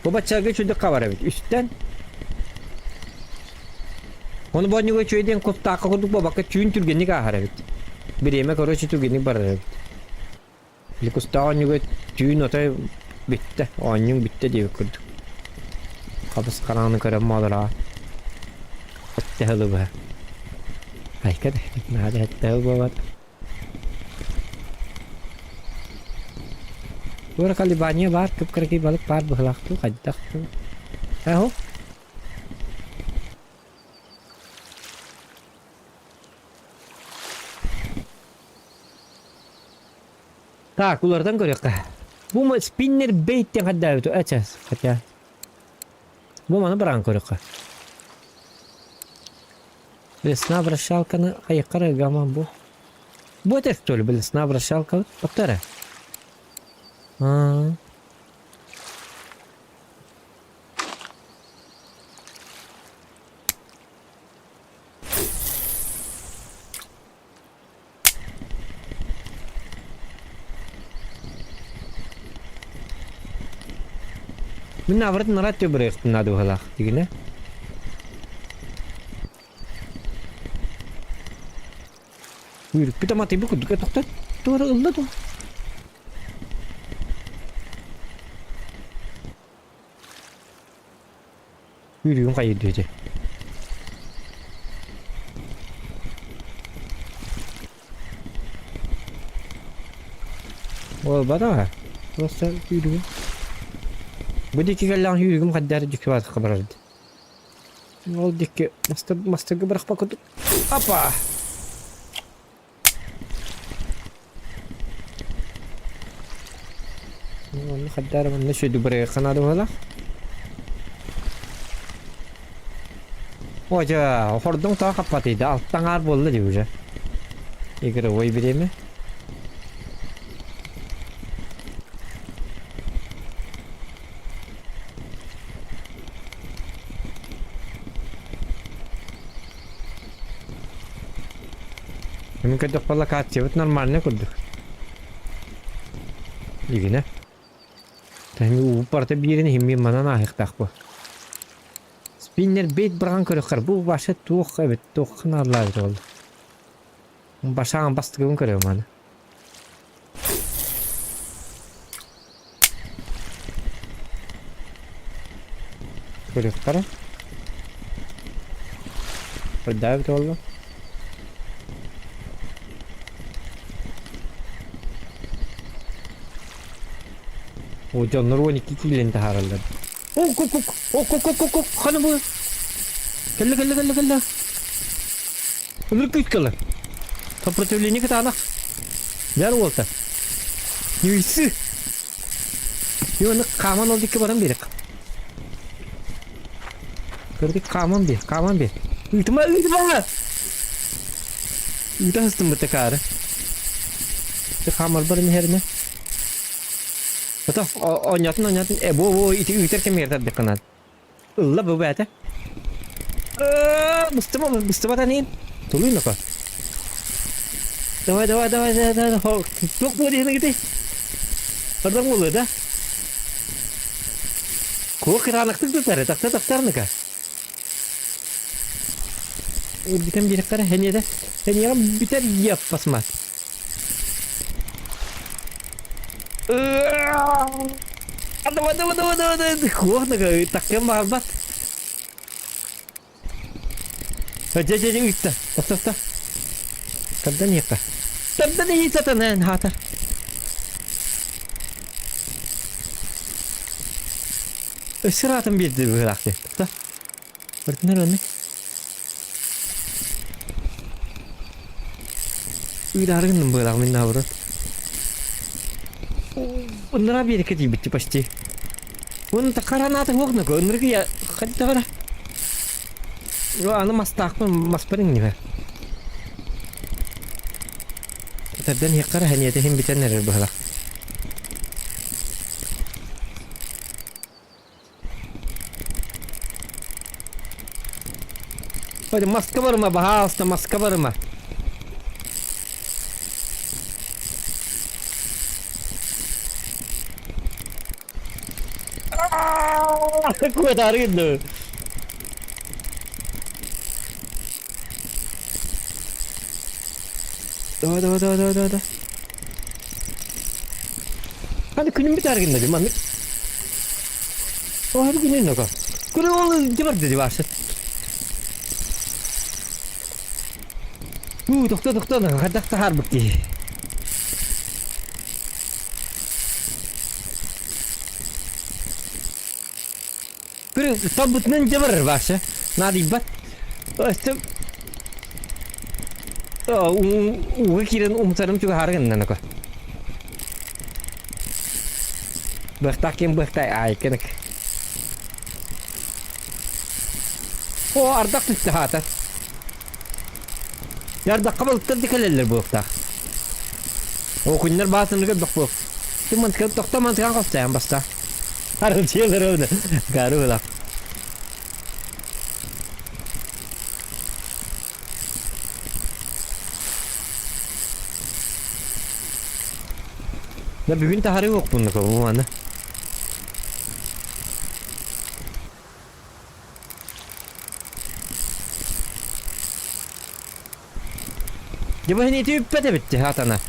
Бу баччаларга үчүгдүк хабар эбит. Үстэн. Ону боонньуга үчүгэй диэн кустаахха курдук буолбакка түүн түргэнник ааһар эбит. Бириэмэ короче түргэнник барар эбит. Били кустаах оонньууга түүн отой бүттэ, оонньууҥ бүттэ диэбит курдук. Хабыс хараҥаны көрөн моолороҕо. Сэттэ сылы быһа. Айка да, наһаа да сэттэ сыл буолбат. Туора колебания баар, кып-кыракый балык баар быһылаах дуу, хайдах дуу. Эһо. Так, уларытан көрүөххэ. Бу спиннер бейт диэн хайдаабыт эчэ хотя. Бу маны баран көрүөххэ. Блесна вращалканы хайыккара гаман бу. Бу это что ли блесна вращалка? Тоқтара. А. Мин наоборот нарат бырайыктын наада быһалаах дигинэ. Үөрүппүт аматыйбыт курдук тохтот туора ылла дуо? Үүрүүм хайырды ити. Буолбатаҕа. Просто үүрүгүм. Бу диэки кэллэҕин үүрүгүм хайдах эрэ дьикти барар Ол диэки мастарга бырахпа курдук. Опа! Онно хайдах эрэ манна үчүгэйдик бырайыахха наада быһыылаах. О дьэ, хордуҥ тоҕо хаппатый да, алта аҥаар буолла дии уже. Игровой время. Мин көрдөхпө локациябыт нормальный курдук. Игинэ. Тэһими уубут барыта биирин иһин манан ааһыахтаах бу. Спиннер бейт быраҕан көрөххөр бу вообще туох эбит туохха наадалаабыт буолла. Башаан бастыгыбын көрөм аны. Көрүөххэ Көрдөөбүт буолла. О, дьоннор 12 киилэни таһаараллар. О, ку ку о ку ку ку ку ханы бу. Кэллэ кэллэ кэллэ кэллэ. Ынырык күүс кэллэ. Сопротивление кытаанах. Дьар уолта. Ньүйсы. Аны хааман ол дикки баран биэрик. Көрдүк хааман биэр, хааман биэр. Ыытыма, ыытыма! Ыыта сыстым бытта каары. Хаамарбар иһэринэ. Ото оонньоотун оонньоотун э бу бу ити ыытар кэмигэр тардыххынан. Ылла бу бээтэ. Быстыма быстыбат аниин. Тулуй ноко. Давай давай давай давай давай туох буо диһин гити. Ордон буолуо да. Куох кытаанахтык тутар, тахта тахтарныка. Бүтэн биэрэхтэрэ хэниэтэ. Хэниэҕэ бүтэр яппасмат. Давай, давай, давай, давай, давай. Куох да таккын баҕарбат. Дьэ, дьэ, дьэ, ыытта. Тохто, тохто. Тардан иһиэххэ. Тардан иһии сатанан хаатар. Өссө ыраатан биэрди быһыылаах дии. Тохто. Бартынар оннук. Ыыдаары гынным быһыылаах мин наоборот. Ыннара биэриккэ тиийбитти почти. Уонна харанаата суох нако ынырык я хаддара. Аны мастаахпын маспар иҥнибэ. Тардан иһиэххэ хэниэтэ иһин бүтэн эрэр быһылах. Ой, маска барыма, баһаалыста, маска барыма. Куотаары гынны. Давай, давай, давай, давай, давай. Hadi күнүм бүтээр гынна дии маннык. О, hadi күнүн ноко. Күнү ол дьыбар диди баасы. Уу, тохто, тохто, хайдах таһаарбыт киһи. Күрү талбытынан дьабар баасы. Наадыйбат. Өстө ууга киирэн умсарым чугаһаары гынна ноко. Быахтаах ким быахтай аайкынык. О, ардах түстэ хаата. Ардахха балыктар да кэлэллэр буолуохтаах. О, күннэр баасыныгар бөх буох. Тыммантыгар тохто мантыган хостайан баста. Арылчыялар оны. Гары булак. Да бүгүн таһарыы уохпун бу маны. Дьэ бу ити үппэт эбит атана.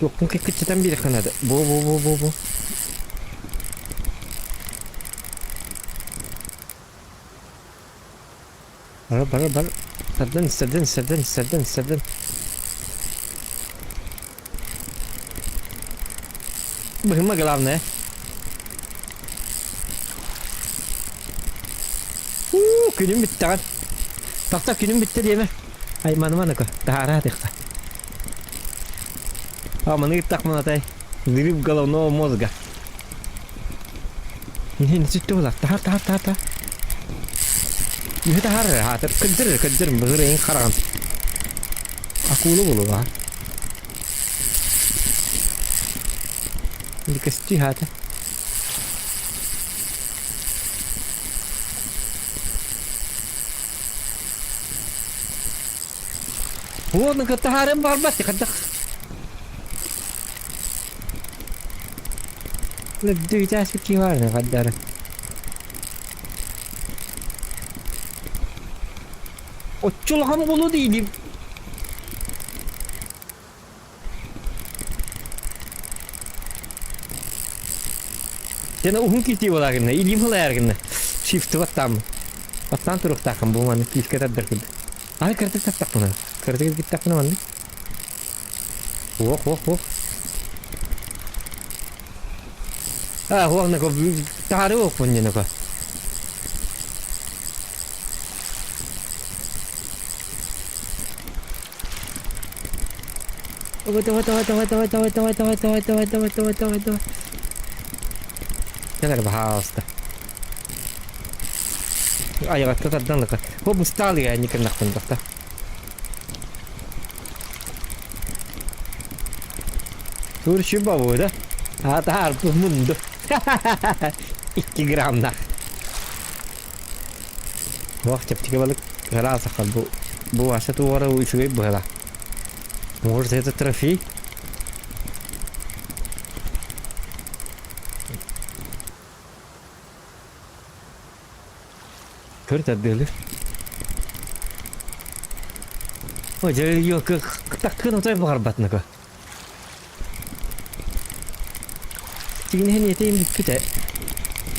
Туохпун кыккыччатан биэриэххэ наада. Бу бу бу бу бу. Бар бар бар. Сардан сардан сардан сардан сардан. Быһыма главное. Уу, күнүм бүттэҕин. Тахта күнүм бүттэ диэмэ. Айманыма нако, таһаара атыхта. А, маны ыттахмын атай. Взрыв головного мозга. Не сүттэ булар. Таһар, таһар, таһар, таһар. Үһэ таһар, хаатыр. Кырдыр, кырдыр, быһыр эйин хараҕын. Акула булуга. Көстүү хаата. Уону кытта хаарын барбат хаддах. Үрдү ки баар хаддары. Оччулахан болу дейдим. Дена уһун кити буолар гынна, илиим халайар гынна. Шифты баттам. Бастаан туруохтааххын бу маннык күүскэ тардар курдук. Аны кыратык тартахпына, кыратык илгиттэхпинэ маннык. Уох, уох, уох. А, уох, нако, таары уохпун диэн нако. Давай, давай, давай, давай, давай, давай, давай, давай, давай, давай, давай, давай, давай, давай. Кэлэр, пожалуйста. Айаҕатта тардан лыка. О, устал я, не кыннахпын тохта. Турчу бабу, да? Атаар мунду. 2 граммнах. Ох, чэпчэки балык ыраас сахал бу бу Вася туора үчүгэй быһыла. Может, это трофей? Көр тардыалыр. Ой, дьэ, таккын отой баҕарбат нако. Тигинэһин этейм бүппүтэ.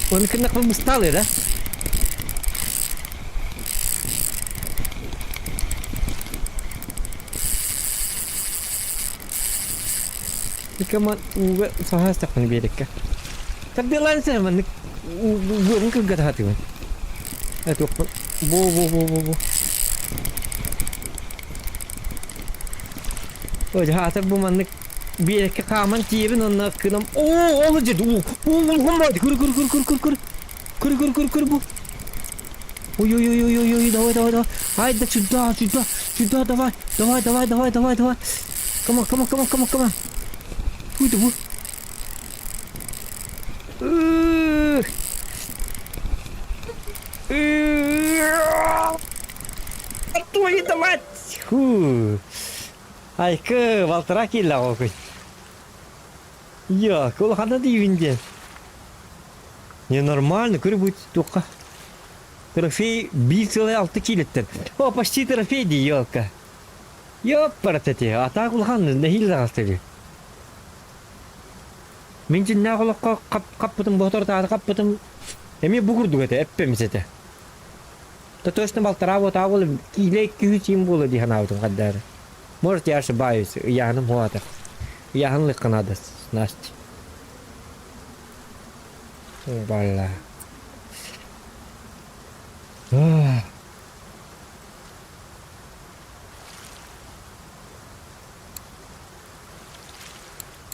Оны кыннакпын устал да? Иккаман ууга саһаастахпын биэрэккэ. Тардыалаан сэ маннык быабын кыргата сатыыбын. Этуохпун бу бу бу бу бу. Ой, хаатар бу маннык биэрэккэ хааман тиийэбин уонна кыным оо ол дьэ уу уу баайды көр көр көр көр көр көр көр көр көр көр бу ой ой ой ой ой ой давай давай давай ай да сюда сюда сюда давай давай давай давай давай давай come on come on come on come on come on Хуй бу Твою мать! Фу. Айкы, балтыра киилэ оҕокуй. Йа, улахана диибин диэн. Ненормально, көрө будет туохха. Трофей 1,6 киилэттэн. О, почти трофей дии, елка. Ёппарат а так улахан нэһиилэ таҕыстыгы. Мин дьиннээх олоххо хаппытым боторутааты хаппытым эмиэ бу курдук этэ, эппэмис этэ. То точно балтараа буотаа буола киилэ 200 буола дии санаабытым хаддаары. Может, я ошибаюсь, ыйааһыным хуатар. Ыйааһын лыкка надо, Настя. Балла.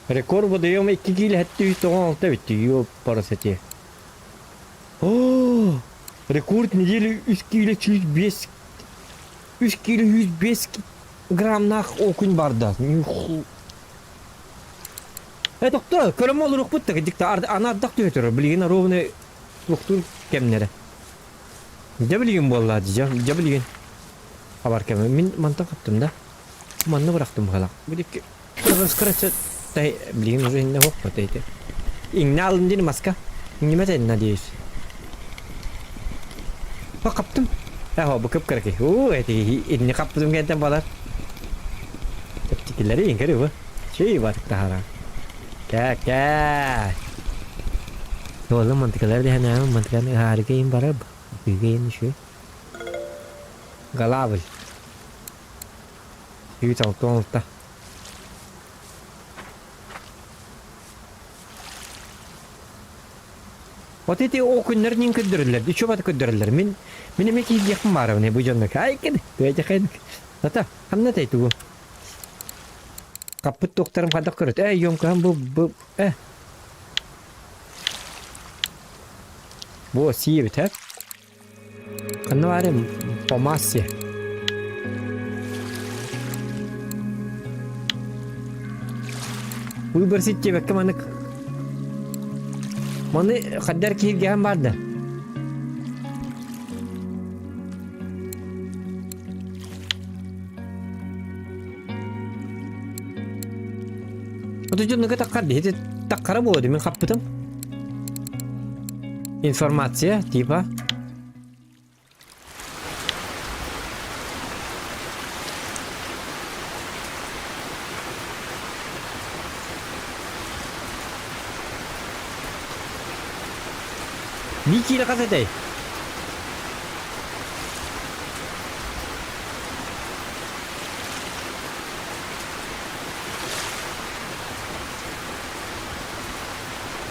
Рекорд водоема 2 киилэ 796 эбит ёппарас эти. О, рекорд недели 3 киилэ 105 3 киилэ 105 граммнаах окунь барда. Ниху. Э, тохто, көрөм олоруохпут да, дикта аны ардах түһэ турар. Билигин ровно туохтуур кэмнэрэ. Дьэ билигин буолла, дьэ, дьэ билигин. Хабар кэмэ. Мин мантан хаптым да. Манна бырахтым быһалаах. Бу Короче, тай, билигин уже иннэ суох эти. Иҥнэ алын диэн маска. Иҥнимэт надеюсь. О, хаптым. Э, бу кып-кыракый. Уу, эти инни хаппытым кэнтэн балар. Чэпчэкилэри иҥкэри бу. Чүй батык таһара. Кэ-кэ. Оҕолор мантыкалар дэһэнээм, мантыканы ыһаарыга иин барар. Быга иин үчүгэй. Голавль. 166. Вот эти окуннар нин көрдөрөллөр, үчү баты көрдөрөллөр. Мин мин эмиэ киһиргиэхпин баарабын бу дьонно. Ай кин, туйдахын. Ата, ханна тэй тугу? Хаппыт туохтарым хайдах көрөт. Э, ёмкаһым бу бу э. Бу сиэбит, э? Ханна баарым? По массе. Выбросить диэбэккэ маннык Маны хаддар киһиргэһэн баар да. Ото дьоннуга таххар ити таххара буолуо мин хаппытым. Информация типа Биир киилэ хас этэй?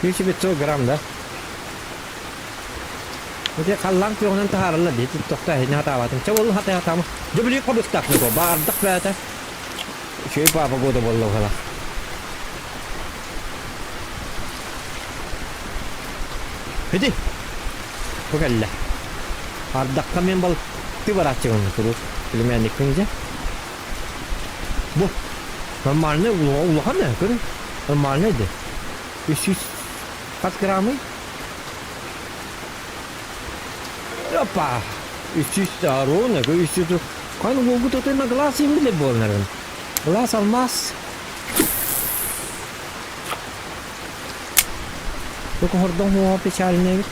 1500 грамм да? Ити халлаан күөҕүнэн таһаараллар дии тохто эһини хатаабатым. Чэ буоллун хатыы хатаама. Дьэ били хобустаах нуко баардах бэйэтэ. Үчүгэй папа года буолла уһала. Ити. Бу кэллэ. Ардахха мен балыкты барааччыгын куруук. Племянникпын дьэ. Бу. Нормальный улахан ээ, көрүн. Нормальный ди. 300 хас граммый? Опа! 300 ровно, 300. Хан уолгут отойна глаз им билер буолнарын. Глаз алмаз. Только хордон хуа печальный эбит.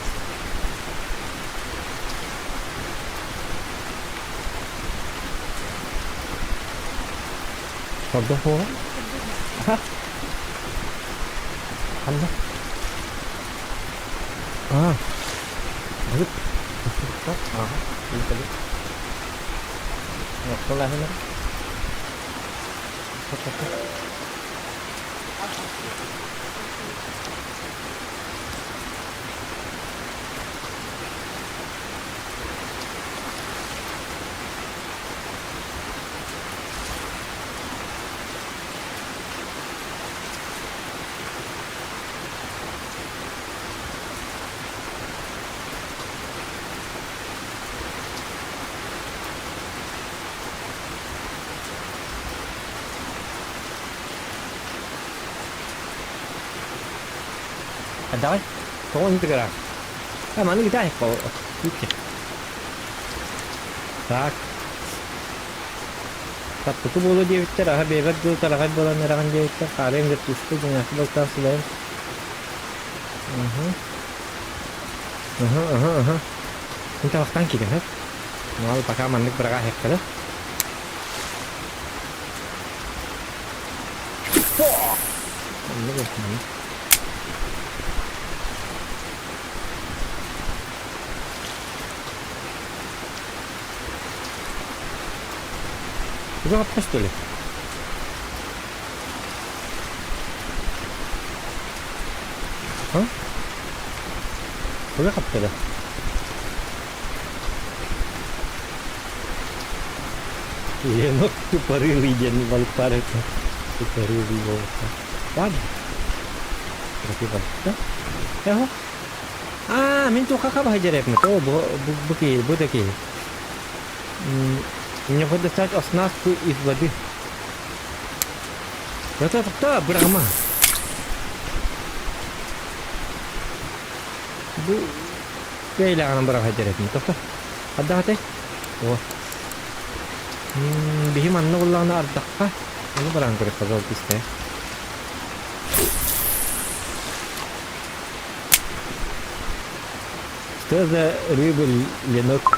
Хордон хуа? Аха. Ханна? Аа. Балык. Ага. Балык. Охтолаһына. Давай. Тоҕо ынтыгыра? А, маны гитаһик Так. Таппыкы буолуо диэбиттэр, аһа бэйэбэр дылы тараҕай буолан эрэҕин диэбиттэр, хаарыан гыртыыска дьиҥнээхтик балыктаан сылайан. Уһу. Уһу, уһу, уһу. Мин табахтаан киирэн сөп. Мал пока маннык быраҕа иһэххэ Маннык маннык. Уже хапта что ли? А? Уже хапта да? Ленок тупорылый диэн балыктар этэ. Тупорылый буолбута. Ладно. Красиво. Да? Эхо. Аа, мин туохха хабаһы дьэрэпмит. О, бу, бу, бу киһи, бу да киһи. Мне хоть достать оснастку из воды. Это кто, бырама? Бу кэйлэҕинэн быраҕа дьэрэпмит. Тохто. Аддаҕатай. О. Биһи манна буллаҕына ардахха. Ону баран көрүөххэ золотистая. Что за рыба ленок?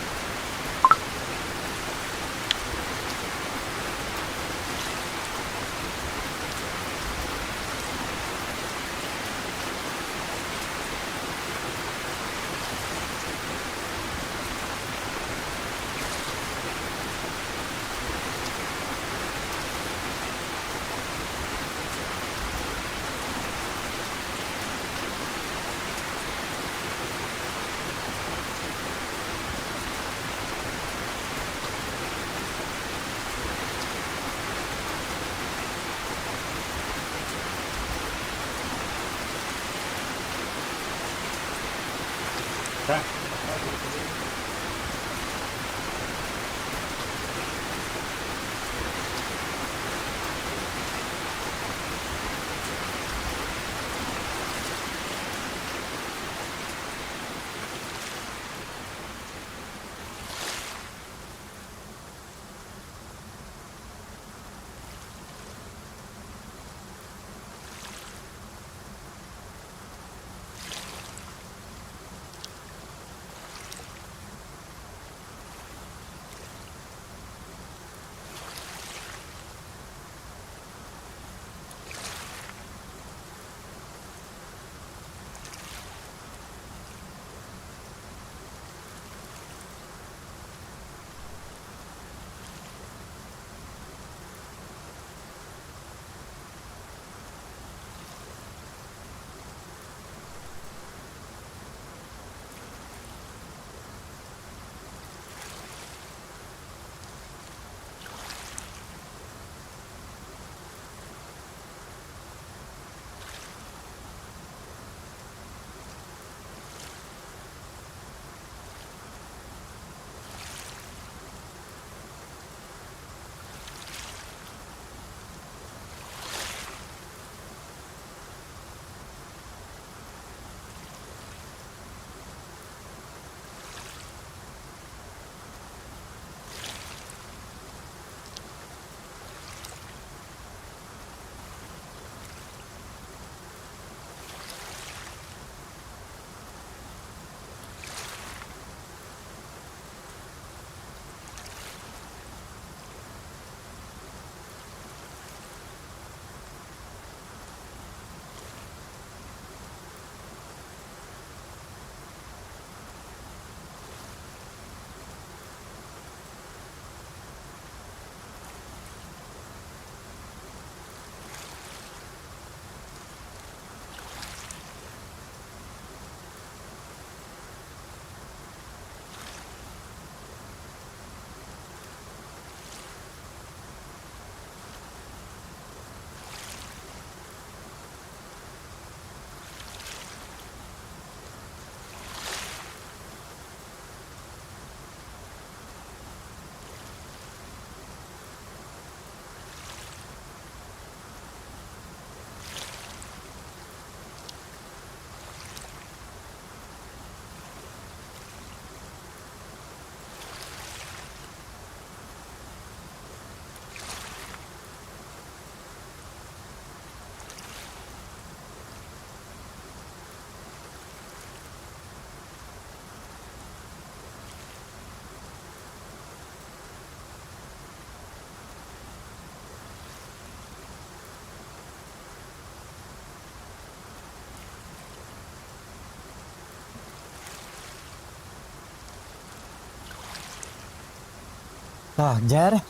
Так, дьэ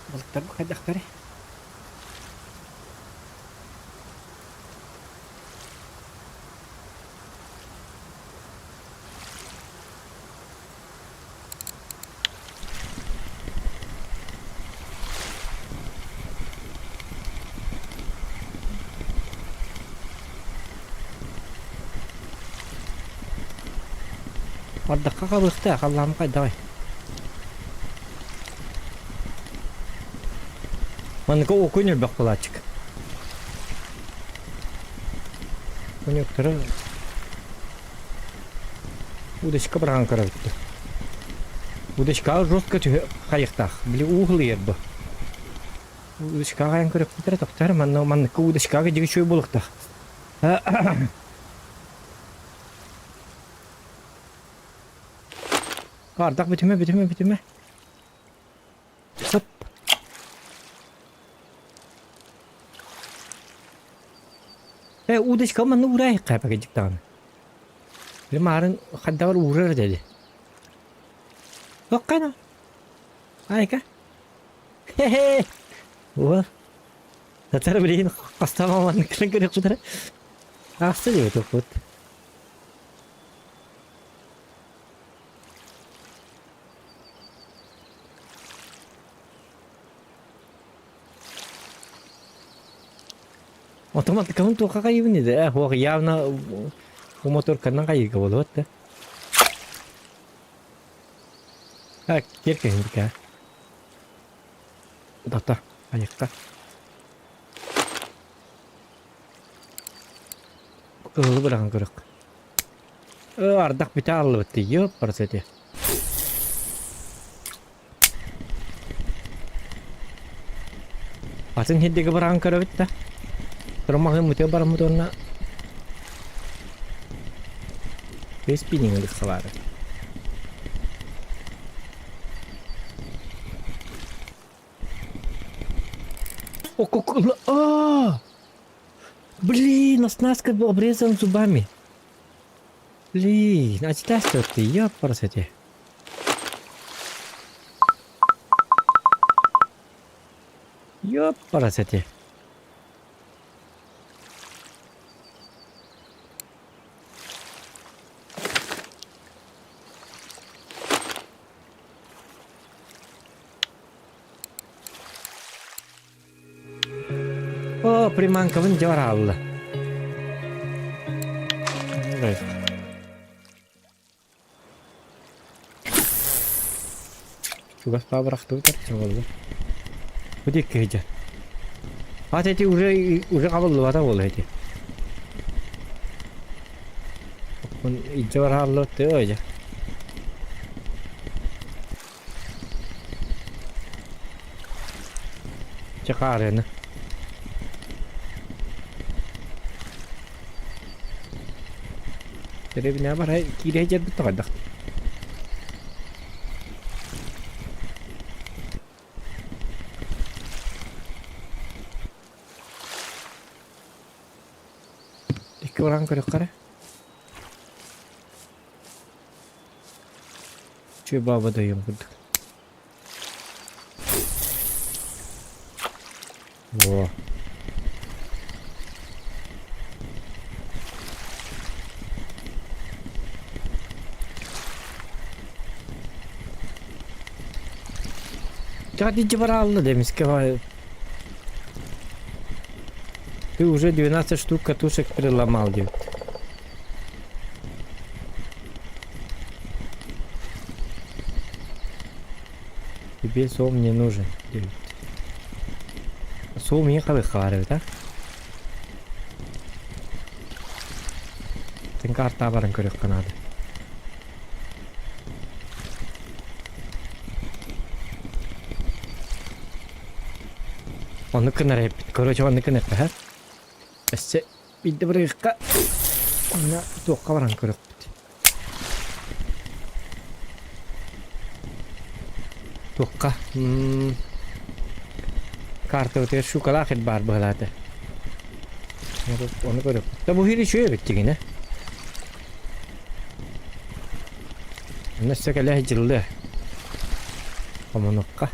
Балыктарбыт хайдахтарый? Ардахха хабыахтаах, халлаам хайдаҕый? Манныка окунь элбэх буолааччык. Коньяктары удочка быраҕан көрөбүт. Удочкаҕа жестко түһэ хайыктаах. Били уу хылыйар бу. Удочкаҕа хайан көрөкпүтэрэ тохтор манна манныкка удочкаҕа дьиги үчүгэй буолуохтаах. Ардах бүтүмэ бүтүмэ бүтүмэ. Хоп. Э, удочка манна уурайыкка пакетик даҕаны. Били маарын хайдаҕар уурар деді. Хоккана. Айка. Хе-хе. Уол. Татар билигин хастаан маннык кэлэн көрүөхпүтэрэ. Аахса диэбит оппут. Автоматикабын туохха хайыыбын ди э хуох явно бу моторканан хайыыга буолуот да. А кир кэһиндик Тата айыкка. Кыһылы быраҕан көрөх. Ардах бүтэ аллыбыт дии, ёппарас этэ. Атын сирдиги быраҕан көрөбүт да. Тормоһун мутуо бараммыт уонна Спиннинг ылыххалаары. О, как... А! Блин, оснастка обрезан зубами. Блин, а ты, ёпарасоте. Ёпарасоте. О, приманкабын дьэ бараалла. Чугас баабырахтыбыт чоҕоллу. Бу диэки сылдьар. Ат эти уже уже хабыллыбата буолла эти. Илдьэ барааллыбыт тыа дьэ. Чэ хаарыаны. Дэриэбинэҕэ барай киирэ сылдьарбыт тоҕойдох. Икки уран көрүөххэ эрэ. Үчүгэй баба дойум курдук. Во. Дядя баралла демискэ Ты уже 12 штук катушек переломал, дед. Тебе сом не нужен, дед. Сом не хабыхары, да? Тын карта баран көрүөххэ наада. Оннук гынар эппит. Короче, оннук гыныахха. Өссө биирдэ бырыахха. Онно туохха баран көрүөхпүт. Туохха? Картабытыгар щукалаах ир баар быһалаата. Ону көрүөхпүт. Да бу иһин үчүгэй эбит дигинэ. Онно өссө кэлэ сылдьыллыа. Хомунукка.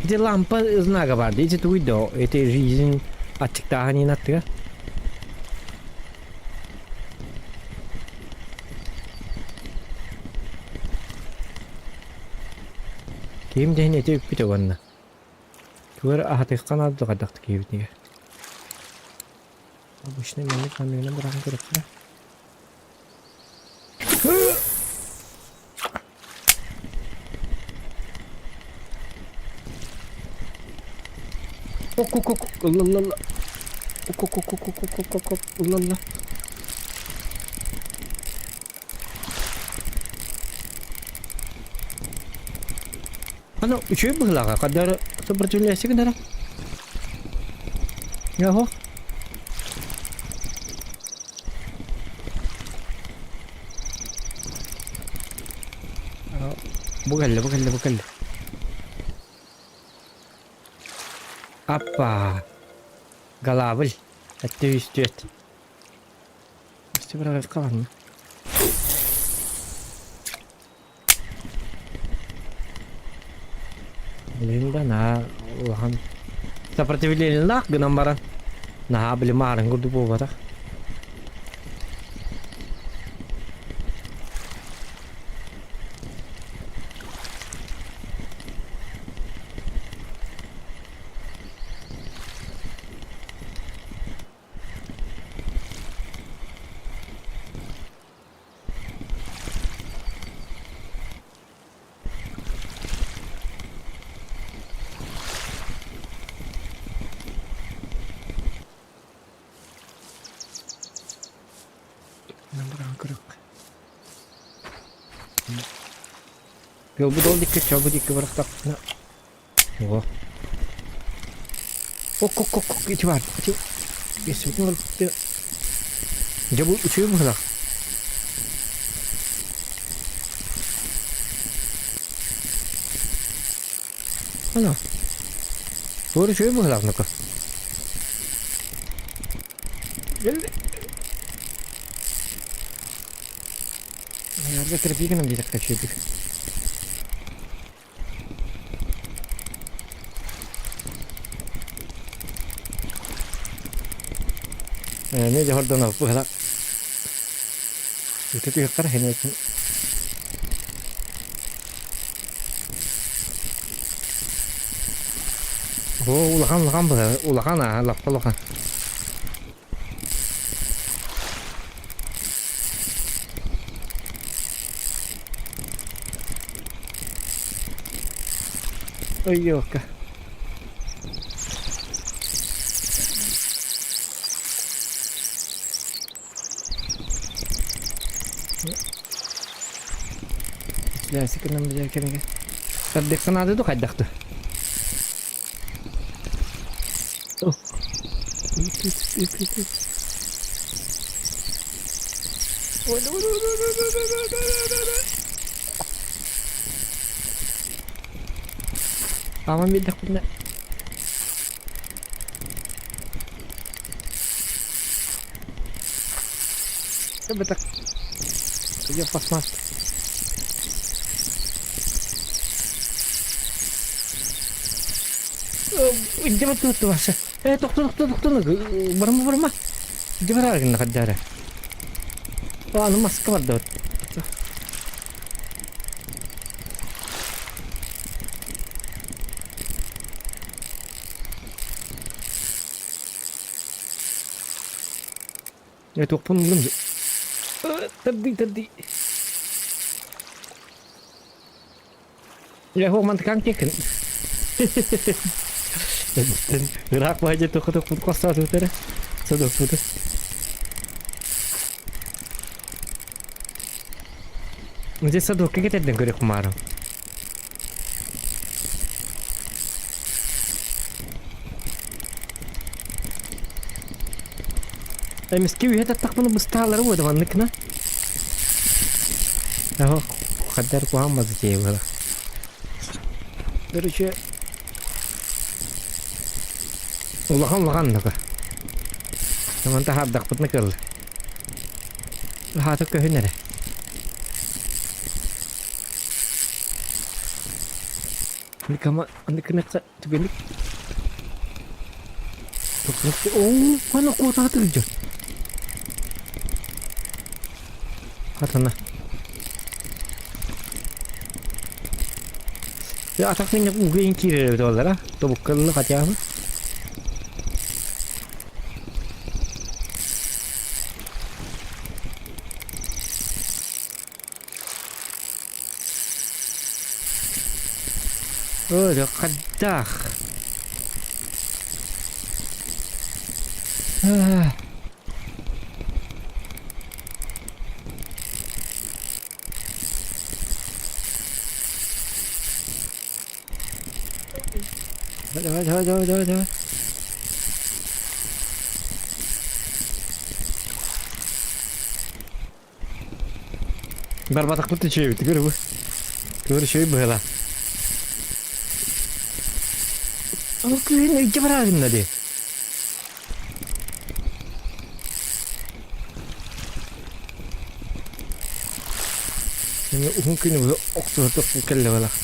Ити лампа знага бар дии, ити тугуй да ити жизнь аччыктааһын иин аттыгар. Ким диэн ити үппүтэ уонна. Тугар аһатыахха наада хайдахтык киһибитигэр. Обычно маннык хамыынан быраҕан көрөххө. Ок-ок-ок, ылла-ылла-ылла. Ок-ок-ок-ок-ок-ок-ок, ылла-ылла. Аны үчүгэй быһыылааҕа, хадары сопротивляйся гынара. Яһо. Бу кэллэ, бу кэллэ, бу кэллэ. Аппа. Голавль. Этте үстүөт. Үстү бырагыкка барна. Билигин да наһаа улахан сопротивлениелаах гынан баран наһаа били маарыҥ курдук буолбатах. Бу ол дикки чобу дикки бырахтахпына Ого. Ок-ок-ок, ити бар. Ити Есүтүн ылбыт. Дьэ бу үчүгэй быһыылаах. Ана. Туор үчүгэй быһыылаах нука. Наверное, терпигином диэтэххэ үчүгэйдик. Эмиэ дьоһордонор быһалар. Ити түһүөххэ хэниэтин. О, улахан улахан быһа, улахан аа, лаппа улахан. Ой, елка. Слясикынан бile кэмигэ. Тардык санаады ду хайдахты. Ааман биэрдэхпинэ Бытак Я пластмасс. Идеме тутту баша. Э, тохтоо, тохтоо, тохтоо. Барма, барма. Идеме раагын хаддара. Аны маска барда. Э, туохпун ыллым. Тардыы, тардыы. Я мантыкаҥ тиэккин. Ыраах баһа тохотохпут хостаатыбыттара. Содоппуту. Дьэ садокка кэтэрдэн көрүөх маарым. Эмискэ үһэ таттахпына быстаалары буода манныкына. Аһо хаддар куһаан мазы тиэ буола. Короче, улахан улахан нука. Саман таһаардахпытына кыалла. Хаата көһүн эрэ. Аны түгэнник Оо, хана куотаатыр дьон. Хатана. Атах минньик угайын киирэр эбит оллара. Тобуккаллы хотя бы. Ой, хайдах? Давай, давай, давай, давай, давай. Барбатахпыт үчүгэйбит көрү Көрү үчүгэй быһыылаах. Ол күһүн ыйдьа бараарынна дии. Уһун күнү охсуһурдук кэллэ балах.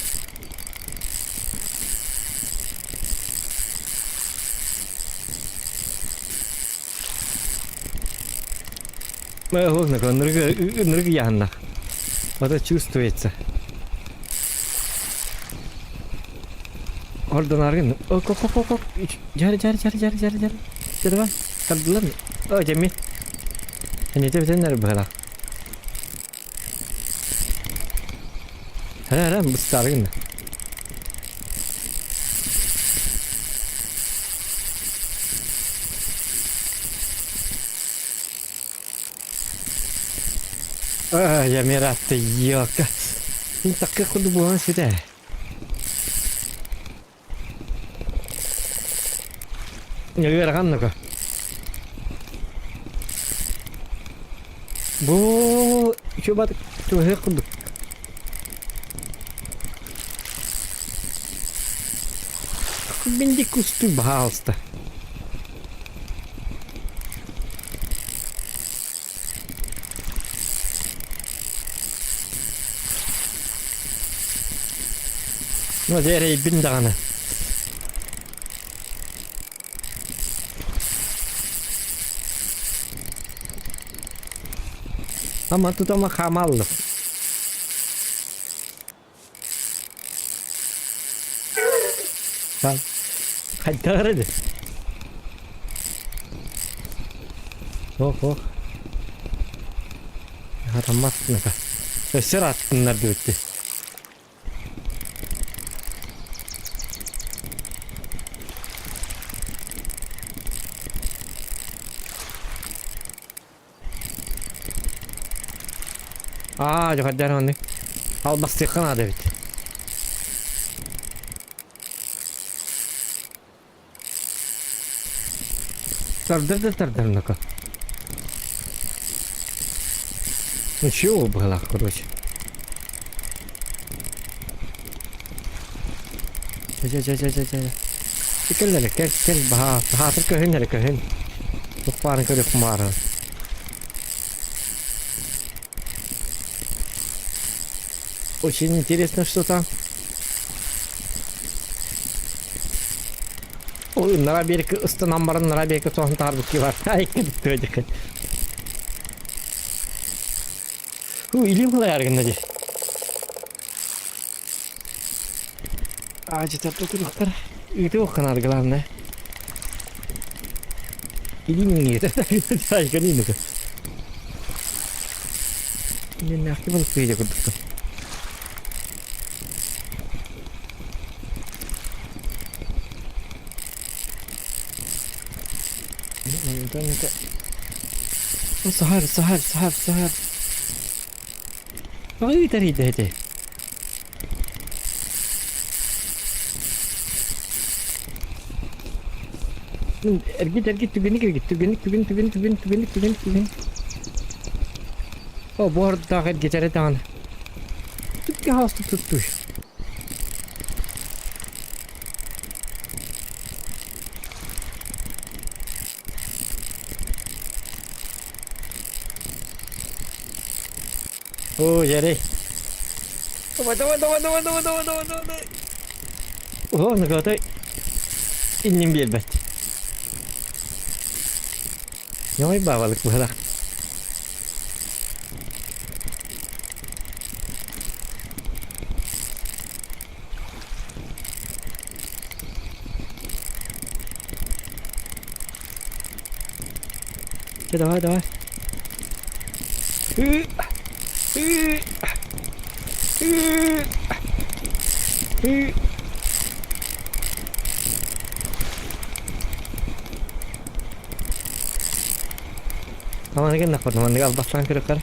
Ынырык ыйааһыннах. Это чувствуется. Ордонаргын. Оп-оп-оп-оп. Жар, жар, жар, жар, жар, жар. Давай. Тардылар. О, жеми. Әнете бітеннер быһыла. Хара, хара, быстаргын. Я миратты ёлка. Такка курдук буолан сүтэ. Ыарахан нука. Бу чубат туһы курдук. Бинди кусту баһаалыста. Ну, дьэ эрэйбин даҕаны. Ама тутама хаамаллым. Хайдах эрэ Ох, ох. Хатаммат Өссө ырааттыннар диэбитти. Аа, дьэ оннук. Албастыахха наада эбит. Тардар да тардар ну-ка. Ну чего было, короче. Чэ, чэ, чэ, чэ, чэ. Кэл эрэ, кэл, кэл, баһаа, баһаатыр көһүн эрэ, көһүн. Туох баарын көрүөх баарын. Очень интересно, что там. Ой, нара берки ыстанан баран нара берки соһон таарбыт бар. Ай, кыдык Ху, илим кылайар гынна ди. Ажытар тутуруктар. Ыты охханар главное. Илим иңиэтэ. Айган Инниннээхти балыктыы курдуктар. Саһар, саһар, саһар, саһар. Ой, тэрийдэ ити. Эргит, эргит, түгэник эргит, түгэник, түгэн, түгэн, түгэн, түгэник, түгэн, түгэн. О, буордаах эргитэрэ даҕаны. Түккэ хаастык туттуй. Оо, дьэрэй. Давай, давай, давай, давай, давай, давай, давай, давай. О, наготой иннин биэрбэт. Ньой баабалык быһалах. Чэ, давай, давай. Ыы, ыы, ыы, ыы. Аманы гыннахпыт, маннык албастаан көрүөххэ.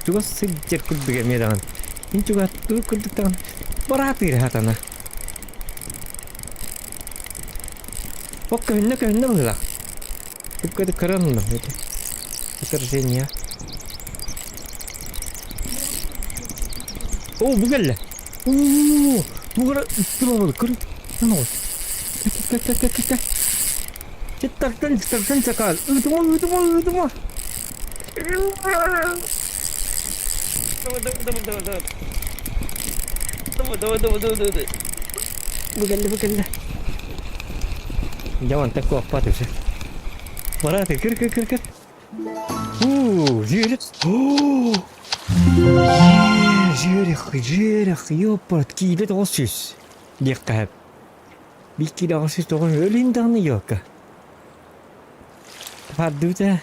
Чугас сылдьар курдук эмиэ даҕаны. Мин чугаттыы курдук даҕаны бараатыыр хатана. Ол көһүннэ көһүннэ быһыылаах. Түпкэ көрөн ыллым ити. Отражение. О, бу кэллэ. Оо, бу кыра икки бабыл кыр. Кэ кэ кэ кэ кэ. Тартан тартан чакал. Ыытыма ыытыма ыытыма. Давай давай давай давай давай. Давай давай давай давай давай. Бу кэллэ бу кэллэ. Дьэ мантан куоппат үсэ. Барааты кыр кыр кыр кыр. Уу, жерех. Оо! Жерех, жерех, ёппарт, киилэ 900 диэххэ сөп. Биир киилэ 809 өлүүн даҕаны ёлка. Бардыбыта.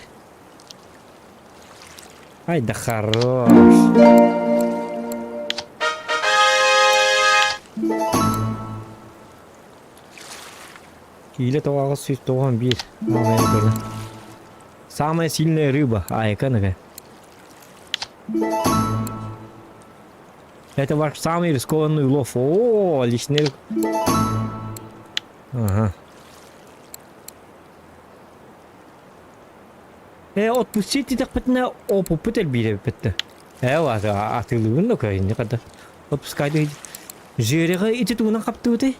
Ай да хорош. Киилэ тоҕо 891. Самая сильная рыба, айка нага. Это ваш самый рискованный улов. О, личный... Ага. Э, отпустить дитэхпитинэ опуппут элбиир эбиппит. Э, атыылыыбын да кэ, хата. Отпускай Жереҕэ ити тугунан хаптыбытай?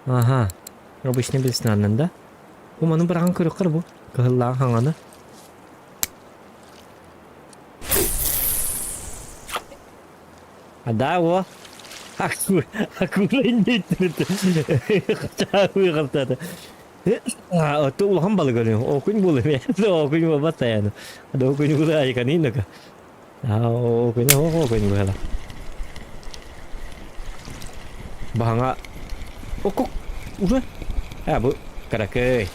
Ага. Обычный блеснаннан да? Уманы быраҕан көрүөххэ бу. Кыһыллаах хаҥаны. А да, о. Акула инниттэн Ото улахан балык өлү. Окунь буолу эмиэ. Окунь буолбат таяны. Окунь буолу айканын Окунь окунь буола. Баһаҥа Окук уже А бу кыракый.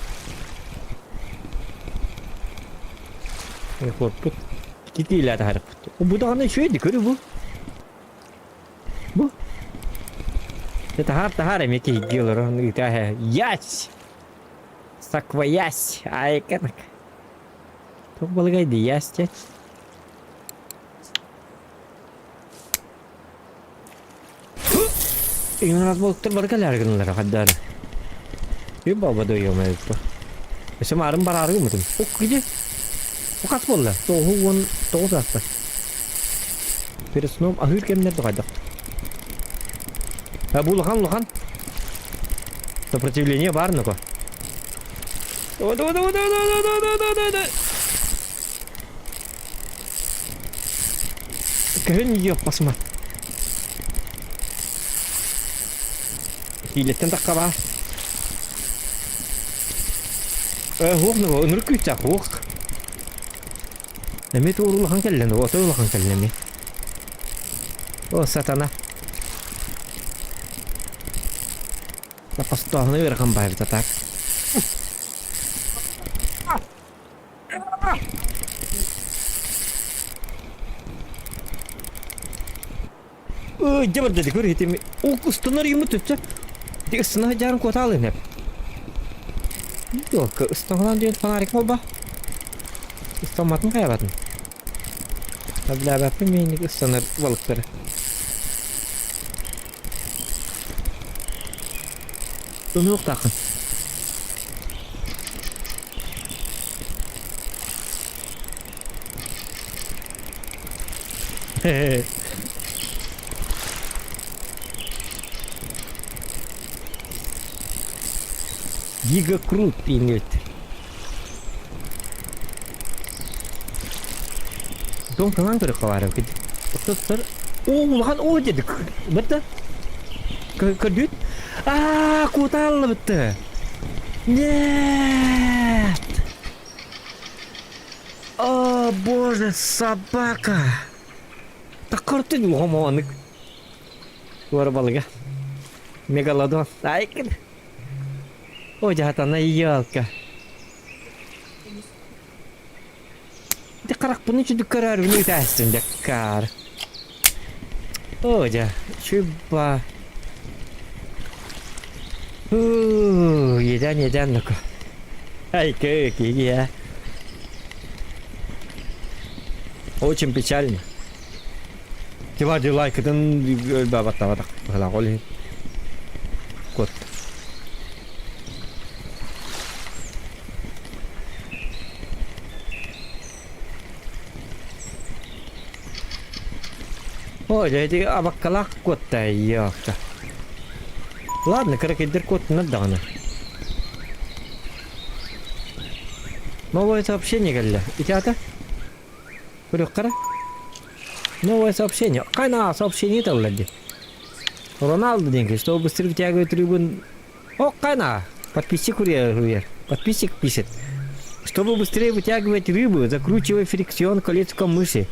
Корпут. Китиилээ таһарыппыт. Бу даҕаны үчүгэй көрү бу. Бу. Таһаар таһаар эмиэ киһиргии олорон ыытаа Ясь! Саквоясь! Айканак. Туох балыгай дии ясь диэн? Иҥнэрас буолуктар бары кэлээри гыналлара хайдаары. Үп балба дойуом эбит бу. Өссө маарын бараары гыммытым. Ок где? Бу хас буолла? 99 ааста. Перед сном аһыыр кэмнэр да А бу улахан улахан. Сопротивление бар ну-ка. Давай, давай, давай, давай, давай, давай, давай, давай, давай. Көһүн йоппасма. Киилэттэн тахха баар. Э, хуох ну, ынырык күүстээх хуох. Эмиэ туор улахан кэллэ, ну, отой улахан кэллэ эмиэ. О, сатана. Постооһуна ыарахан баайбыта так. Ой, дьэ барда көр итим. Ол ыстанар юмут өттө. Ди ыстана сылдьарын куотаалын эп. Yok, ыстаналан диэн фонарик болба. Ыстамматын хайабатын. Аблябаппын мейник ыстанар балыктары. Тунуохтааххын. Гигакрут иҥэт. Дом кылаан көрүөххэ баар эбит. Оттон Оо, улахан оо дедик. Бытта. Көрдүт? Аа, кутааллыбытты. Нет! О, боже, собака! Таккартын уһомоонук. Уора балыга. Мегалодон. Айкын. О, дьаһатана елка. Ити харахпын үчүдүк көрөөрүн үтээстин дьаккаар. О, дьэ, чубба. Иэдээн, иэдээн ноко. Ай, киһи Очень печально. Тима лайкытын өлбөбаттабатах быһылаах ол иһин. Кот. Ой, эти абаккалаах куотта йоокта. Ладно, кыракыйдар куоттунар даҕаны. Новое сообщение кэллэ. Ити ата? Көрүөххэ Новое сообщение. Хайна сообщение тыллар дии. Роналду диэн что быстро вытягивает рыбу. О, хайна! Подписчик курьер. Подписчик пишет. Чтобы быстрее вытягивать рыбу, закручивай фрикцион колечком мыши.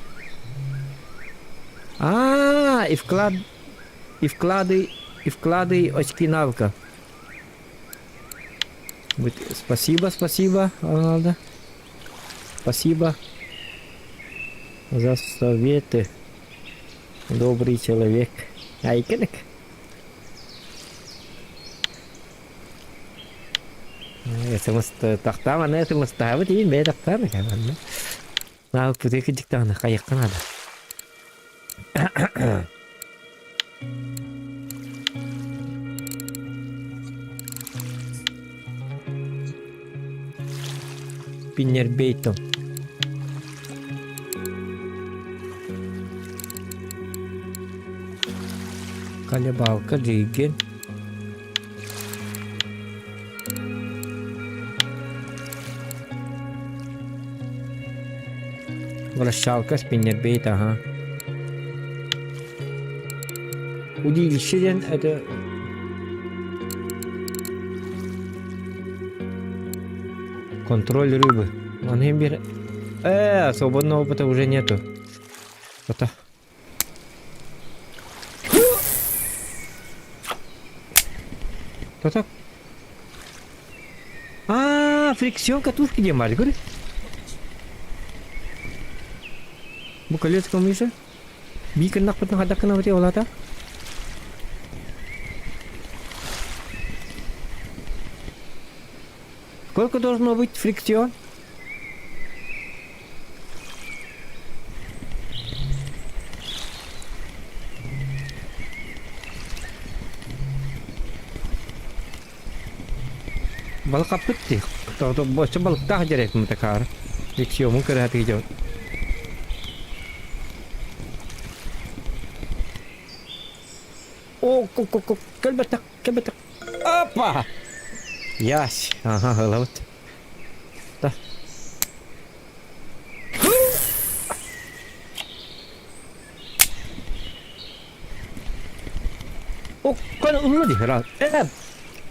А, и вклад, и вклады, и вклады очки навыка. Спасибо, спасибо, Роналдо. Спасибо за советы. Добрый человек. Айкынык. СМС тахтаам аны СМСтаабыт иин бэйэ тахтаан манна. Наалпыты кыдьыктаҕына хайыахха наада. Пиннербейтом. Колебалка Джиген. Вращалка спиннербейт, ага. Удилище диэн это контроль рыбы. Он им бер... Э, свободного опыта уже нету. Это... Кто так? А, фрикцион катушки где мать, говорит? Бу колеско мыша? Биикыннахпытын хайдах гынабытый ол аата? Сколько должно быть фрикцион? Балыкаппыт дии. Боччо балыктаах дьэрээт мутакаар. Фрикциомун көрөөтүг дьон. О, кэлбэтэх, кэлбэтэх. Опа! Ясь. Ага, ылабыт. Да. Оккон ылла дии, Э,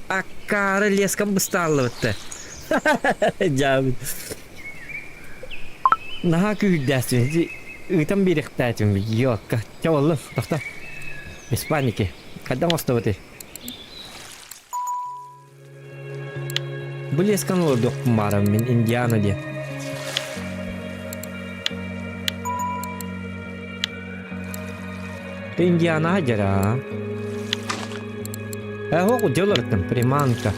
аккаары лескам быстааллыбытты. Дьаабыт. Наһаа күүрдээсин. Ыытан биэриэхтээтим. Йокка. Чэ боллун, тохто. Без паники. Хайдах оҥостобутуй? Бу лесканы олордуохпун баарым мин Индиана диэн. Ты Индиана дьара. Э, ох, дьолортум, приманка.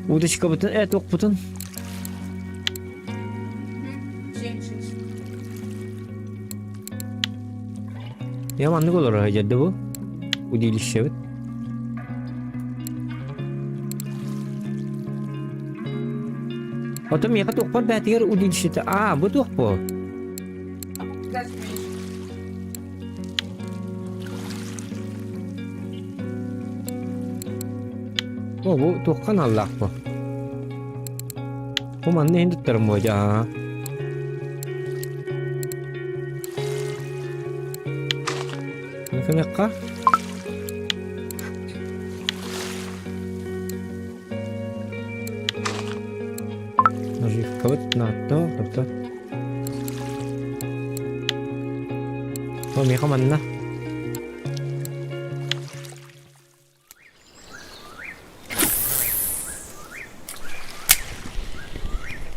Удочкабытын эт укпутун. Я маннык олорор дьэрдэ бу. Удилищебит. Ото миэхэ туохпар бээтигэр удилищета. Аа, бу туох бу? О, бу туохха аналлаах бу? Бу манна иһин туттарым буо дьаа. Гыныахха. Наживкабыт наатто, тобто. О, миэхэ манна.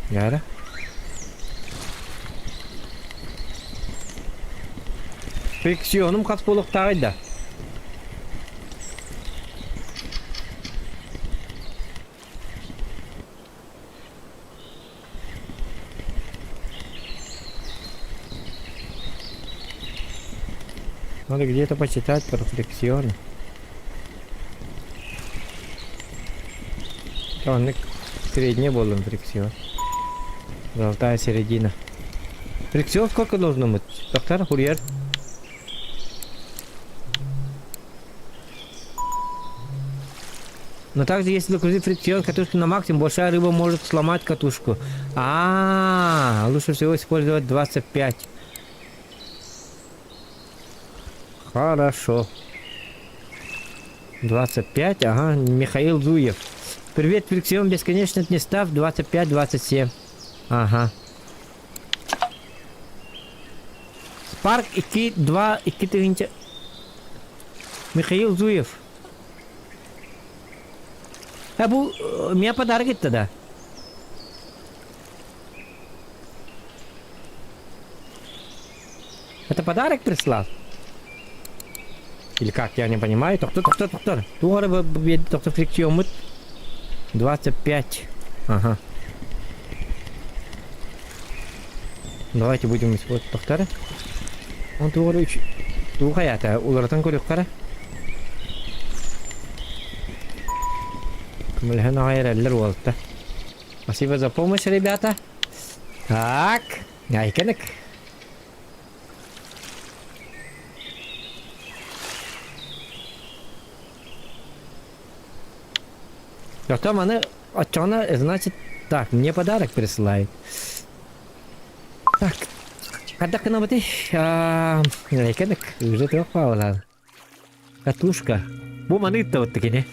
Яра. Фрикционум хас буолуохтааҕый да? Надо где-то почитать про фрикционы. Оннук средний буоллун фрикцион. Золотая середина. Фрикцион сколько должно быть? Доктор, курьер? Но также, если докрутить фрикцион катушки на максимум, большая рыба может сломать катушку. А, -а, -а лучше всего использовать 25. Хорошо. 25, ага, Михаил Зуев. Привет, фрикцион бесконечно не став, 25-27. Ага. Спарк 2, 2, 2 Михаил Зуев. А бу меня подарок етті да. Это подарок прислал? Или как, я не понимаю. Тоқтор, тоқтор, тоқтор. Туғары тоқтор фрикциомыт. 25. Ага. Давайте будем использовать тоқтары. Он туғары үч... Туға ята. Уларатан көрүк қара. Көмөлөһөн аҕай эрэллэр уолта. Спасибо за помощь, ребята. Так, айканык. Потом она, оччоҕуна, значит, так, мне подарок присылает. Так, хайдах гынабытый? Айканык, уже туох баалаан. Катушка. Бу маны ыттабыт кини.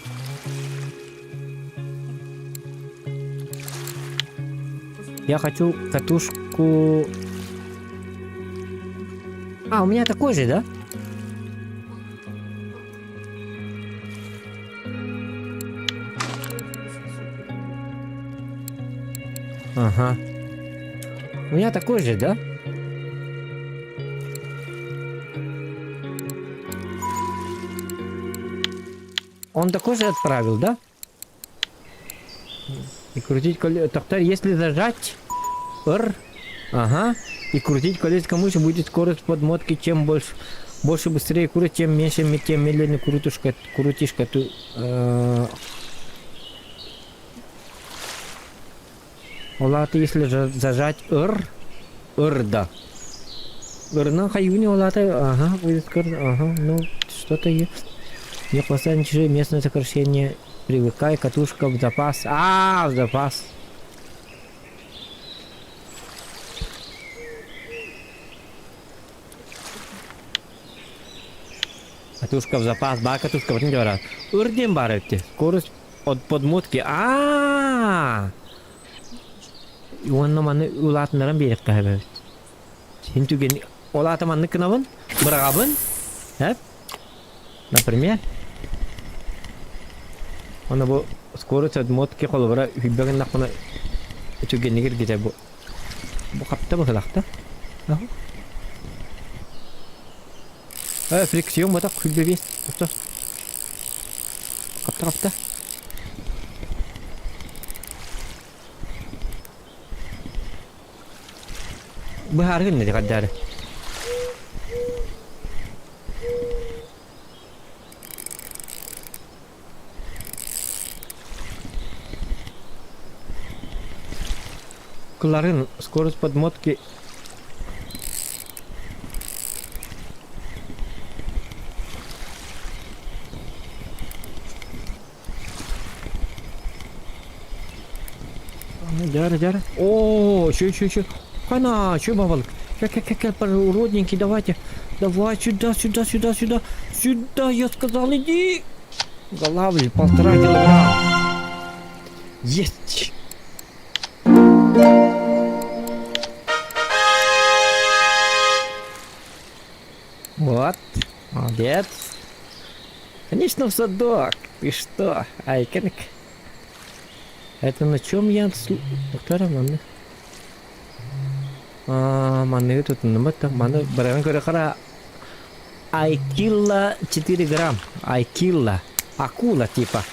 Я хочу катушку... А, у меня такой же, да? Ага. У меня такой же, да? Он такой же отправил, да? И крутить колесо. Тоқтар, если зажать R, ага, и крутить колесико мыши, будет скорость подмотки, чем больше, больше быстрее крутить, тем меньше, тем медленнее крутушка, крутишка. Ту, э, Ол аата если зажать R, R да. R-нан хайуни ол аата, ага, будет скорость, ага, ну, что-то есть. Не хватает ничего, местное сокращение. Привыкай, катушка в запас. А, в запас. Катушка в запас, ба, катушка, вот не говорят. Ыр диэн баар эбит. Скорость от подмотки. А-а-а! Уонна маны улаатыннаран биэриэххэ эбит. Син түгэн ол аата маннык гынабын, быраҕабын. Эп. Например. Уонна бу скорость отмотки холобура үһүйбэ гыннахпына үтүгэнник эргитэ бу. Бу хапта быһылахта. Э, фрикцион батах күлбэби. Тохто. Хапта хапта. Быһааргын не хаддаары. Кларин, скорость подмотки. Дяра, дяра. О, еще, еще, еще. Хана, еще бабалык. Кел, кел, кел, кел, родненький, давайте. Давай сюда, сюда, сюда, сюда. Сюда, я сказал, иди. Голавль, 1,5 килограмма. Есть. Вот, молодец. Конечно, в садок. Ты что, Айкенк? Это на чем я... Доктора, манны. А, манны тут нымыта, маны баран көрө хара. Айкилла 4 грамм. Айкилла. Акула типа.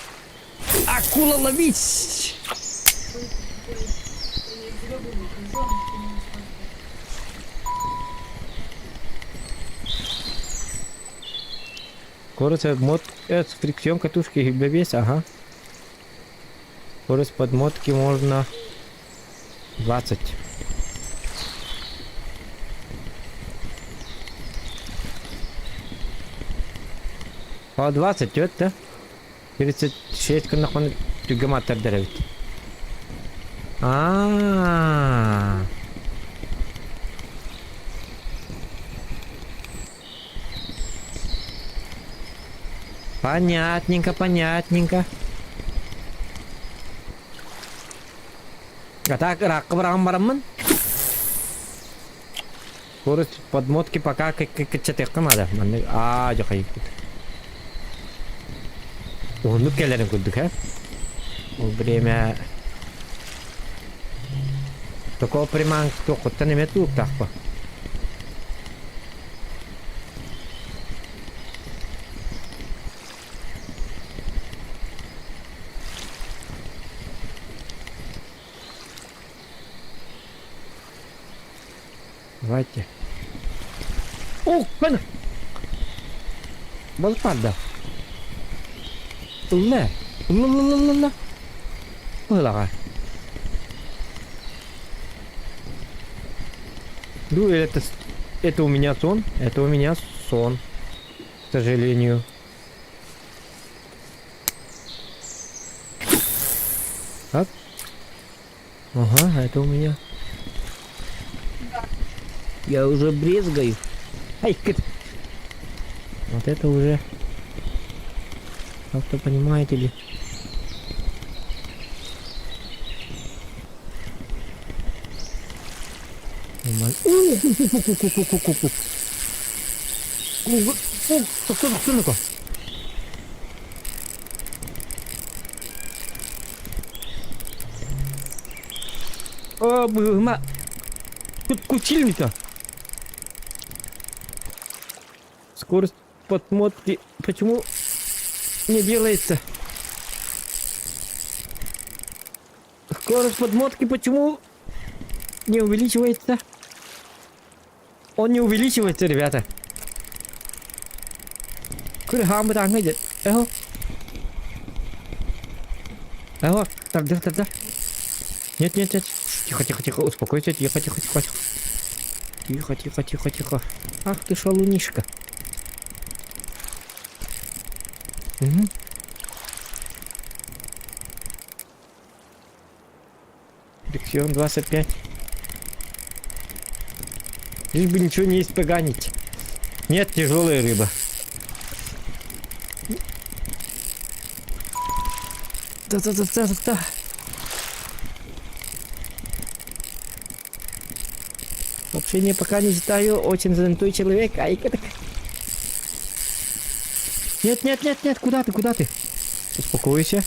Акула ловить! Скорость обмот... фрикцион катушки вес, ага. Скорость подмотки можно 20. А 20 өт да? 36 гыннахпына түргэн аттардар эбит. Аа. Понятненько, понятненько. А так ыраахха быраҕан бараммын. Скорость подмотки пока кыччатыахха наада. Маннык аа дьахайбыт. Уһуннук кэлэрин курдук, э? Ол время такого приманк туоххуттан эмэ тулуктаахпа. Давайте. О, кана! Балык барда. Ылла. Ылла-ылла-ылла-ылла. Ылаҕа. Ну, это, это у меня сон. Это у меня сон. К сожалению. Так. Ага, это у меня. Я уже брезгаю. Ай, кыт. Вот это уже... Как-то понимаете ли. Оо, быһыма. Кучильника. Скорость подмотки почему не делается? Скорость подмотки почему не увеличивается? Он не увеличивается, ребята. Күр хаамыт ааҥҥа дьэ. Эһо. Эһо, тарда, тарда. Нет, нет, нет. Тихо, тихо, тихо, успокойся, тихо, тихо, тихо. Тихо, тихо, тихо, тихо. Ах ты шалунишка. Угу. Фрикцион 25. Лишь бы ничего не испоганить. Нет, тяжелая рыба. Да-да-да-да-да. Вообще пока не читаю, очень занятой человек. Ай, так. Нет, нет, нет, нет, куда ты, куда ты? Успокойся.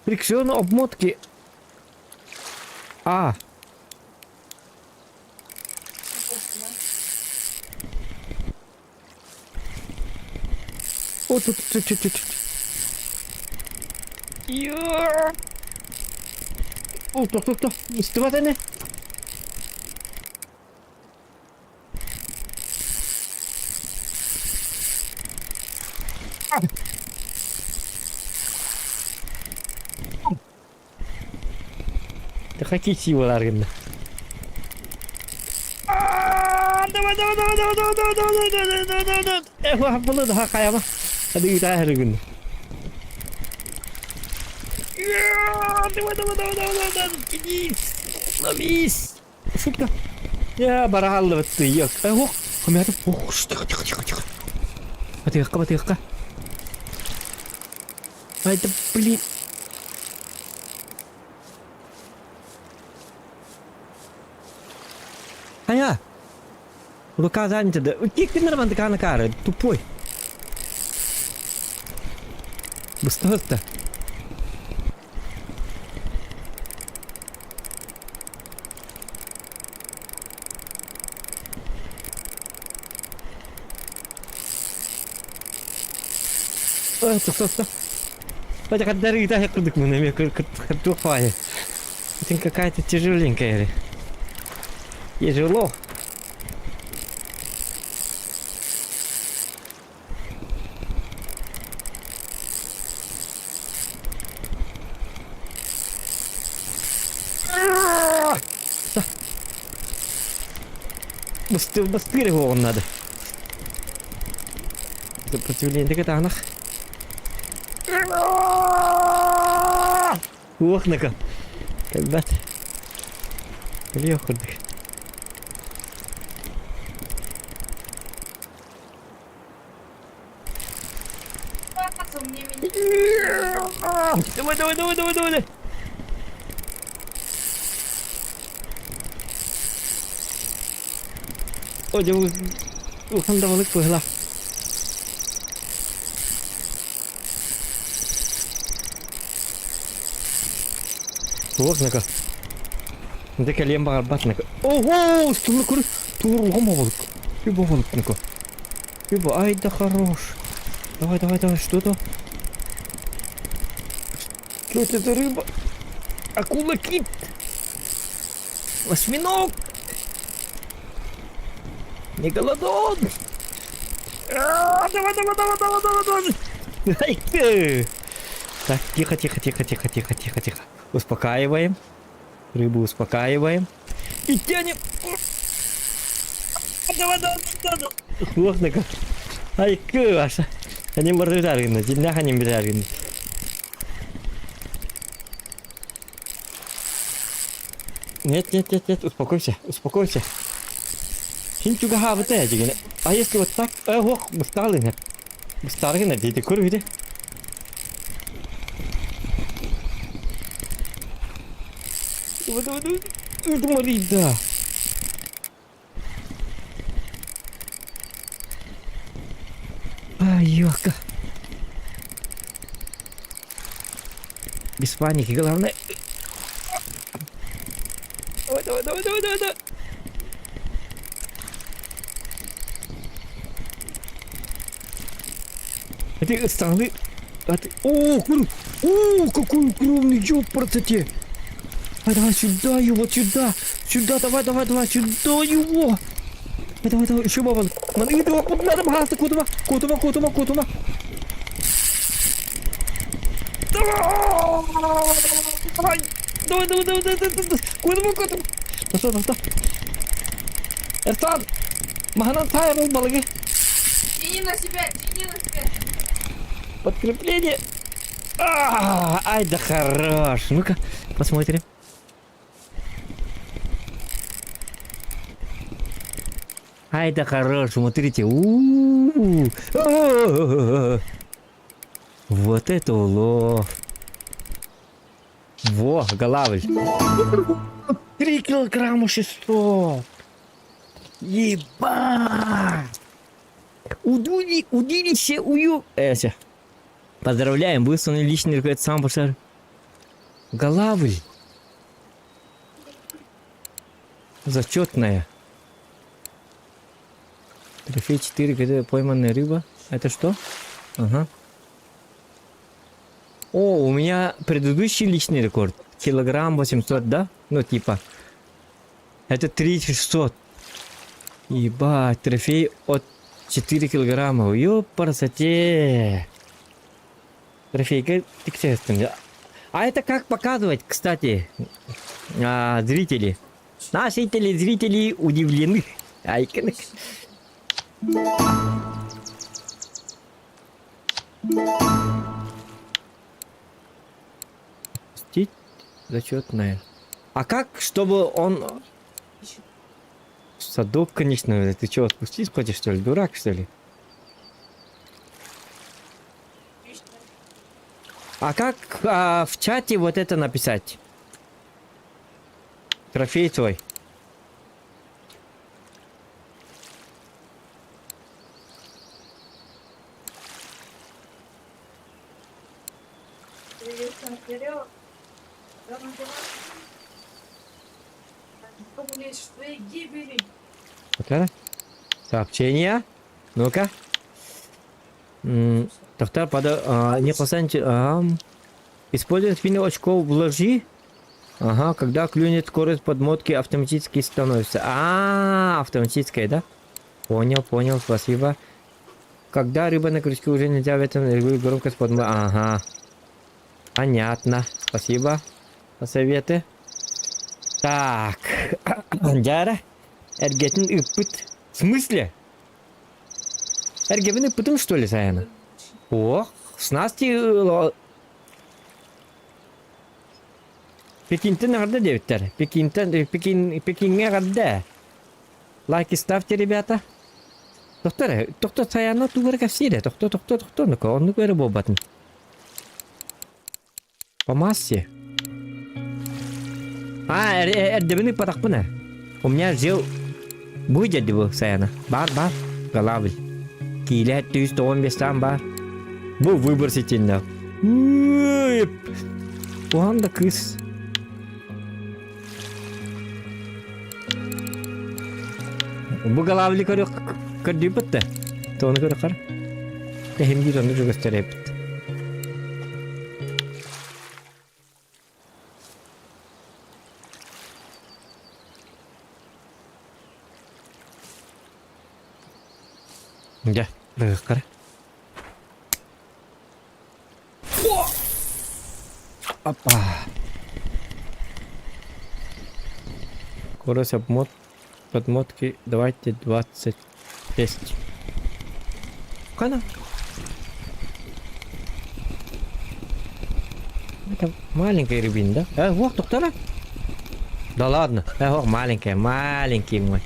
Фрикцион обмотки. А. О, тут, тут, тут, тут, тут. Йо! О, тох, тох, тох. Истыбат эне. Хоккей буолар гынна. Давай, давай, давай, давай, давай, давай, давай, давай, давай, давай. Эх, было да хайама. Hadi bir daha her gün. Давай, давай, давай, давай, давай, Ловись! Сука! Я барахаллыбыт тыйык. Ох, хомятым. Ох, тихо, тихо, тихо, тихо. Батыахха, батыахха. Ай, да блин. Ая! Рука занята, да. Кик нормально кара, тупой. Быстро-то. Тохто, Хотя курдук мы на тупая. Это какая-то тяжеленькая. Тяжело. Быстрее, быстрее его надо. Сопротивление кытаанах. Уохнака. Кэлбэт. Кэлиэх курдук. Давай, давай, давай, давай, давай. О, дьэ, улахан да балык быһыылаах. Туох нака. Дэ кэлиэн баҕарбат нака. Ого, стула көр, туурулҕан балык. Үбэ балык нака. Үбэ, ай да хорош. Давай, давай, давай, что то? Что это за рыба? Акула кит. Осьминог. Мегалодон. А, давай, давай, давай, давай, давай, давай. Ай ты. Так, тихо, тихо, тихо, тихо, тихо, тихо, тихо. Успокаиваем. Рыбу успокаиваем. И тянем. Давай, давай, давай, давай. Туох Ай, Ваша. Они мордыраргины, дьиҥнээх они билэргин. Нет, нет, нет, нет, успокойся, успокойся. Хин чугаһаабыта дьигинэ. А если вот так, э, ох, быстаалыҥа. Быстааргына диэти көр види. Да. Айока. Без паники, главное. Давай, давай, давай, давай, давай, давай. Это стороны. О, кур... О, какой огромный, ёпарцете. Давай, давай, сюда его, сюда. Сюда, давай, давай, давай, сюда его. Давай, давай, давай, еще баба. Надо, надо, куда, куда, куда, куда. Давай, давай, давай, давай, давай, давай, куда, куда. Тоқта, тоқта. Эртан, маһынан таайар балыгы. Тяни на себя, тяни на себя. Подкрепление. А, ай да хорош. Ну-ка, посмотрим. Ай да хорош, смотрите. У-у-у. Вот это улов. Во, голавль. 3 килограмма 600. Ебать! Удули, удилище ую. Эся. Поздравляем, вы установили личный рекорд сам пошар. Голавль. Зачетная. Трофей 4, где пойманная рыба. Это что? Ага. О, у меня предыдущий личный рекорд. Килограмм 800, да? Ну, типа. Это 3600. Ебать, трофей от 4 килограмма. Ёпарасоте. Трофейка тиксестен. А это как показывать, кстати? А, зрители. Наши телезрители удивлены. Айкын. Пустить зачетное. А как, чтобы он... Садок, конечно, ты что, отпустить хочешь, что ли? Дурак, что ли? А как а, в чате вот это написать? Трофей твой. Вот это? Сообщение. Ну-ка. Тоқтар пода... А, не касанчы... Используя спину очков вложи. Ага, когда клюнет, скорость подмотки автоматически становится. А, -а, -а автоматическая, да? Понял, понял, спасибо. Когда рыба на крючке уже нельзя в этом регулирует громкость подмотки. Ага. Понятно. Спасибо за советы. Так. Дьара. Эргэтин ыппыт. В смысле? Эргэбин ыппытым что ли, Саяна? Ох, снасти Пекинтэн эҕэрдэ диэбиттэр. Пекинтэн, Пекин, Пекиҥҥэ эҕэрдэ. Лайки ставьте, ребята. Тохто эрэ, тохто Саяна тугу эрэ кэпсиирэ. Тохто, тохто, тохто, ну-ка, оннук эрэ буолбатын. По массе. А, эрдэбин ыппатахпына. У меня жил бу дьэди бу Саяна. Бар, бар. Голавль. Киилэ 195 таан бар. Бу выбросительно. Уһан да кыыс. Бу голавли көрүк көрдүүбүт да. Тону көрөхөр. Тэһим биир онну көстөр эбит. Дьэ, быһыаххара. Опа. Скорость обмот подмотки давайте 26. Кана? Это маленькая рябина, да? Э, вот, доктора. Да ладно. Э, ох, маленькая, маленький мой.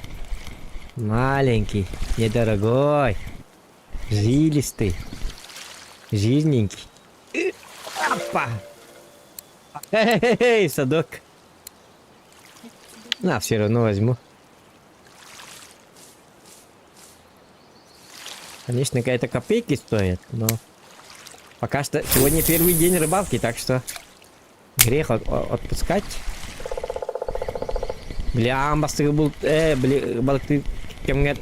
Маленький, недорогой. Жилистый. Жирненький. Опа! Эй, садок. На, все равно возьму. Конечно, какая-то копейки стоит, но... Пока что сегодня первый день рыбалки, так что грех от, отпускать. Бля, бастыгы был, э, бля, балыкты кемгер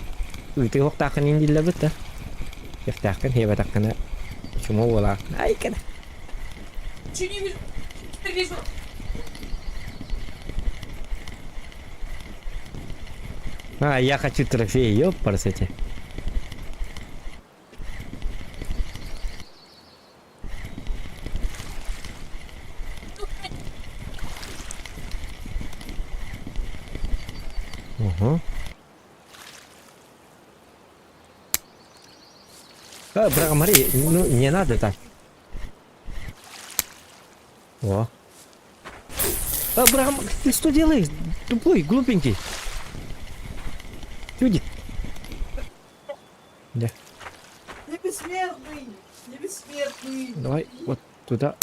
ыытыһыахтааххын иин дииллэрбит да. Кэхтээххин, хиэбэтэххинэ чума буолаах. Ай, кэнэ. Ничего не вижу. Теперь вижу. А, я хочу трофей, ёпарасете. Угу. А, бра, смотри, ну не надо так. О. А, бра, ты что делаешь? Тупой, глупенький. Чудик. Да. Я бессмертный! Я бессмертный! Давай вот туда.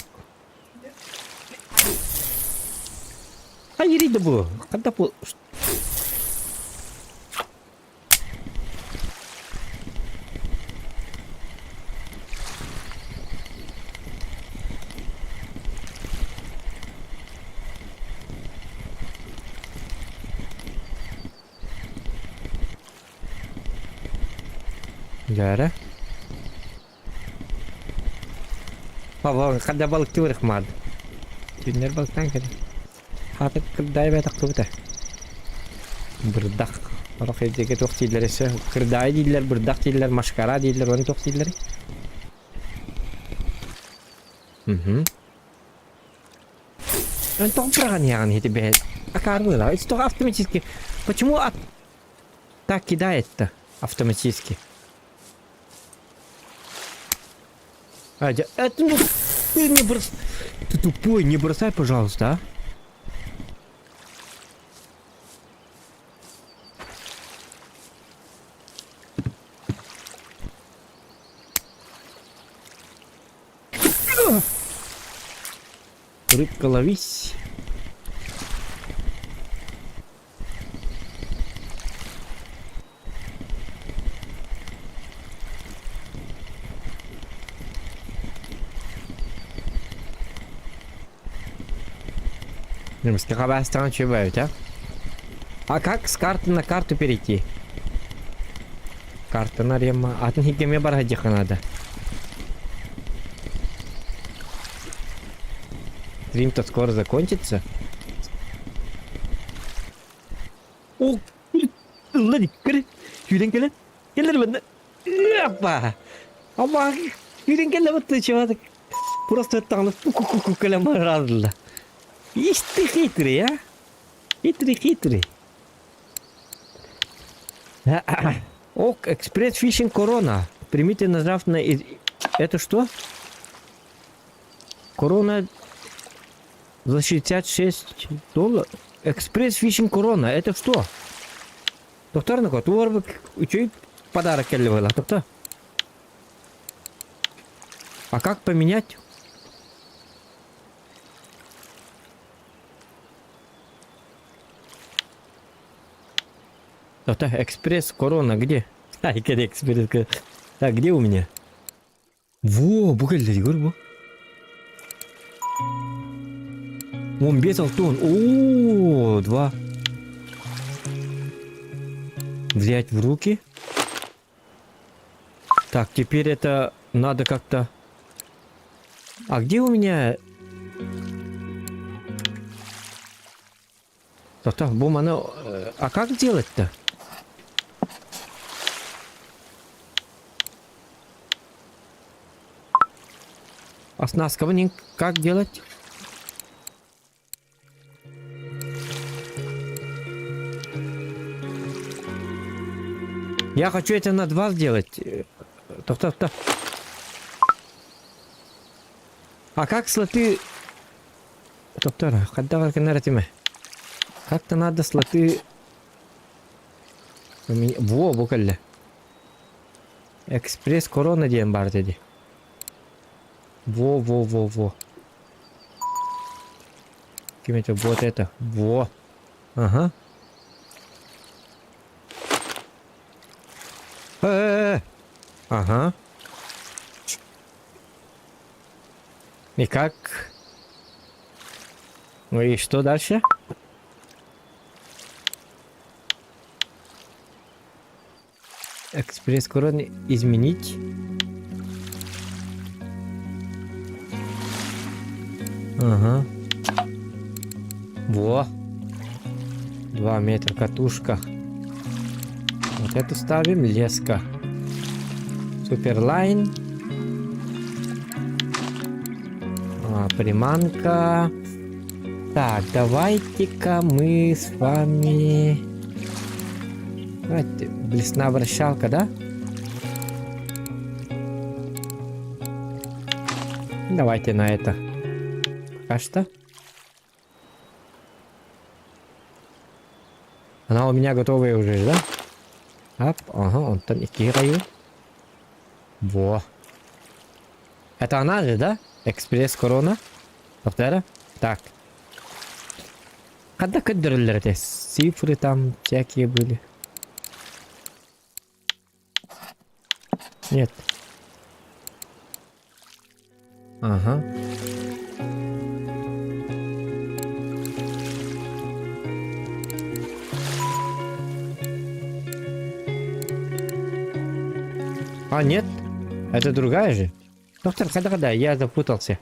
Хайри да бу. Ханта бу. Дьэ Павловна, хадда балыктыыр ыкмаады. Түүннэр балыктаан кэлин. Хаата кырдаайы бэтэх Бырдах. Орох эдигэ туох дииллэр өссө кырдаайы дииллэр, бырдах дииллэр, машкара дииллэр, ону туох дииллэрий? Угу. Тоҕо быраҕан иһэҕин ити бэйэ? Акаарбыла. Это только автоматически. Почему от... так кидает-то автоматически? А, это ну, ты не брос... Ты тупой, не бросай, пожалуйста, а? Рыбка ловись. А? А как с карты на карту перейти? Карта на рема. Атын хигеме барадиха надо. Стрим-то скоро закончится. О, ылла көр. Сүүрэн кэлэн. Кэлэр манна. Аппа. Аппа. Сүүрэн кэллэ бытты чего Просто таҥны ку-ку-ку кэлэн барадылла. Ишь ты хитрый, а? Хитрый, хитрый. Ок, экспресс фишинг корона. Примите нажав на... Это что? Корона за 66 долларов. Экспресс фишинг корона. Это что? Доктор Нако, туар үчүгэй подарок кэллэ была. Тоқта. А как поменять? Тоқта, экспресс корона где? Ай, где экспресс? Так, где у меня? Во, бу кэллэ көр бу. 15 алтын. О, два. Взять в руки. Так, теперь это надо как-то... А где у меня... Так, так, бум, оно... А как делать-то? А с нас как делать? Я хочу это на два сделать. Топ, топ, топ. А как слоты... Топтора, Как-то надо слоты... Во, бу кэллэ. Экспресс корона диэн баар дии. Во, во, во, во. Ким это? Вот это. Во. Ага. Э-э-э. Ага. И как? Ну и что дальше? Экспресс короны изменить. Ага. Во. 2 метра катушка. Вот эту ставим. Леска. Суперлайн. А, приманка. Так, давайте-ка мы с вами... Давайте, блесна вращалка, да? Давайте на это. Пока что. Она у меня готовая уже, да? Ап, ага, он там икки Во. Это она же, да? Экспресс Корона? Повторя? Так. Когда көрдөрөллөр эти цифры там всякие были? Нет. Ага. А, нет. Это другая же. Доктор, когда когда я запутался.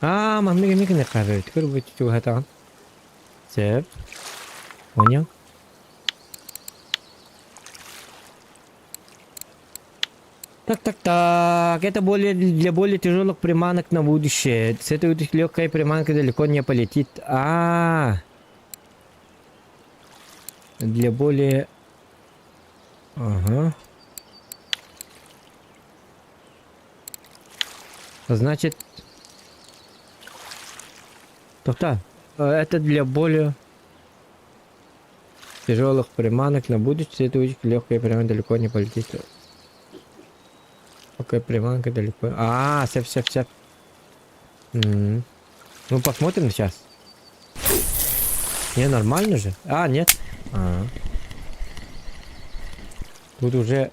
Аа, маннык эмиэ гыныахха эбит. Көрбүт чугаһатаҕын. Сөп. Понял. Так, так, так. Это более для более тяжелых приманок на будущее. С этой легкой приманкой далеко не полетит. А, -а, -а. Для более... Ага. Значит... Тоқта, это для более тяжелых приманок на будущее. Эта удочка легкая приманка далеко не полетит. Легкая приманка далеко. А, все, все, все. Ну, посмотрим сейчас. Не, нормально же. А, нет. А. Тут уже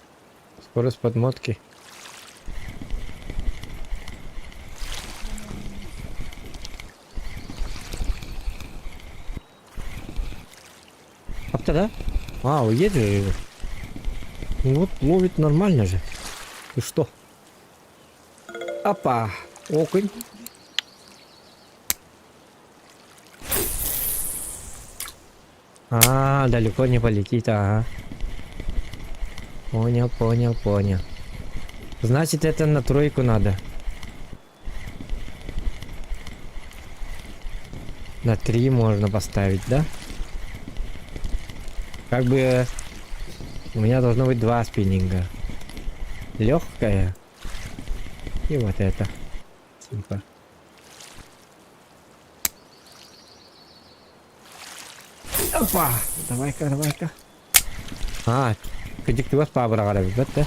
скорость подмотки. Апта, да? А, уедешь же. Ну вот, ловит нормально же. Ты что? Опа, окунь. А, далеко не полетит, ага. Понял, понял, понял. Значит, это на тройку надо. На три можно поставить, да? Как бы у меня должно быть два спиннинга. Легкая и вот это. Типа. Опа! Давай-ка, давай-ка. А, кыдьык да?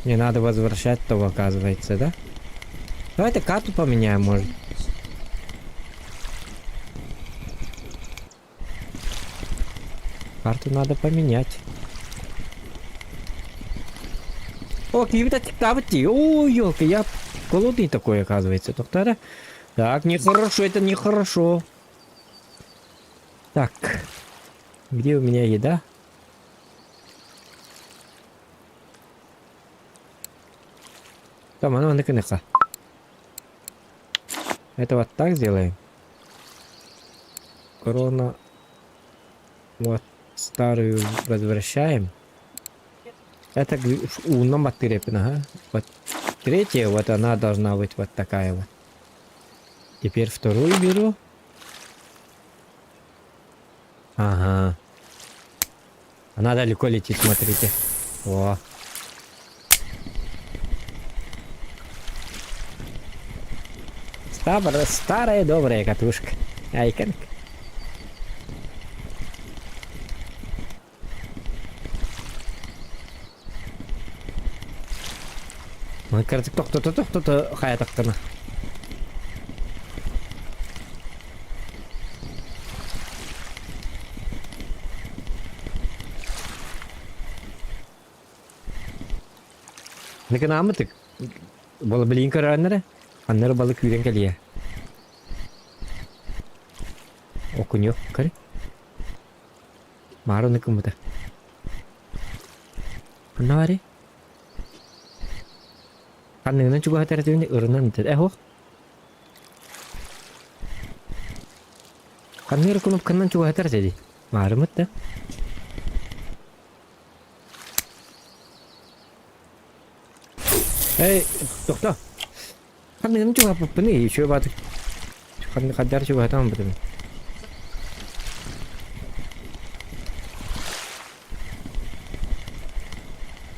Не надо возвращать того, оказывается, да? Давайте карту поменяем, может. Карту надо поменять. О, киви О, елка, я голодный такой, оказывается, доктора. Так, нехорошо, это нехорошо. Так, где у меня еда? Там оно на Это вот так сделаем. Корона. Вот старую возвращаем. Это у ага. Вот третья, вот она должна быть вот такая вот. Теперь вторую беру. Ага. Она далеко летит, смотрите. О. Старая, старая добрая катушка. Айконг. Кажется, кто-то, кто-то хайатактана. Наканамытык. Бола билин көрөөннөрө. Аннары балык күүрэн кэлиэ. Окуньо, көрө. Маарыны кыммыта. Ханна баарый? Ханныгынан чугаһатар этибин ырынан этэр. Э, ох. Ханныгыр кнопканан чугаһатар этэ дии. Маарымыт да. Эй, тохто. Ханныгынан чугаһаппыппыный, еще баатык. Хандар чугаһатамын бытым.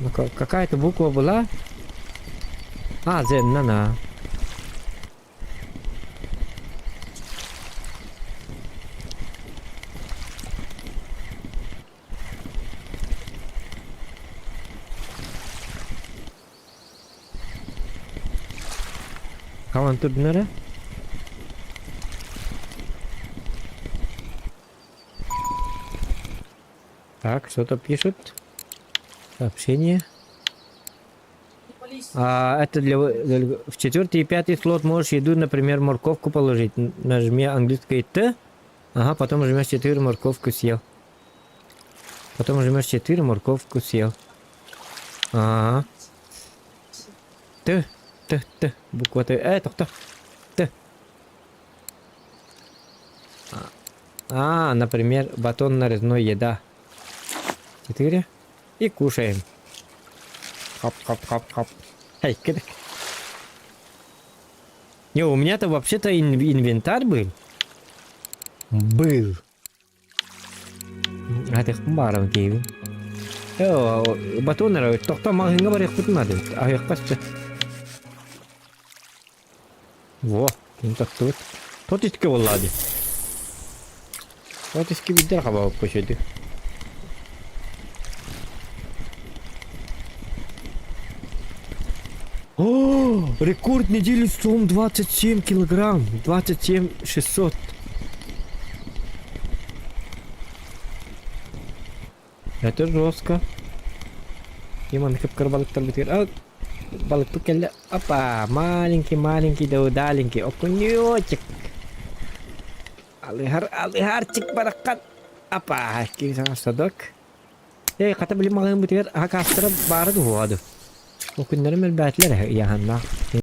Ну какая-то буква была. А, Z, на на. Хаван турдунара. Так, что-то пишут. Сообщение. А, это для, для... В четвертый и пятый слот можешь еду, например, морковку положить. Нажми английской Т. Ага, потом жмешь 4, морковку съел. Потом жмешь 4, морковку съел. Ага. Т, Т, Т. Буква Т. Э, тохто. Т. А, например, батон нарезной еда. 4. И кушаем. Хоп-хоп-хоп-хоп. Эй, кедик. Не, у меня-то вообще-то инвентарь был. Был. Атыхпын баарым киһибин. Э, батон эрэ, тохто маҕаһыыҥҥа барыахпытын наада эбит. Аһыахха сөп. Во, ким тоттубут. Тот иске буоллаа дии. Тот иске биирдэр хабаабыт көчөйдү. О, рекорд недели сом 27 килограмм, 27 600. Это жестко. Иман кып-кыра балыктар битигэр. А, балыкпыт кэллэ. Опа, маленький-маленький да удаленький окунечек. Алыһар, алыһарчик бараххан. Опа, киһи саҥа садок. Эй, хата били маҕаһыын битигэр аһа каастара баара дуһуоду. Ол күннэрим элбээтилэр ыйааһыннаах.